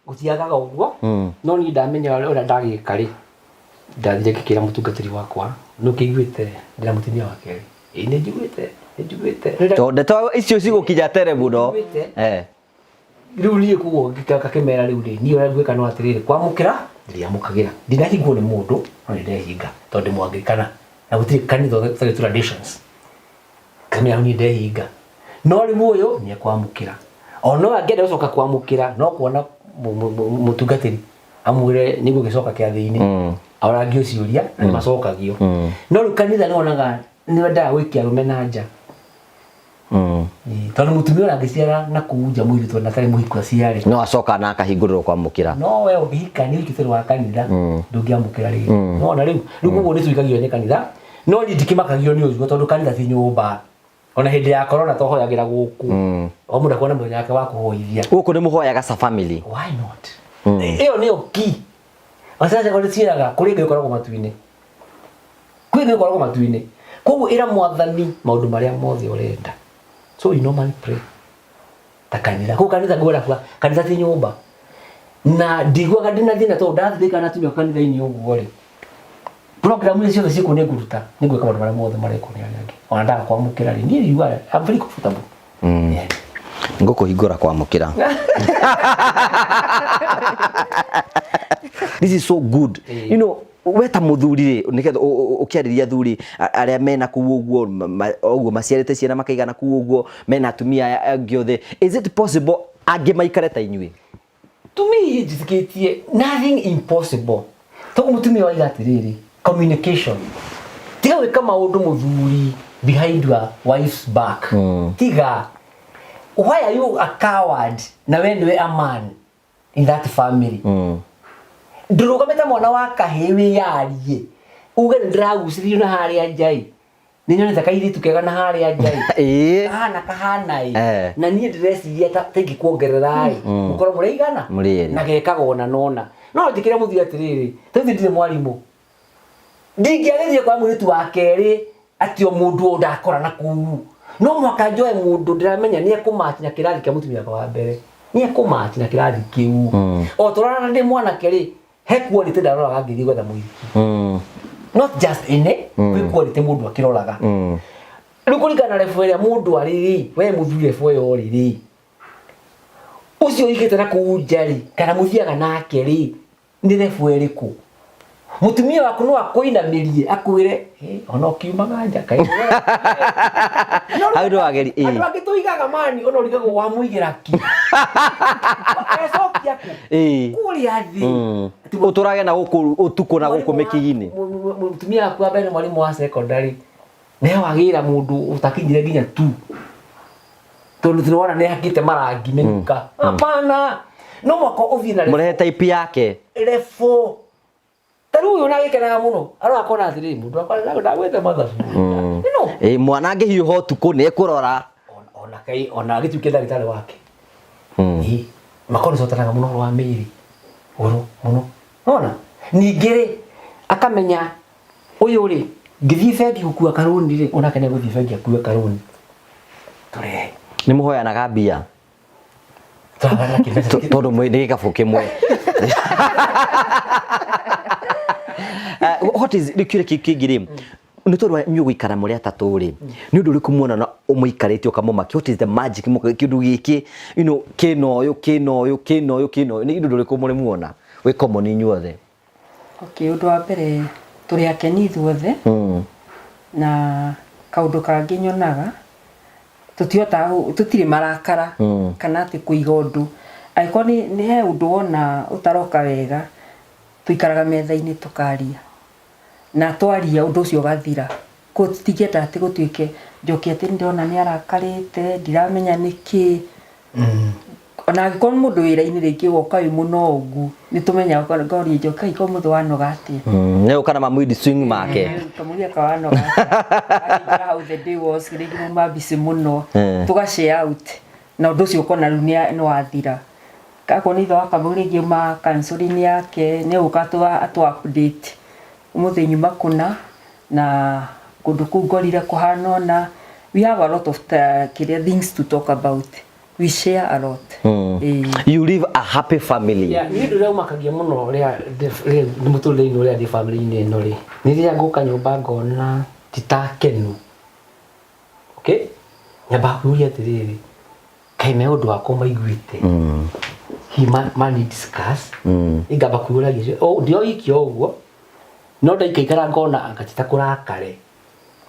Gũtiagaga ũguo no niĩ ndamenya ũrĩa ndagĩka rĩ ndathire ngĩkĩra mũtungatĩri wakwa nĩ ũkĩiguĩte ndĩna mũtumia wa kerĩ ĩĩ nĩ njiguĩte nĩ njiguĩte Tondũ ndeto icio cigũkinya tene mũno Njiguĩte. eh Rĩu niĩ koguo ngakĩmera rĩu rĩ niĩ ũrĩa ngwĩka no atĩrĩrĩ kwamũkĩra ndĩrĩamũkagĩra ndinahingwo nĩ mũndũ no nĩ ndehinga tondũ ndĩ mũanglikana na gũtirĩ kanitha ũtarĩ traditions kamenya niĩ ndehinga no rĩu ũyũ nĩ ekwamũkĩra o no angĩenda gũcoka kwamũkĩra no kuona mũtungatĩri amwĩre nĩguo gĩcoka kĩathĩ-inĩ aũrangio ciũria na nĩ macokagio no rĩu kanitha nĩ wonaga nĩ wendaga gũikia arũme na nja Ĩĩ, tondũ mũtumia ũrĩa angĩciara na kũu nja mũirĩtu ona atarĩ mũhiku aciare no acoka na akahingũrĩrwo kwamũkĩra no we ũngĩhika nĩ ũhikĩte wa kanitha ndũngĩamũkĩra rĩngĩ nona rĩu rĩu koguo nĩ tũikagio nĩ kanitha no niĩ ndikĩmakagio nĩ ũguo tondũ kanitha ti nyũmba ona hĩndĩ ya corona twahoyagĩra gũkũ o mũndũ akuona mũthenya wake wa kũhoithia gũkũ nĩ mũhoyaga sa family why not ĩyo nĩyo key Acaca nĩ ciĩraga kũrĩ Ngai ũkoragwo matu-inĩ kwĩ Ngai ũkoragwo matu-inĩ koguo ĩra mwathani maũndũ marĩa mothe ũrenda so you normally pray ta kanitha koguo kanitha ngwenda kuga kanitha ti nyũmba na ndiguaga ndĩna thĩna tondũ ndathirĩka na atumia kanitha-inĩ ũguo rĩ program iria ciothe ciĩkuo nĩ ngũruta nĩ ngwĩka maũndũ marĩa mothe marekwo nĩ arĩa angĩ ona ndaga kwamũkĩra rĩ niĩ ndiugaga I'm very comfortable Yeah. Ngũkũhingũra kwamũkĩra. This is so good. You know, we ta mũthuri rĩ nĩgetha ũkĩarĩria athuri arĩa mena kũu ũguo ũguo maciarĩte ciana makaigana kũu ũguo mena atumia aya angĩ othe is it possible angĩ maikare ta inyuĩ To me njĩtĩkĩtie nothing impossible toguo mũtumia waiga atĩrĩrĩ communication tiga gwĩka maũndũ mũthuri behind your wife's back tiga why are you a coward na we nĩwe a man in that family ndũrũgame ta mwana wa kahĩĩ wĩyarie uge nĩ ndĩragucĩrĩrio na harĩa nja ĩ nĩ nyonete kairĩtu kega na harĩa nja ĩ ĩĩ kahana kahana ĩ Eh. na niĩ ndĩreciria ta ta ingĩkuongerera ĩ mũkorwo mũraigana Mũrĩ erĩ. na gekaga ona nona no njĩkĩre mũthuri atĩrĩrĩ ta rĩu ndirĩ mwarimũ ndingĩagĩrire kwa mũirĩtu wa kerĩ atĩ o mũndũ o ndakora na kũu no mũhaka njoe mũndũ ndĩramenya nĩ ekũmatch na kĩrathi kĩa mũtumia wakwa wa mbere nĩ ekũmatch na kĩrathi kĩu o tũrarana ndĩ mwanake rĩ he quality ndaroraga ngĩthiĩ gwetha mũhiki not just any kwĩ quality mũndũ akĩroraga rĩu kũringana na level ĩrĩa mũndũ arĩ rĩ we mũthuri level ĩyo rĩ rĩ ũcio ũigĩte na kũu nja rĩ kana mũthiaga nake rĩ nĩ level ĩrĩkũ Mutumia waku no akũinamĩrie akwĩre, "Ĩ, ona ũkiumaga nja kaĩ." Hau ndwageri ĩ. Andũ angĩ tũigaga mani ona ũrigagwo wamũigĩra ki. Ecokia kũ? Ĩ. Kũrĩa thĩ. Ũtũrage na gũkũ ũtukũ na gũkũ mĩkigi-inĩ. Mũtumia waku wa mbere nĩ mwarimũ wa secondary. Nĩwe wagĩra mũndũ ũtakinyire nginya tu. Tondũ tũrona nĩ hakĩte marangi mĩnuka. Hapana. No mwaka ũthiĩ na Mũrehe type yake. level. Ta rĩu ũyũ nagĩkenaga mũno. Arora akona atĩrĩrĩ mũndũ wakwa ndagwĩte mathabu. No. Ĩ mwana angĩhiũha ũtukũ nĩ ekũrora. Ona kai ona agĩtuĩke ndagĩtarĩ wake. Ĩ, makorwo nĩcotanaga mũno ũhoro wa mĩĩrĩ. Ũhoro mũno. Nona? Ningĩ rĩ, akamenya ũyũ rĩ, ngĩthiĩ bengi gũkua karũni rĩ, onake nĩ egũthiĩ bengi akue karũni. Tũrehe. Nĩ mũhoyanaga mbia. Tũragana kĩmbeca. Tondũ mwĩ nĩ gĩkabũ kĩmwe. What is rĩu kĩũria kĩu kĩngĩ rĩ, nĩ tondũ wa inyuĩ gũikara mũrĩ atatũ rĩ, nĩ ũndũ ũrĩkũ muona ũmũikarĩtie ũkamũmakia? What is the magic kĩndũ gĩkĩ, you know, kĩna ũyũ, kĩna ũyũ, kĩna ũyũ, kĩna ũyũ, nĩ ũndũ ũrĩkũ mũrĩ muona wĩ common inyuothe? Okay, ũndũ wa mbere tũrĩ akeni ithuothe na kaũndũ kangĩ nyonaga tũtihotaga tũtirĩ marakara kana atĩ kũiga ũndũ. Angĩkorwo nĩ he ũndũ wona ũtaroka wega, tũikaraga metha-inĩ tũkaria na twaria ũndũ ũcio ũgathira. Koguo tũtingĩenda atĩ gũtuĩke Njoki atĩ nĩndĩrona nĩ arakarĩte, ndiramenya nĩkĩ. Ona angĩkorwo nĩ mũndũ wĩra-inĩ rĩngĩ woka wĩ mũnogu, nĩ tũmenyaga ngoria Njoki kaĩ ũmũthĩ wanoga atĩa. Nĩ ũka na ma mood swing make. Kamũria ka wanoga atĩa. Akĩingĩra hau the day was rĩngĩ mauma busy mũno. Tũga share out na ũndũ ũcio ũkona rĩu nĩ wathira. Akorwo nĩ ithe wa Kamau rĩngĩ auma counselling yake nĩ egũka atũ update ũmũthĩ nyuma kũna na kũndũ kũu ngorire kũhana ũna. We have a lot of kĩrĩa things to talk about. We share a lot. Ĩĩ. You live a happy family. Yeah, niĩ ũndũ ũrĩa ũmakagia mũno rĩrĩa ndĩ mũtũrĩre-inĩ ũrĩa ndĩ family-inĩ ĩno rĩ, nĩ rĩrĩa ngũka nyũmba ngona ti ta akenu. Okay? Nyambaga kwĩyũria atĩrĩrĩ, kaĩ me ũndũ wakwa maiguĩte? Hihi mani discuss? Ngamba kwĩyũragia, ndio iki o ũguo, no ndaikaikara ngona anga ti ta kũrakare.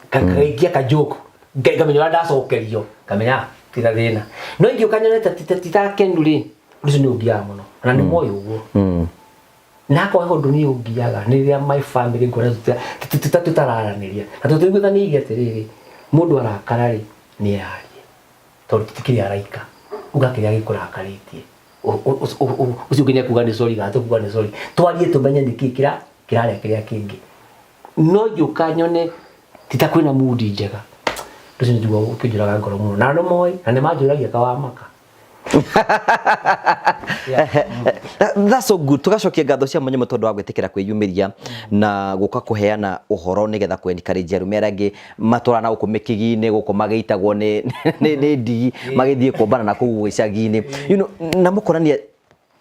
Kagaikia ka joke, ngamenya ũrĩa ndacokerio, ngamenya ti na thĩna. No ingĩũka nyone ta ti ta akenu rĩ, ũndũ ũcio nĩ ũngiaga mũno. Na nĩ moĩ ũguo. Na akorwo he ũndũ niĩ ũngiaga, nĩ rĩrĩa my family nguona tũtararanĩria. Na tũtiguithanĩirie atĩrĩrĩ, mũndũ arakara rĩ, nĩ eyarie. Tondũ tũtikĩrĩ araika. Uga kĩrĩa gĩkũrakarĩtie. Ũcio ũngĩ nĩ ekuga nĩ sorry kana tũkuga nĩ sorry. Twarie tũmenye nĩkĩ kĩrarĩa kĩrĩa kĩngĩ. No ingĩũka nyone ti ta kwĩna mood njega, ũndũ ũcio nĩ njiguaga ũkĩnjũraga ngoro mũno. Na nĩ moĩ, na nĩ manjũragia kawamaka. That's so good. Tugacokia ngatho cia mwanya mũno tondũ wa gwĩtĩkĩra kwĩyumĩria na gũka kũheana ũhoro nĩgetha kũ encourage arũme arĩa angĩ matũraga na gũkũ mĩkigi-inĩ gũkũ magĩitagwo nĩ nĩ ndigi magĩthiĩ kũmbana na kũu gĩcagi-inĩ. You know, na mũkonania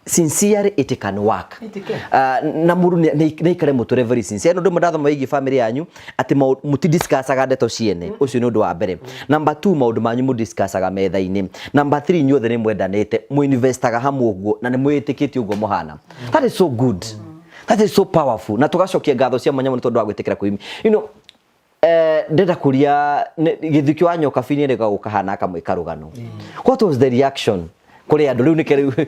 sincerely it can work. It can. Na mũndũ nĩ aikare mũtũre very sincere. Nĩ ũndũ ũmwe ndathoma wĩgiĩ family yanyu atĩ mũti discussaga ndeto ciene. Ũcio nĩ ũndũ wa mbere. Number 2, maũndũ manyu mũ discussaga metha-inĩ. Number 3, inyuothe nĩ mwendanĩte, mũ investaga hamwe ũguo na nĩ mwĩtĩkĩtie ũguo mũhana. That is so good. That is so powerful. Na tũgacokia ngatho cia mwanya mũno tondũ wa gwĩtĩkĩra kwĩyumia. You know, ndĩrenda kũria gĩthukĩ wa nyoka bini rĩ gũka hana akamwĩka rũgano. What was the reaction kũrĩ andũ rĩu nĩkĩ rĩu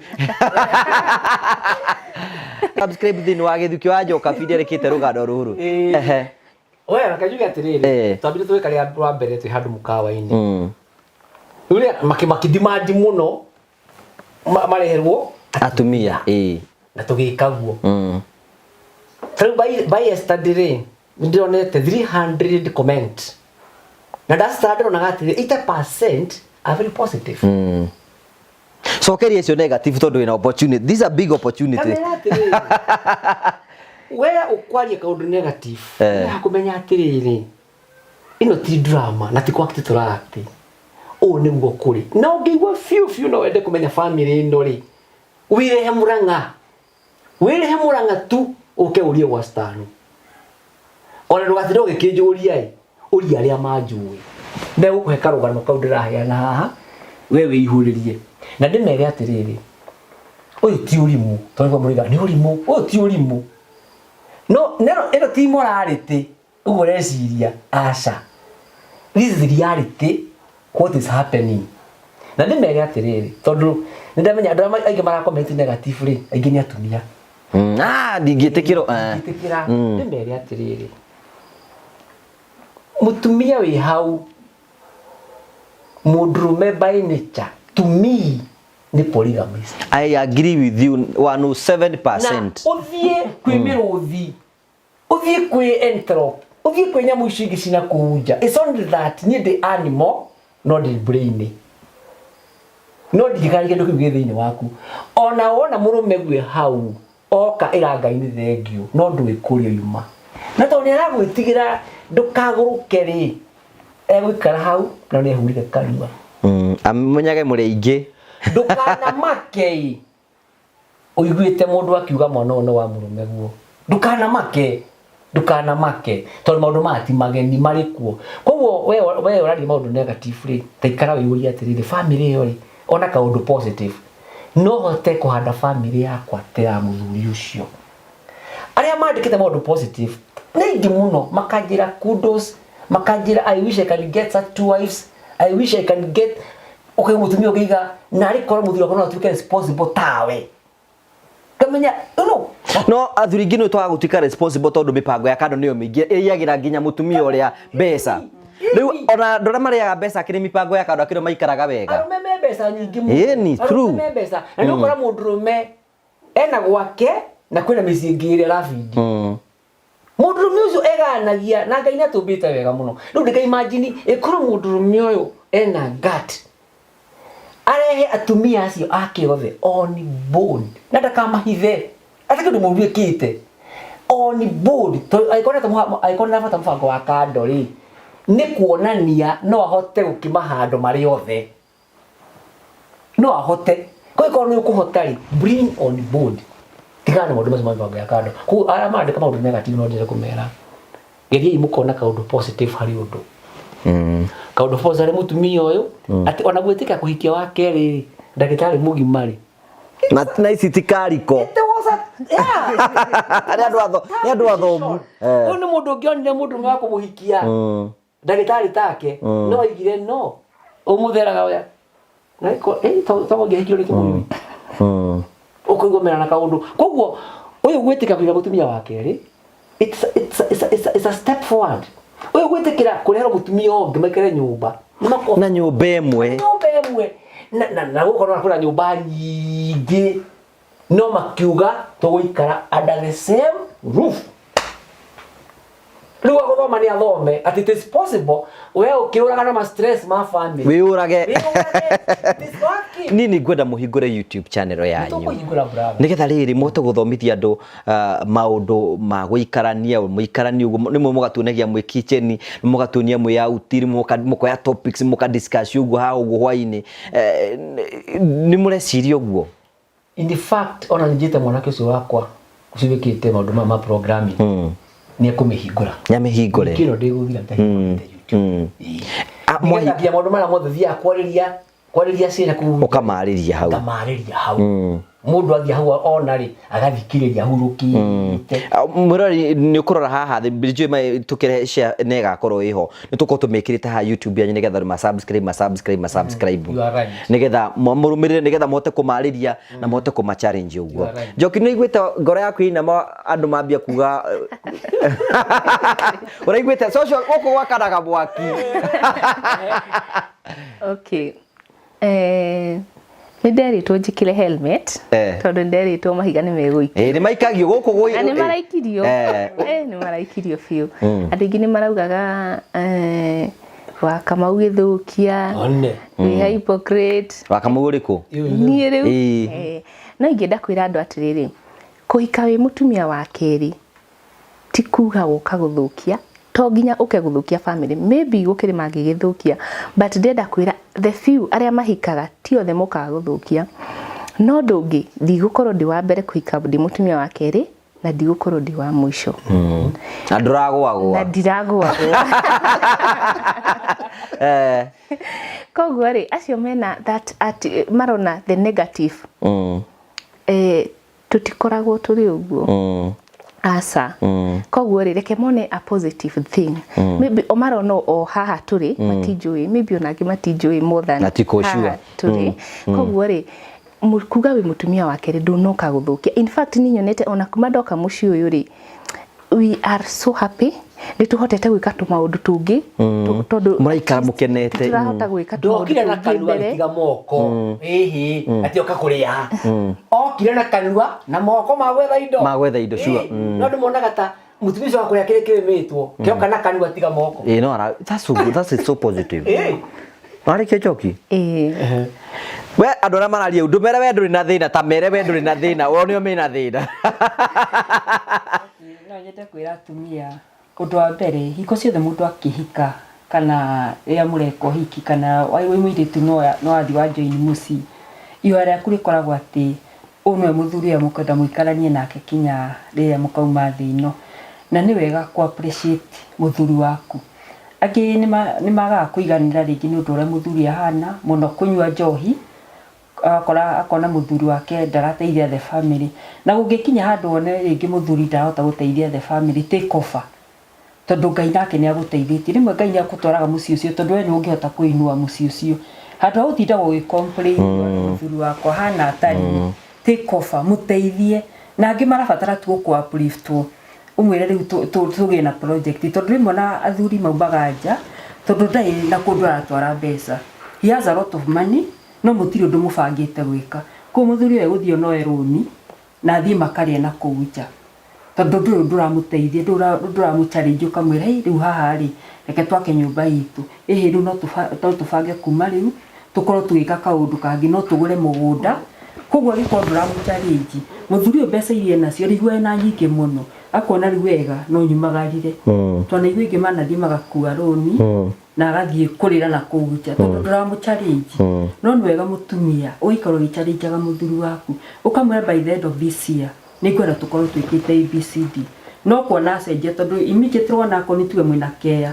subscribe thĩinĩ wa gĩthukĩ wa nyoka bini arĩkĩte rũgano rũrũ. Ehe. We, reke njuge atĩrĩrĩ, twambire tũgĩka rĩa rwa mbere twĩ handũ mũkawa-inĩ. Rĩu rĩa makĩdemand mũno mareherwo atumia. Na tũgĩka guo. Ta rĩu by yesterday rĩ, nĩndĩronete 300 comment. Na ndacitara ndĩronaga atĩrĩ 80% are very positive. Cokeria icio negative tondũ wĩna opportunity. This is a big opportunity. Kamera atĩrĩrĩ, we ũkwaria kaũndũ negative, nĩ kũmenya atĩrĩrĩ, ĩno ti drama na ti kwact tũract. Ũũ nĩguo kũrĩ. Na ũngĩigua biũ biũ no wende kũmenya family ĩno rĩ, wĩrehe Mũrang'a. Wĩrehe Mũrang'a tu ũke ũrie gwa Stan. Ona ndũgatinde ũgĩkĩnjũria ĩ, ũria arĩa manjũĩ. Megũkũhe karũgano kau ndĩraheana haha, we wĩihũrĩrie. Na ndĩmere atĩrĩrĩ, ũyũ ti ũrimũ, tondũ nĩguo mũroiga nĩ ũrimũ, ũyũ ti ũrimũ. No nero ĩno ti morality ũguo ũreciria, aca. This is reality what is happening. Na ndĩmere atĩrĩrĩ, tondũ nĩ ndamenya andũ arĩa aingĩ mara comment negative rĩ, aingĩ nĩ atumia. Ah, ndingĩtĩkĩrwo eh. Ndingĩtĩkĩra. Ndĩmere atĩrĩrĩ, mũtumia wĩ hau, mũndũrũme by nature, to me, nĩ polygamist. I agree with you 107%. Na ũthiĩ kwĩ mĩrũthi, ũthiĩ kwĩ antelope, ũthiĩ kwĩ nyamũ icio ingĩ cina kũu nja. It's only that niĩ ndĩ animal no ndĩ brain. No ndingĩkaria kĩndũ kĩu gĩ thĩinĩ waku. Ona wona mũrũme gwĩ hau oka ĩra Ngai nĩ thengiũ no ndũĩ kũrĩa oima. Na tondũ nĩ aragwĩtigĩra ndũkagũrũke rĩ, egũikara hau na nĩ ehurire kanua. Amenyage mũrĩ aingĩ. Ndũkanamake ũiguĩte mũndũ akiuga mwana ũyũ nĩ wa mũrũme guo. Ndũkanamake, ndũkanamake tondũ maũndũ maya ti mageni marĩ kuo. Koguo we we ũraria maũndũ negative rĩ, ta ikara wĩyũrie atĩrĩrĩ, family ĩyo rĩ, ona kaũndũ positive, no hote kũhanda family yakwa ta ya mũthuri ũcio. Arĩa mandĩkĩte maũndũ positive nĩ aingĩ mũno, makanjĩra kudos, makanjĩra I wish I can get such two wives, I wish I can get ũkaigua mũtumia ũkĩiga narĩ korwo mũthuri wakwa no atuĩke responsible tawe. Ngamenya no No athuri aingĩ nĩ twaga gũtuĩka responsible tondũ mĩbango ya kando nĩyo mĩingĩ ĩrĩagĩra nginya mũtumia ũrĩa mbeca. Rĩu ona andũ arĩa marĩaga mbeca akĩrĩ mĩbango ya kando akĩrĩ maikaraga wega. Arũme me mbeca nyingĩ mũno. Ĩni, Arũme true. me mbeca. Na nĩ ũkora mũndũrũme ena gwake na kwĩna mĩciĩ ĩngĩ ĩrĩa arabindi. Mũndũrũme ũcio eganagia na Ngai nĩ atũmbĩte wega mũno. Rĩu ndĩka imagine ĩkorwo mũndũrũme ũyũ ena gut arehe atumia acio ake othe on board na ndakamahithe ate kĩndũ mũru ĩkĩte on board tondũ angĩkorwo angĩkorwo nĩ arabata mũbango wa kando rĩ nĩ kuonania no ahote gũkĩmahandũ marĩ othe no ahote koguo korwo nĩ ũkũhota rĩ bring on board tigana na maũndũ macio ma mĩbango ya kando koguo arĩa marandĩka maũndũ negative no ndĩre kũmera geriai mũkona kaũndũ positive harĩ ũndũ kaũndũ positive harĩ mũtumia ũyũ atĩ ona gwĩtĩka kũhikia wa kerĩ rĩ ndagĩtarĩ mũgima rĩ Na na ici ti kariko. It was a, yeah. Nĩ andũ atho nĩ andũ athomu. Ũyũ nĩ mũndũ ũngĩonire mũndũ ũmwe wa kũmũhikia ndagĩtarĩ take no aigire no ũmũtheraga ũya toguo ngĩhikirwo nĩ kĩmũnyui ũkũigua mena na kaũndũ koguo ũyũ gwĩtĩka kũiga mũtumia wa kerĩ it's a step forward ũyũ gwĩtĩkĩra kũreherwo mũtumia ũngĩ maikare nyũmba nĩ makoragwo Na nyũmba ĩmwe. nyũmba ĩmwe na na na gũkorwo na kwĩna nyũmba nyingĩ no makiuga tũgũikara under the same roof rĩu agũthoma nĩ athome atĩ it is possible we ũkĩũraga na ma stress ma family Wĩyũrage. Wĩyũrage. It is working. Niĩ nĩ ngwenda mũhingũre YouTube channel yanyu. Nĩtũkũhingũra brother. Nĩgetha rĩrĩ mũhote gũthomithia andũ maũndũ ma gũikarania, mũikaranie ũguo, rĩmwe mũgatuonagia mwĩ kitchen, mũgatuonia mwĩ out, rĩmwe mũkoya topics mũka discuss ũguo haha ũguo hwainĩ. Nĩ mũreciria ũguo? In fact ona nĩ njĩte mwanake ũcio wakwa ũcio wĩkĩte maũndũ maya ma programming nĩ ekũmĩhingũra. Nĩ amĩhingũre. Wiki ĩno ndĩgũthira ndahingũrĩte YouTube. Ĩĩ. Ah, Nĩgetha nginya maũndũ marĩa mothe thiaga kwarĩria kwarĩria ciana kũu Ũkamarĩria hau. Ngamarĩria hau. Mũndũ athiĩ hau ona rĩ agathikĩrĩria ahurũkĩte. Mwĩroreri nĩ ũkũrora haha thĩ ndiũĩ tũkĩrehe share nĩ ĩgakorwo ĩho nĩ tũkorwo tũmĩkĩrĩte haha YouTube yanyu nĩgetha ma subscribe ma subscribe ma subscribe You are right. nĩgetha mũrũmĩrĩre nĩgetha mũhote kũmarĩria na mũhote kũma challenge ũguo You are right. Njoki nĩ ũiguĩte ngoro yaku ĩinama andũ mambia kuga ũraiguĩte social gũkũ gwakanaga mwaki Okay. Eh, nĩ nderĩtwo njĩkĩre helmet Eh. tondũ nĩ nderĩtwo mahiga nĩ megũikio Ĩĩ nĩ maikagio gũkũ gwĩ na nĩ maraikirio Eh. Eh, nĩ maraikirio biũ andũ aingĩ nĩ maraugaga eh, wa Kamau gĩthũkia One. wĩ hypocrite wa Kamau ũrĩkũ niĩ rĩu Ĩĩ. Eh, no ingĩenda kwĩra andũ atĩrĩrĩ kũhika wĩ mũtumia wa kerĩ ti kuga gũka gũthũkia to nginya ũke gũthũkia family maybe gũkĩrĩ mangĩgĩthũkia but ndĩrenda kwĩra the few arĩa mahikaga ti othe mokaga gũthũkia no ũndũ ũngĩ ndigũkorwo ndĩ wa mbere kũhika ndĩ mũtumia wa kerĩ na ndigũkorwo ndĩ wa mũico na ndũragũagũa na ndiragũagũa eh koguo rĩ acio mena that at, marona the negative eh, tũtikoragwo tũrĩ ũguo. Aca. Koguo rĩ, reke mone a positive thing. Maybe o marona o haha tũrĩ matinjũĩ, maybe ona angĩ matinjũĩ more than Na ti kũ sure. haha tũrĩ. Koguo rĩ, kuga wĩ mũtumia wa kerĩ ndũnoka gũthũkia. In fact niĩ nyonete ona kuma ndoka mũciĩ ũyũ rĩ, we are so happy, nĩ tũhotete gwĩka tũmaũndũ tũngĩ tondũ Mũraikara mũkenete. Tũrahota gwĩka tũmaũndũ Ndokire na tũngĩ kanua mbere. tiga moko. Ĩhĩ, atĩ oka kũrĩa. Okire na kanua na moko ma gwetha indo. Ma gwetha indo, sure. Ĩĩ, no andũ monaga ta mũtumia ũcio wa kũrĩa kĩrĩa kĩrĩmĩtwo kĩoka na kanua tiga moko. Ĩĩ no ara that's so good. That's so positive. Ĩĩ. Warĩkia njoki? Ĩĩ. We andũ arĩa mararia ũndũ mere we ndũrĩ na thĩna, ta mere we ndũrĩ na thĩna, o nĩo mena thĩna. No nyende kwĩra atumia ũndũ wa mbere, hingo ciothe mũndũ akĩhika kana rĩrĩa mũreka ũhiki kana wĩ mũirĩtu no wathiĩ wa join mũciĩ, ihoya rĩaku rĩkoragwo atĩ ũyũ nĩwe mũthuri ũrĩa mũkwenda mũikaranie nake kinya rĩrĩa mũkauma thĩ ĩno. Na nĩ wega kũ appreciate mũthuri waku. Angĩ nĩ magaga kũiganĩra rĩngĩ nĩ ũndũ ũrĩa mũthuri ahana, mũno kũnyua njohi, agakora akona mũthuri wake ndarateithia the family. Na gũngĩkinya handũ wone rĩngĩ mũthuri ndarahota gũteithia the family, take over. Tondũ Ngai nake nĩ agũteithĩtie. Rĩmwe Ngai nĩ agũtwaraga mũciĩ ũcio tondũ we nĩwe ũngĩhota kũinua mũciĩ ũcio. Handũ ha gũtindaga ũgĩ complain mũthuri wakwa ahana atariĩ, take over, mũteithie. Na angĩ marabatara tu gũkũ uplift wo. Ũmwĩre rĩu tũgĩe na project. Tondũ rĩmwe ona athuri maumaga nja, tondũ ndarĩ na kũndũ aratwara mbeca. He has a lot of money, no mũtirĩ ũndũ mũbangĩte gwĩka. Koguo mũthuri ũyũ egũthiĩ onoe rũni, na athiĩ makarĩe na kũu nja. Tondũ ndũrĩ ũndũ ũramũteithia, ndũrĩ ũndũ ũramũ challenge ũkamwĩra, hĩ rĩu haha rĩ, reke twake nyũmba itũ. Ĩhĩ rĩu no tũbange kuma rĩu, tũkorwo tũgĩka kaũndũ kangĩ, no tũgũre mũgũnda. Koguo angĩkorwo ndũramũ challenge, mũthuri ũyũ mbeca iria enacio, araigua ena nyingĩ mũno. Akona rĩu wega no nyumagarire. Twanaigua aingĩ manathiĩ magakua rũni, na agathiĩ kũrĩra na kũu nja, tondũ ndũramũ challenge. No nĩ wega mũtumia, ũgaikara ũgĩ-challenge-aga mũthuri waku. Ũkamwĩra by the end of this year, nĩ ngwenda tũkorwo twĩkĩte ABCD. No kuona acenjia, tondũ immediately wona akorwo nĩ tuge mwĩna care,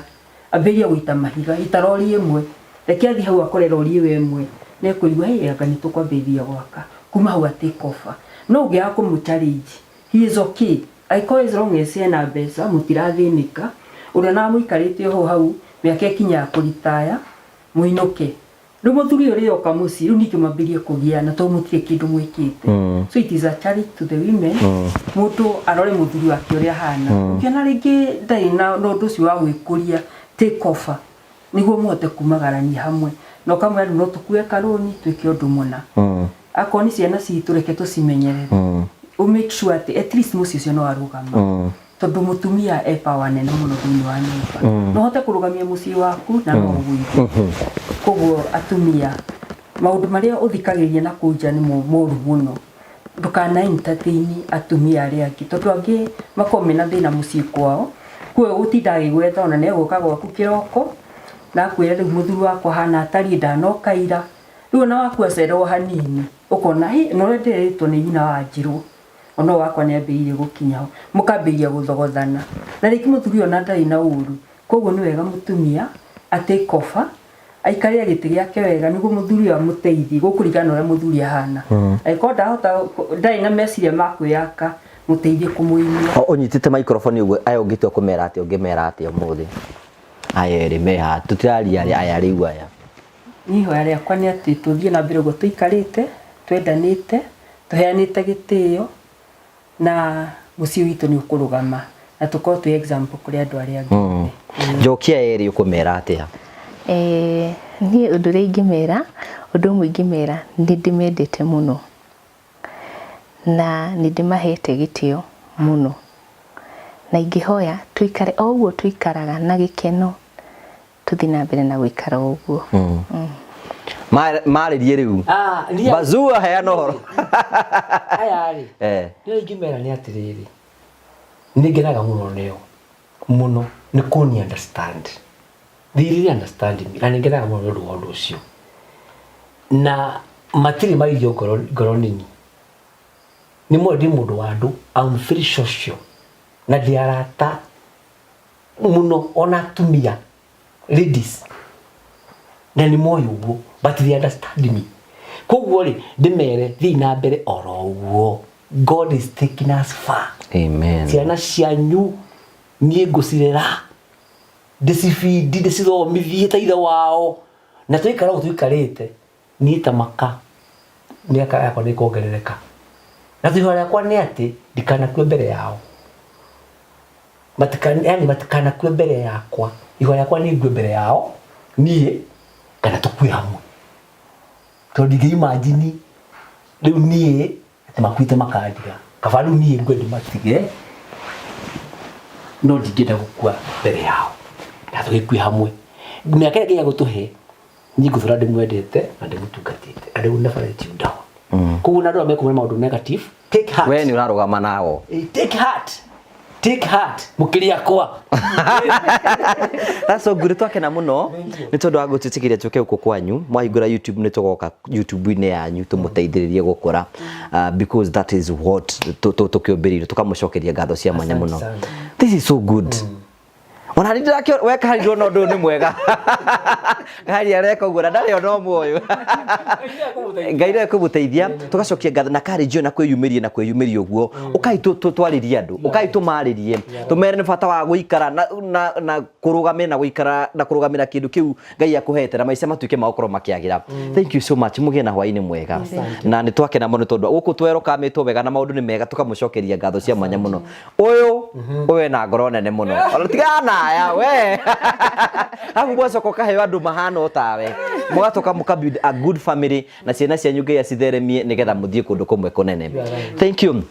ambĩrĩrie gũita mahiga, ita rori ĩmwe. Reke athiĩ hau akore rori ĩyo ĩmwe, nĩ ekũigua, hĩ, anga nĩ tũkwambĩrĩria gwaka. Kuma hau a take over. No ũngĩaga kũmũ challenge, he is okay. Angĩkorwo as long as ena mbeca, mũtirathĩnĩka, ũrĩa ona mũikarĩte o hau, mĩaka ĩkinye ya kũritaya, mũinũke. Rĩu mũthuri ũyũ rĩrĩa oka mũciĩ, rĩu ningĩ mwambĩrĩrie kũgiana tondũ mũtirĩ kĩndũ mwĩkĩte. So it is a challenge to the women, mũndũ arore mũthuri wake ũrĩa ahana. Ũngĩona rĩngĩ ndarĩ na ũndũ ũcio wa gwĩkũria, take over, nĩguo mũhote kumagarania hamwe. Na ũkamwĩra rĩu no tũkue karũni, twĩke ũndũ mũna. Akorwo nĩ ciana citũ, reke tũcimenyerere. Ũ make sure atĩ at least mũciĩ ũcio no warũgama. Tondũ mũtumia e power nene mũno thĩinĩ wa nyũmba. No ũhote kũrũgamia mũciĩ waku na no ũgũithie. Koguo atumia, maũndũ marĩa ũthikagĩrĩria na kũu nja nĩ moru mũno. Ndũkana entertain atumia arĩa angĩ, tondũ angĩ makoragwo mena thĩna mũciĩ kwao. Koguo gũtinda agĩgwetha ona nĩ egũka gwaku kĩroko, na akwĩre rĩu mũthuri wakwa ahana atariĩ ndanoka ira. Rĩu ona waku acererwo hanini, ũkona hĩ, na ũrĩa ndĩrerĩtwo nĩ nyina wa Njirũ, ona ũyũ wakwa nĩ ambĩrĩirie gũkinya ho. Mũkambĩrĩria gũthogothana. Na rĩngĩ mũthuri ũyũ ona ndarĩ na ũru. Koguo nĩ wega mũtumia a take over, aikarĩre gĩtĩ gĩake wega nĩguo mũthuri ũyũ amũteithie, gũkũringana na ũrĩa mũthuri ahana. Angĩkorwo ndahota, ndarĩ na meciria ma kwĩyaka, mũteithie kũmũinua. Ũnyitĩte microphone ũguo, aya ũngĩtua kũmera atĩa, ũngĩmera atĩa ũmũthĩ? Aya erĩ me haha, tũtiraria aya rĩu aya. Niĩ ihoya rĩakwa nĩ atĩ tũthiĩ na mbere ũguo tũikarĩte, twendanĩte, tũheanĩte gĩtĩo, na mũciĩ witũ nĩ ũkũrũgama, na tũkorwo twĩ example kũrĩ andũ arĩa angĩ othe. Njokia erĩ ũkũmera atĩa? Niĩ ũndũ ũrĩa ingĩmera, ũndũ ũmwe ingĩmera, nĩ ndĩmendete mũno, na nĩ ndĩmahete gĩtĩo mũno, na ingĩhoya tũikare o ũguo tũikaraga na gĩkeno, tũthiĩ na mbere na gũikara o ũguo. Marĩrie rĩu. Bazua heana ũhoro. Aya rĩ, nĩ ingĩmera nĩ atĩrĩrĩ, nĩ ngenaga mũno nĩo, mũno nĩ kũni understand. They really understand me, na nĩ ngenaga mũno nĩ ũndũ wa ũndũ ũcio. Na matirĩ mairio ngoro nini. Nĩ moĩ ndĩ mũndũ wa andũ, I'm very social, na ndĩ arata mũno ona atumia ladies, na nĩ moĩ ũguo, but they understand me. Koguo rĩ, ndĩmere thiĩ na mbere oro ũguo. God is taking us far. Amen. Ciana cianyu niĩ ngũcirera ndĩcibindi ndĩcithomithie ta ithe wao na twaikara ũguo tũikarĩte niĩ ta maka mĩaka yakwa nĩ ĩkongerereka na ihoya rĩakwa nĩ atĩ ndikanakue mbere yao matikana yani matikanakue mbere yakwa ihoya rĩakwa nĩ ngue mbere yao niĩ kana tũkue hamwe tondũ ndingĩ imagine rĩu niĩ atĩ makuĩte makandiga kaba rĩu niĩ ngue ndĩmatige no ndingĩenda gũkua mbere yao na tũgĩkue hamwe mĩaka ĩrĩa Ngai egũtũhe niĩ ngũtũra ndĩmwendete na ndĩmũtungatĩte and I will never let you down koguo na andũ arĩa mekuona maũndũ negative take heart. We nĩ ũrarũgama nao. Take heart, take heart mũkĩri akwa. That's so good. Twakena mũno nĩ tondũ wa gũtwĩtĩkĩria tũke gũkũ kwanyu. Mwahingũra YouTube nĩ tũgoka YouTube-inĩ yanyu tũmũteithĩrĩrie gũkũra. Because that is what tũkĩũmbĩrĩirwo tũkamũcokeria ngatho cia mwanya mũno. This is so good. Ona nĩ ndĩrakĩona we Kahari ndona ũndũ ũyũ nĩ mwega. Kahari areka ũguo na ndarĩ ona ũmwe ũyũ. Ngai nĩwe kũmũteithia tũgacokia ngatho na courage ĩyo na kwĩyumĩria na kwĩyumĩria ũguo. Ũkai twarĩrie andũ, ũkai tũmarĩrie, tũmere nĩ bata wa gũikara na kũrũgamĩra na gũikara na kũrũgamĩra kĩndũ kĩu Ngai akũhete na maica matuĩke ma gũkorwo makĩagĩra. Thank you so much, mũgĩe na hwaĩ-inĩ mwega. Na nĩ twakena mũno tondũ gũkũ twerokamĩtwo wega na maũndũ nĩ mega tũkamũcokeria ngatho cia mwanya mũno. Ũyũ ũyũ ena ngoro nene mũno. Ona tigana na aya we. Arabu mwacoka ũkaheo andũ mahana o tawe. Mũgacoka mũka build a good family na ciana cianyu Ngai acitheremie nĩgetha mũthiĩ kũndũ kũmwe kũnene. Thank you.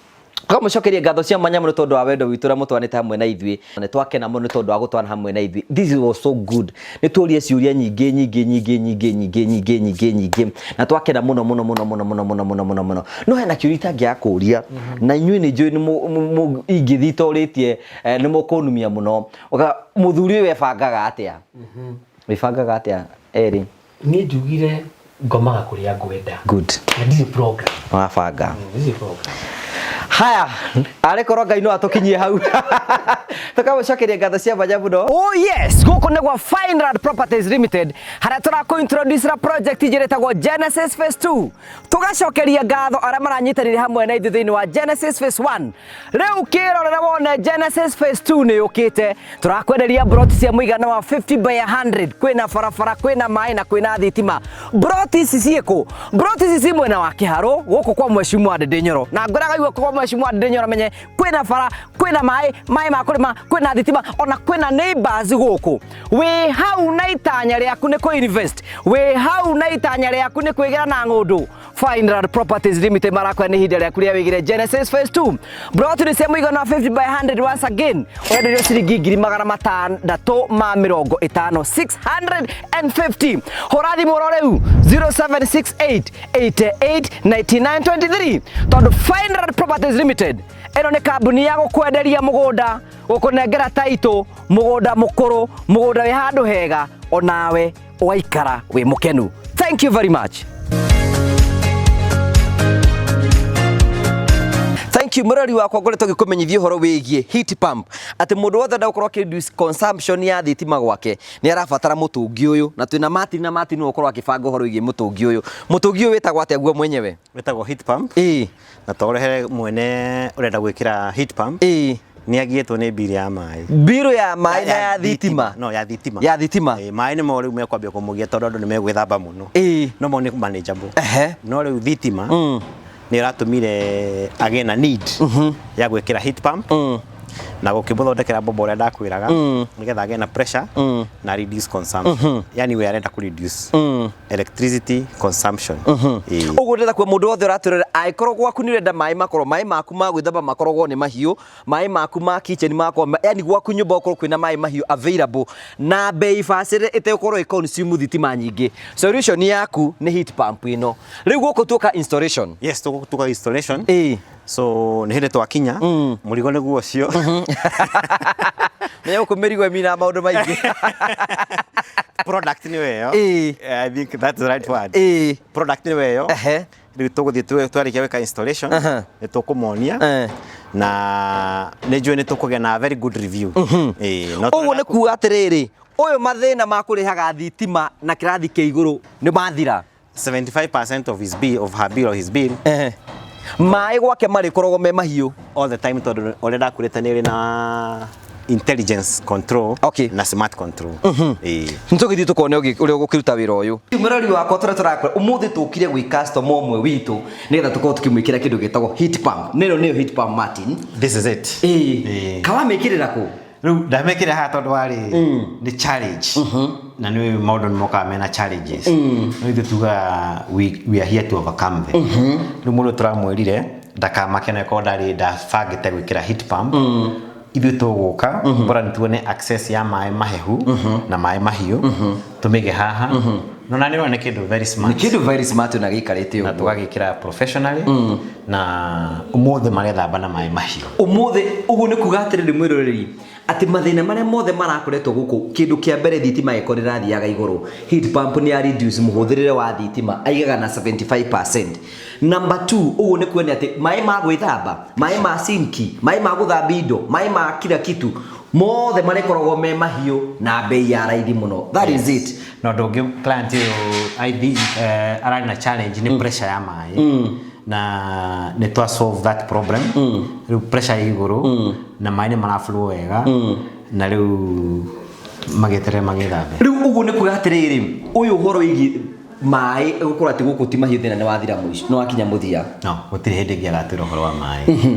Tũkamũcokeria ngatho cia mwanya mũno tondũ wa wendo witũ ũrĩa mũtwanĩte hamwe na ithuĩ. Nĩ twakena mũno tondũ wa gũtwana hamwe na ithuĩ. This was so good. Nĩ tuorie ciũria nyingĩ nyingĩ nyingĩ nyingĩ nyingĩ nyingĩ nyingĩ nyingĩ na twakena mũno mũno mũno mũno mũno mũno mũno mũno mũno. No hena kĩũria itangĩaga kũria na inyuĩ nĩ njũĩ ingĩthiĩ itorĩtie nĩ mũkũnumia mũno. Mũthuri ũyũ ebangaga atĩa? Wĩbangaga atĩa erĩ? Niĩ njugire ngomaga kũrĩa ngwenda. Good. Na ndirĩ program. Wabanga. Ndirĩ program. Haya, arĩ korwo Ngai no atũkinyie hau. Tũkamũcokeria ngatho cia mwanya mũno. Oh yes, gũkũ nĩ gwa Fineland Properties Limited harĩa tũrakũ introduce ra project njĩra ĩtagwo Genesis Phase 2. Tũgacokeria ngatho arĩa maranyitanĩire hamwe na ithuĩ thĩinĩ wa Genesis Phase 1. Rĩu kĩrorere wone Genesis Phase 2 nĩ yũkĩte. Tũrakwenderia broti cia mũigana wa 50 by 100. Kwĩna barabara, kwĩna maĩ na kwĩna thitima. Broti ici ciĩkũ? Broti ici ci mwena wa Kĩharũ gũkũ kwa Mheshimiwa Ndĩndĩ Nyoro. Na ngwĩraga igua kwa Mheshimiwa Ndĩndĩ Nyoro menye kwĩna bara, kwĩna maĩ, maĩ ma kũrĩma, kwĩna thitima, ona kwĩna neighbors gũkũ. Wĩ hau na itanya rĩaku nĩ kũ invest. Wĩ hau na itanya rĩaku nĩ kwĩgĩra na ng'ũndũ. Fineland Properties Limited marakwĩra nĩ ihinda rĩaku rĩa wĩigĩre Genesis Phase 2. Broti nĩ cia mũigana wa 50 by 100 once again. Ũrenderio ciringi ngiri magana matandatũ ma mĩrongo ĩtano 650. Hũra thimũ oro rĩu 0768 88 99 23 tondũ Fineland Properties Limited ĩno nĩ kambuni ya gũkwenderia mũgũnda, gũkũnengera taitũ, mũgũnda mũkũrũ, mũgũnda wĩ handũ hega, onawe ũgaikara wĩ mũkenu. Thank you very much. Thank you mũrori wakwa ngoretwo ngĩkũmenyithia ũhoro wĩgiĩ heat pump atĩ mũndũ wothe ũrenda gũkorwo akĩ reduce consumption ya thitima gwake nĩ arabatara mũtũngi ũyũ na twĩna Martin na Martin nĩwe ũkorwo akĩbanga ũhoro wĩgiĩ mũtũngi ũyũ. Mũtũngi ũyũ wĩtagwo atĩa guo mwenyewe? Wĩtagwo heat pump. Ĩĩ. Na to ũrehere mwene ũrenda gwĩkĩra heat pump. Ĩĩ. Nĩ agiĩtwo nĩ mbirũ ya maĩ. Mbirũ ya maĩ na ya thitima. No, ya thitima. Ya thitima. Ĩĩ, maĩ nĩmo rĩu mekwambia kũmũgia tondũ andũ nĩ megwĩthamba mũno. Ĩĩ. No mo nĩ manageable. Ehe. No rĩu thitima nĩ ĩratũmire agĩe na need ya gwĩkĩra heat pump na gũkĩmũthondekera bomba ũrĩa ndakwĩraga nĩgetha agĩe na pressure na reduce consumption. Yani we arenda kũ reduce electricity consumption. Ĩĩ. Ũguo ndĩrenda kuga mũndũ wothe ũratwĩrorera angĩkorwo gwaku nĩ ũrenda maĩ makorwo maĩ maku ma gwĩthamba makoragwo nĩ mahiũ, maĩ maku ma kitchen makorwo yani gwaku nyũmba gũkorwo kwĩna maĩ mahiũ available na bei bacĩrĩre ĩtegũkorwo ĩ consume thitima nyingĩ. Solution yaku nĩ heat pump ĩno. Rĩu gũkũ tuoka installation. Yes, tũgũtuka installation. Ĩĩ. So nĩ hĩndĩ twakinya mũrigo nĩguo ũcio. Menya gũkũ mĩrigo ĩminaga maũndũ maingĩ. Product nĩyo ĩyo. Ĩĩ. I think that's the right word. Ĩĩ. Product nĩyo ĩyo. Ehe. Rĩu tũgũthiĩ twarĩkia gwĩka installation nĩ tũkũmonia na nĩ njũĩ nĩ tũkũgĩa na very good review. Ĩĩ, no Ũguo nĩ kuga atĩrĩrĩ, ũyũ mathĩna ma kũrĩhaga thitima na kĩrathi kĩa igũrũ nĩ mathira. 75% of his bill, of her bill or his bill Ehe. Maĩ gwake marĩkoragwo me mahiũ. All the time, tondũ ũrĩa ndakwĩrĩte nĩ ĩrĩ na intelligence control na smart control. Ĩĩ. Nĩtũgĩthiĩ tũkone ũrĩa ũgũkĩruta wĩra ũyũ. Mũrori wakwa, tũrĩa tũrakora ũmũthĩ, tũkire gwĩ customer ũmwe witũ nĩgetha tũkorwo tũkĩmwĩkĩra kĩndũ gĩtagwo heat pump. Nĩno nĩyo heat pump, Martin? This is it. Ĩĩ, kawamĩkĩrĩra kũ? Rĩu ndamĩkĩra haha tondũ warĩ nĩ challenge, na nĩ maũndũ nĩ mokaga mena challenges, no ithuĩ tugaga we are here to overcome them. Rĩu mũndũ tũramwĩrire ndakamake, na korwo ndarĩ ndabangĩte gwĩkĩra heat pump, ithuĩ tũgũka bora nĩ tuone access ya maĩ mahehu na maĩ mahiũ, tũmĩige haha. No na nĩ ũrona nĩ kĩndũ very smart. Nĩ kĩndũ very smart na gĩikarĩte Na ũguo. Tũgagĩkĩra professionally, na ũmũthĩ marethamba na maĩ mahiũ. Ũmũthĩ ũguo nĩ kuga atĩrĩrĩ, mwĩroreri, atĩ mathĩna marĩa mothe marakoretwo gũkũ, kĩndũ kĩa mbere, thitima ĩkorwo ĩrathiaga igũrũ, heat pump nĩ ya reduce mũhũthĩrĩre wa thitima, aigaga na 75%. Number 2, ũguo nĩ kuonia atĩ maĩ ma gwĩthamba, maĩ ma sinki, maĩ ma gũthambia indo, maĩ ma kila kitu mothe marĩkoragwo me mahiũ na bei ya raithi mũno. That is it. Na ũndũ ũngĩ, client ũyũ, I think, ararĩ na challenge nĩ pressure ya maĩ, na nĩ twa solve that problem. Rĩu pressure ĩ igũrũ na maĩ nĩ maraflow wega, na rĩu magĩeterere magĩthambe. Rĩu ũguo nĩ kuga atĩrĩrĩ, ũyũ ũhoro wĩgiĩ maĩ gũkorwo atĩ gũkũ ti mahiũ, thĩna nĩ wathira mũico, nĩ wakinya mũthia. No gũtirĩ hĩndĩ ĩngĩ agatwĩra ũhoro wa maĩ.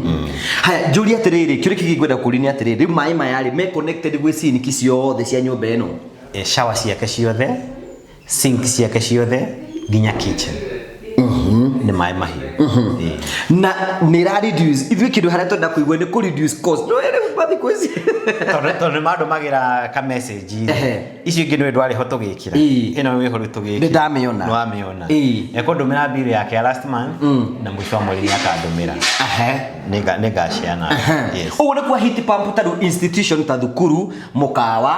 Haya, njũrie atĩrĩrĩ, kĩũria kĩngĩ ngwenda kũũria nĩ atĩrĩrĩ, rĩu maĩ maya rĩ, me connected gwĩ sinki ciothe cia nyũmba ĩno? Shower ciake ciothe, sink ciake ciothe, nginya kitchen nĩ maĩ mahiũ. Ĩĩ. Na nĩ ĩra reduce, ithuĩ kĩndũ harĩa twenda kũigua nĩ kũ reduce cost, no ĩrĩ mathikũ ici. Tondũ nĩ mandũmagĩra ka message. Icio ingĩ nĩ ndwarĩ ho tũgĩkĩra. Ĩno wĩho rĩu tũgĩkĩra. Nĩ ndamĩona. Nĩ wamĩona. Ekũndũmĩra bill yake ya last month, na mũico wa mweri nĩ akandũmĩra. Nĩ ngaciana. Yes. Ũguo nĩ kwa heat pump, ta rĩu institution ta thukuru, mũkawa,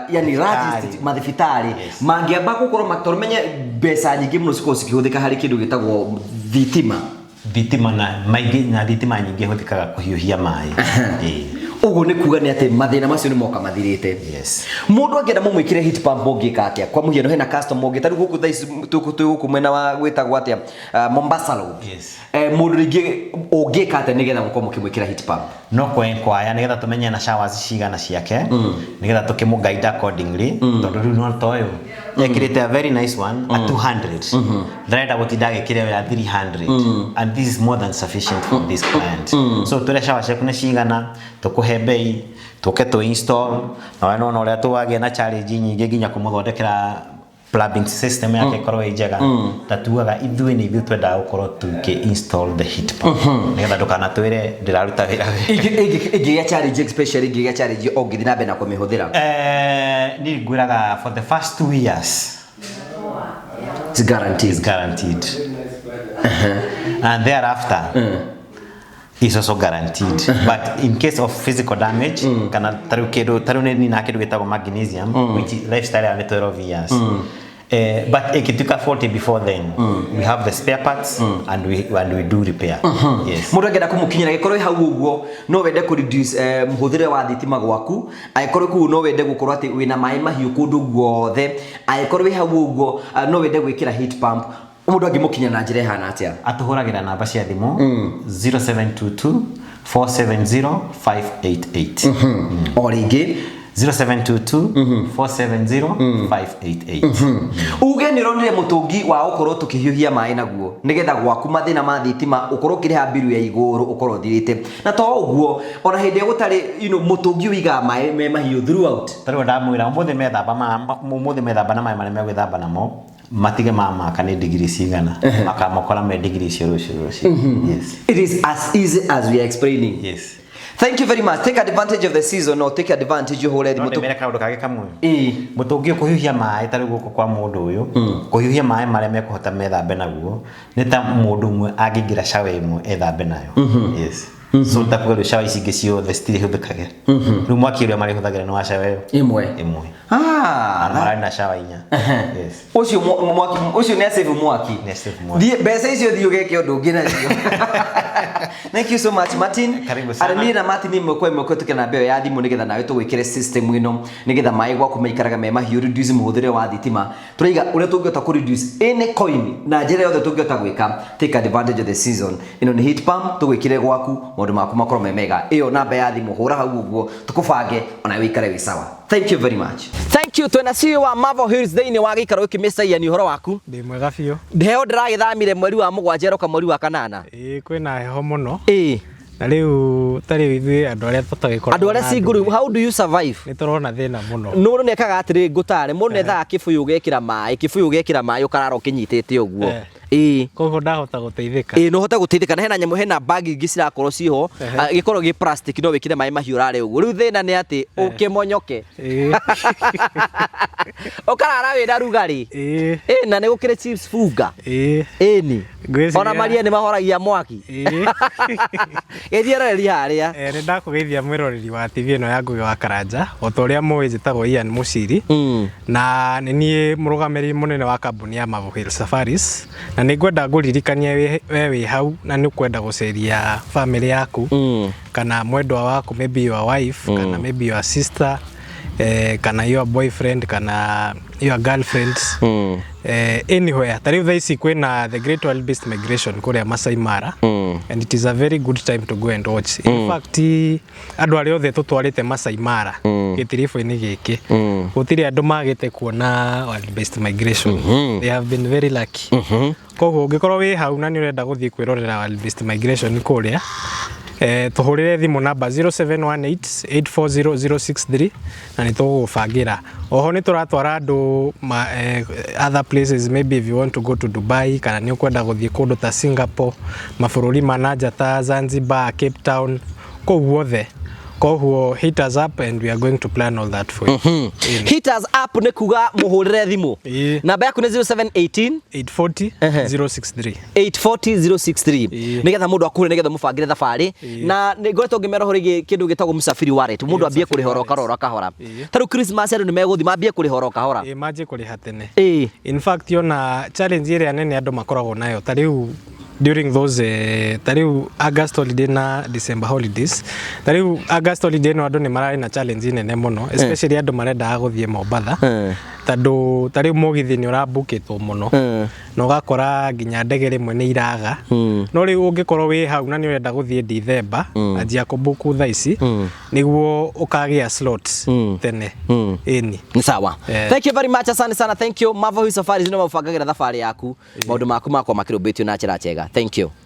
yani large Thibitarĩ. Mathibitarĩ mangĩamba gũkorwo tondũ menye mbeca nyingĩ mũno cikorwo cikĩhũthĩka harĩ kĩndũ gĩtagwo thitima. Thitima na maingĩ, na thitima nyingĩ hũthĩkaga kũhiũhia maĩ. Ĩĩ. Ũguo nĩ kuga nĩ atĩ mathĩna macio nĩ moka mathirĩte. Yes. Mũndũ angĩenda mũmwĩkĩre heat pump, ũngĩka atĩa? Kwa mũhiano, hena customer ũngĩ tarĩu gũkũ thaa ici twĩ gũkũ mwena wa gwĩtagwo atĩa, Mombasa Road. Yes. Mũndũ rĩngĩ ũngĩka atĩa nĩgetha mũkorwo mũkĩmwĩkĩra heat pump? No kwenkwaya nĩgetha tũmenye na showers cigana ciake, nĩgetha tũkĩmũ guide accordingly, tondũ rĩu no ta ũyũ ekĩrĩte a very nice one, a 200, ndarenda gũtinda agĩkĩra ĩyo ya 300, and this is more than sufficient for this client. So tũrĩa shower ciaku nĩ cigana, tũkũhe bei, tũke tũ install. Na we nona ũrĩa tũwagĩa na challenge nyingĩ nginya kũmũthondekera plumbing system yake ĩkorwo ĩ njega. Ta tugaga ithuĩ nĩ ithuĩ twendaga gũkorwo tũkĩ install the heat pump, nĩgetha ndũkanatwĩre ndĩraruta wĩra wega. Ĩngĩgĩa challenge, especially ĩngĩgĩa challenge ũngĩthiĩ na mbere na kũmĩhũthĩra? Niĩ ngwĩraga for the first 2 years It's guaranteed. Is guaranteed, and thereafter is also guaranteed, but in case of physical damage, kana tarĩu kĩndũ tarĩu nĩ nina kĩndũ gĩtagwo magnesium, which is lifestyle ya nĩ 12 years. But ikituka 40 before then, we have the spare parts and we do repair. Yes. Mũndũ angĩenda kũmũkinyĩra, angĩkorwo wĩ hau ũguo no wende kũ reduce mũhũthĩre wa thitima gwaku, angĩkorwo kũu no wende gũkorwo atĩ wĩna maĩ mahiũ kũndũ guothe, angĩkorwo wĩ hau ũguo no wende gwĩkĩra heat pump, mũndũ angĩmũkinya na njĩra ĩhana atĩa? Atũhũragĩra namba cia thimũ 0722 470 588. O rĩngĩ? 0722 470 588. Uge nĩ ũronire mũtũngi wa gũkorwo tũkĩhiũhia maĩ naguo, nĩgetha gwaku mathĩna ma thitima ũkorwo ũkĩrĩha mbiru ya igũrũ ũkorwo ũthirĩte. Na to ũguo, ona hĩndĩ ĩrĩa gũtarĩ mũtũngi ũigaga maĩ me mahiũ throughout. Tarĩu ndamwĩra ũmũthĩ methamba na maĩ marĩa megwĩthamba namo, matige mamaka nĩ digiri cigana, makamakora me digiri icio rũciũ. Yes. It is as easy as we are explaining. Yes. Thank you very much. Take advantage of the season or take advantage, ũhũre No thimũ. ndĩmere kaũndũ kangĩ kamwe. Ĩĩ. Mũtũngi ũyũ kũhiũhia maĩ, tarĩu gũkũ kwa mũndũ ũyũ, kũhiũhia maĩ marĩa mekũhota methambe naguo nĩ ta mũndũ ũmwe angĩingĩra shower ĩmwe ethambe nayo. Yes. So takuga rĩu shower ici ingĩ ciothe citirĩhũthĩkage. Rĩu mwaki ũrĩa marĩhũthagĩra nĩ wa shower ĩyo ĩmwe. Ĩmwe. Ah. Na mararĩ na shower inya. Yes. Ũcio mwaki ũcio nĩ asave mwaki. Nĩ asave mwaki. Thiĩ mbeca icio, thiĩ ũgeke ũndũ ũngĩ nacio. Thank you so much, Martin. Karibu sana. Arĩmi na Martin ĩmwe kwa ĩmwe kũhetũkĩra namba ĩyo ya thimũ nĩgetha nawe tũgwĩkĩre system ĩno nĩgetha maĩ gwaku maikaraga me mahiũ, reduce mũhũthĩre wa thitima. Tũraiga ũrĩa tũngĩhota kũ reduce any coin na njĩra yothe tũngĩhota gwĩka, take advantage of the season. Ĩno nĩ heat pump tũgwĩkĩre gwaku maũndũ maku makorwo me mega. Ĩyo namba ya thimũ hũra hau ũguo tũkũbange ona wĩikare wĩ sawa. Thank you very much. Thank you. Twĩna CEO wa Marvel Hills thĩinĩ wa gĩikaro gĩkĩ, Mr. Ian, ũhoro waku? Ndĩ mwega biũ. Heho ndĩragĩthamire mweri wa 7 ĩroka mweri wa 8. Ĩĩ, kwĩna heho mũno. Ĩĩ. Na rĩu ta rĩu ithuĩ andũ arĩa tũtagĩkoragwo Andũ arĩa na single, ndũire, how do you survive? Nĩ tũrona thĩna mũno. Mũndũ nĩekaga atĩrĩ, ngũtare, mũndũ nĩethaga kĩbũyũ ũgekĩra maĩ, kĩbũyũ ũgekĩra maĩ ũkarara ũkĩnyitĩte ũguo. Ĩĩ. Koguo ndahota gũteithĩka. Ĩĩ, no ũhote gũteithĩka. Na hena nyamũ, hena bag ingĩ cirakorwo ciho, gĩkorwo gĩ plastic, no wĩkĩre maĩ mahiũ ũrare ũguo. Rĩu thĩna nĩ atĩ ũkĩmonyoke. Ũkarara wĩna rugarĩ. Ĩĩ, na nĩ gũkĩrĩ chips funga. Ĩni. Ngwĩciria- Ona maria nĩ mahoragia mwaki. Gĩthiĩ roreri harĩa. Nĩ ndakũgeithia mwĩroreri wa TV ĩno ya Ngũgĩ wa Karanja. O ta ũrĩa mũĩ, njĩtagwo Ian Mũciri na nĩ niĩ mũrũgamĩrĩri mũnene wa kambuni ya Marvel Hill Safaris, na nĩ ngwenda ngũririkanie we wĩ hau na nĩ ũkwenda gũceria family yaku kana mwendwa waku, maybe your wife kana maybe your sister, kana your boyfriend kana your girlfriend, anywhere. Ta rĩu thaa ici kwĩna the Great Wild Beast Migration kũrĩa Masai Mara, and it is a very good time to go and watch. In fact, andũ arĩa othe tũtwarĩte Masai Mara gĩtiribũ-inĩ gĩkĩ, gũtirĩ andũ magĩte kuona wildebeest migration. They have been very lucky. Koguo ũngĩkorwo wĩ hau na nĩ ũrenda gũthiĩ kwĩrorera wildebeest migration kũrĩa, tũhũrĩre thimũ namba 0718 840063 na nĩ tũgũgũbangĩra. Oho nĩ tũratwara andũ other places. Maybe if you want to go to Dubai kana nĩ ũkwenda gũthiĩ kũndũ ta Singapore, mabũrũri ma nanja ta Zanzibar, Cape Town, kũu guothe. Koguo hit us up and we are going to plan all that for you. Hit us up nĩ kuga mũhũrĩre thimũ. Namba yaku nĩ 0718 840 063. 840 063, nigetha mũndũ akũre, nigetha mũbangĩre thabarĩ. Na nĩ ngoretwo ngĩmera ũhoro ĩgiĩ kĩndũ gĩtagwo Msafiri Wallet, mũndũ ambie kũrĩha oro kahora kahora. Ta rĩu Christmas andũ nĩ megũthiĩ, mambie kũrĩha oro kahora. Ĩĩ, manjie kũrĩha tene. Ĩĩ. In fact, ona challenge ĩrĩa nene andũ makoragwo nayo ta rĩu during those, ta rĩu August holiday na December holidays, ta rĩu August holiday no andũ nĩ mararĩ na challenge nene mũno, especially andũ marendaga gũthiĩ Mombatha, tondũ ta rĩu mũgithi nĩ ũrambukĩtwo mũno na ũgakora nginya ndege rĩmwe nĩ iraga. No rĩu ũngĩkorwo wĩ hau na nĩ ũrenda gũthiĩ December, anjia kũbuku thaa ici nĩguo ũkagĩa slot tene. Ĩni. Nĩ sawa. Thank you very much, asante sana, thank you. Marvel Hill Safaris nĩ mabangagĩra thabarĩ yaku, maũndũ maku makwa makĩrũmbĩtio na njĩra njega. Thank you.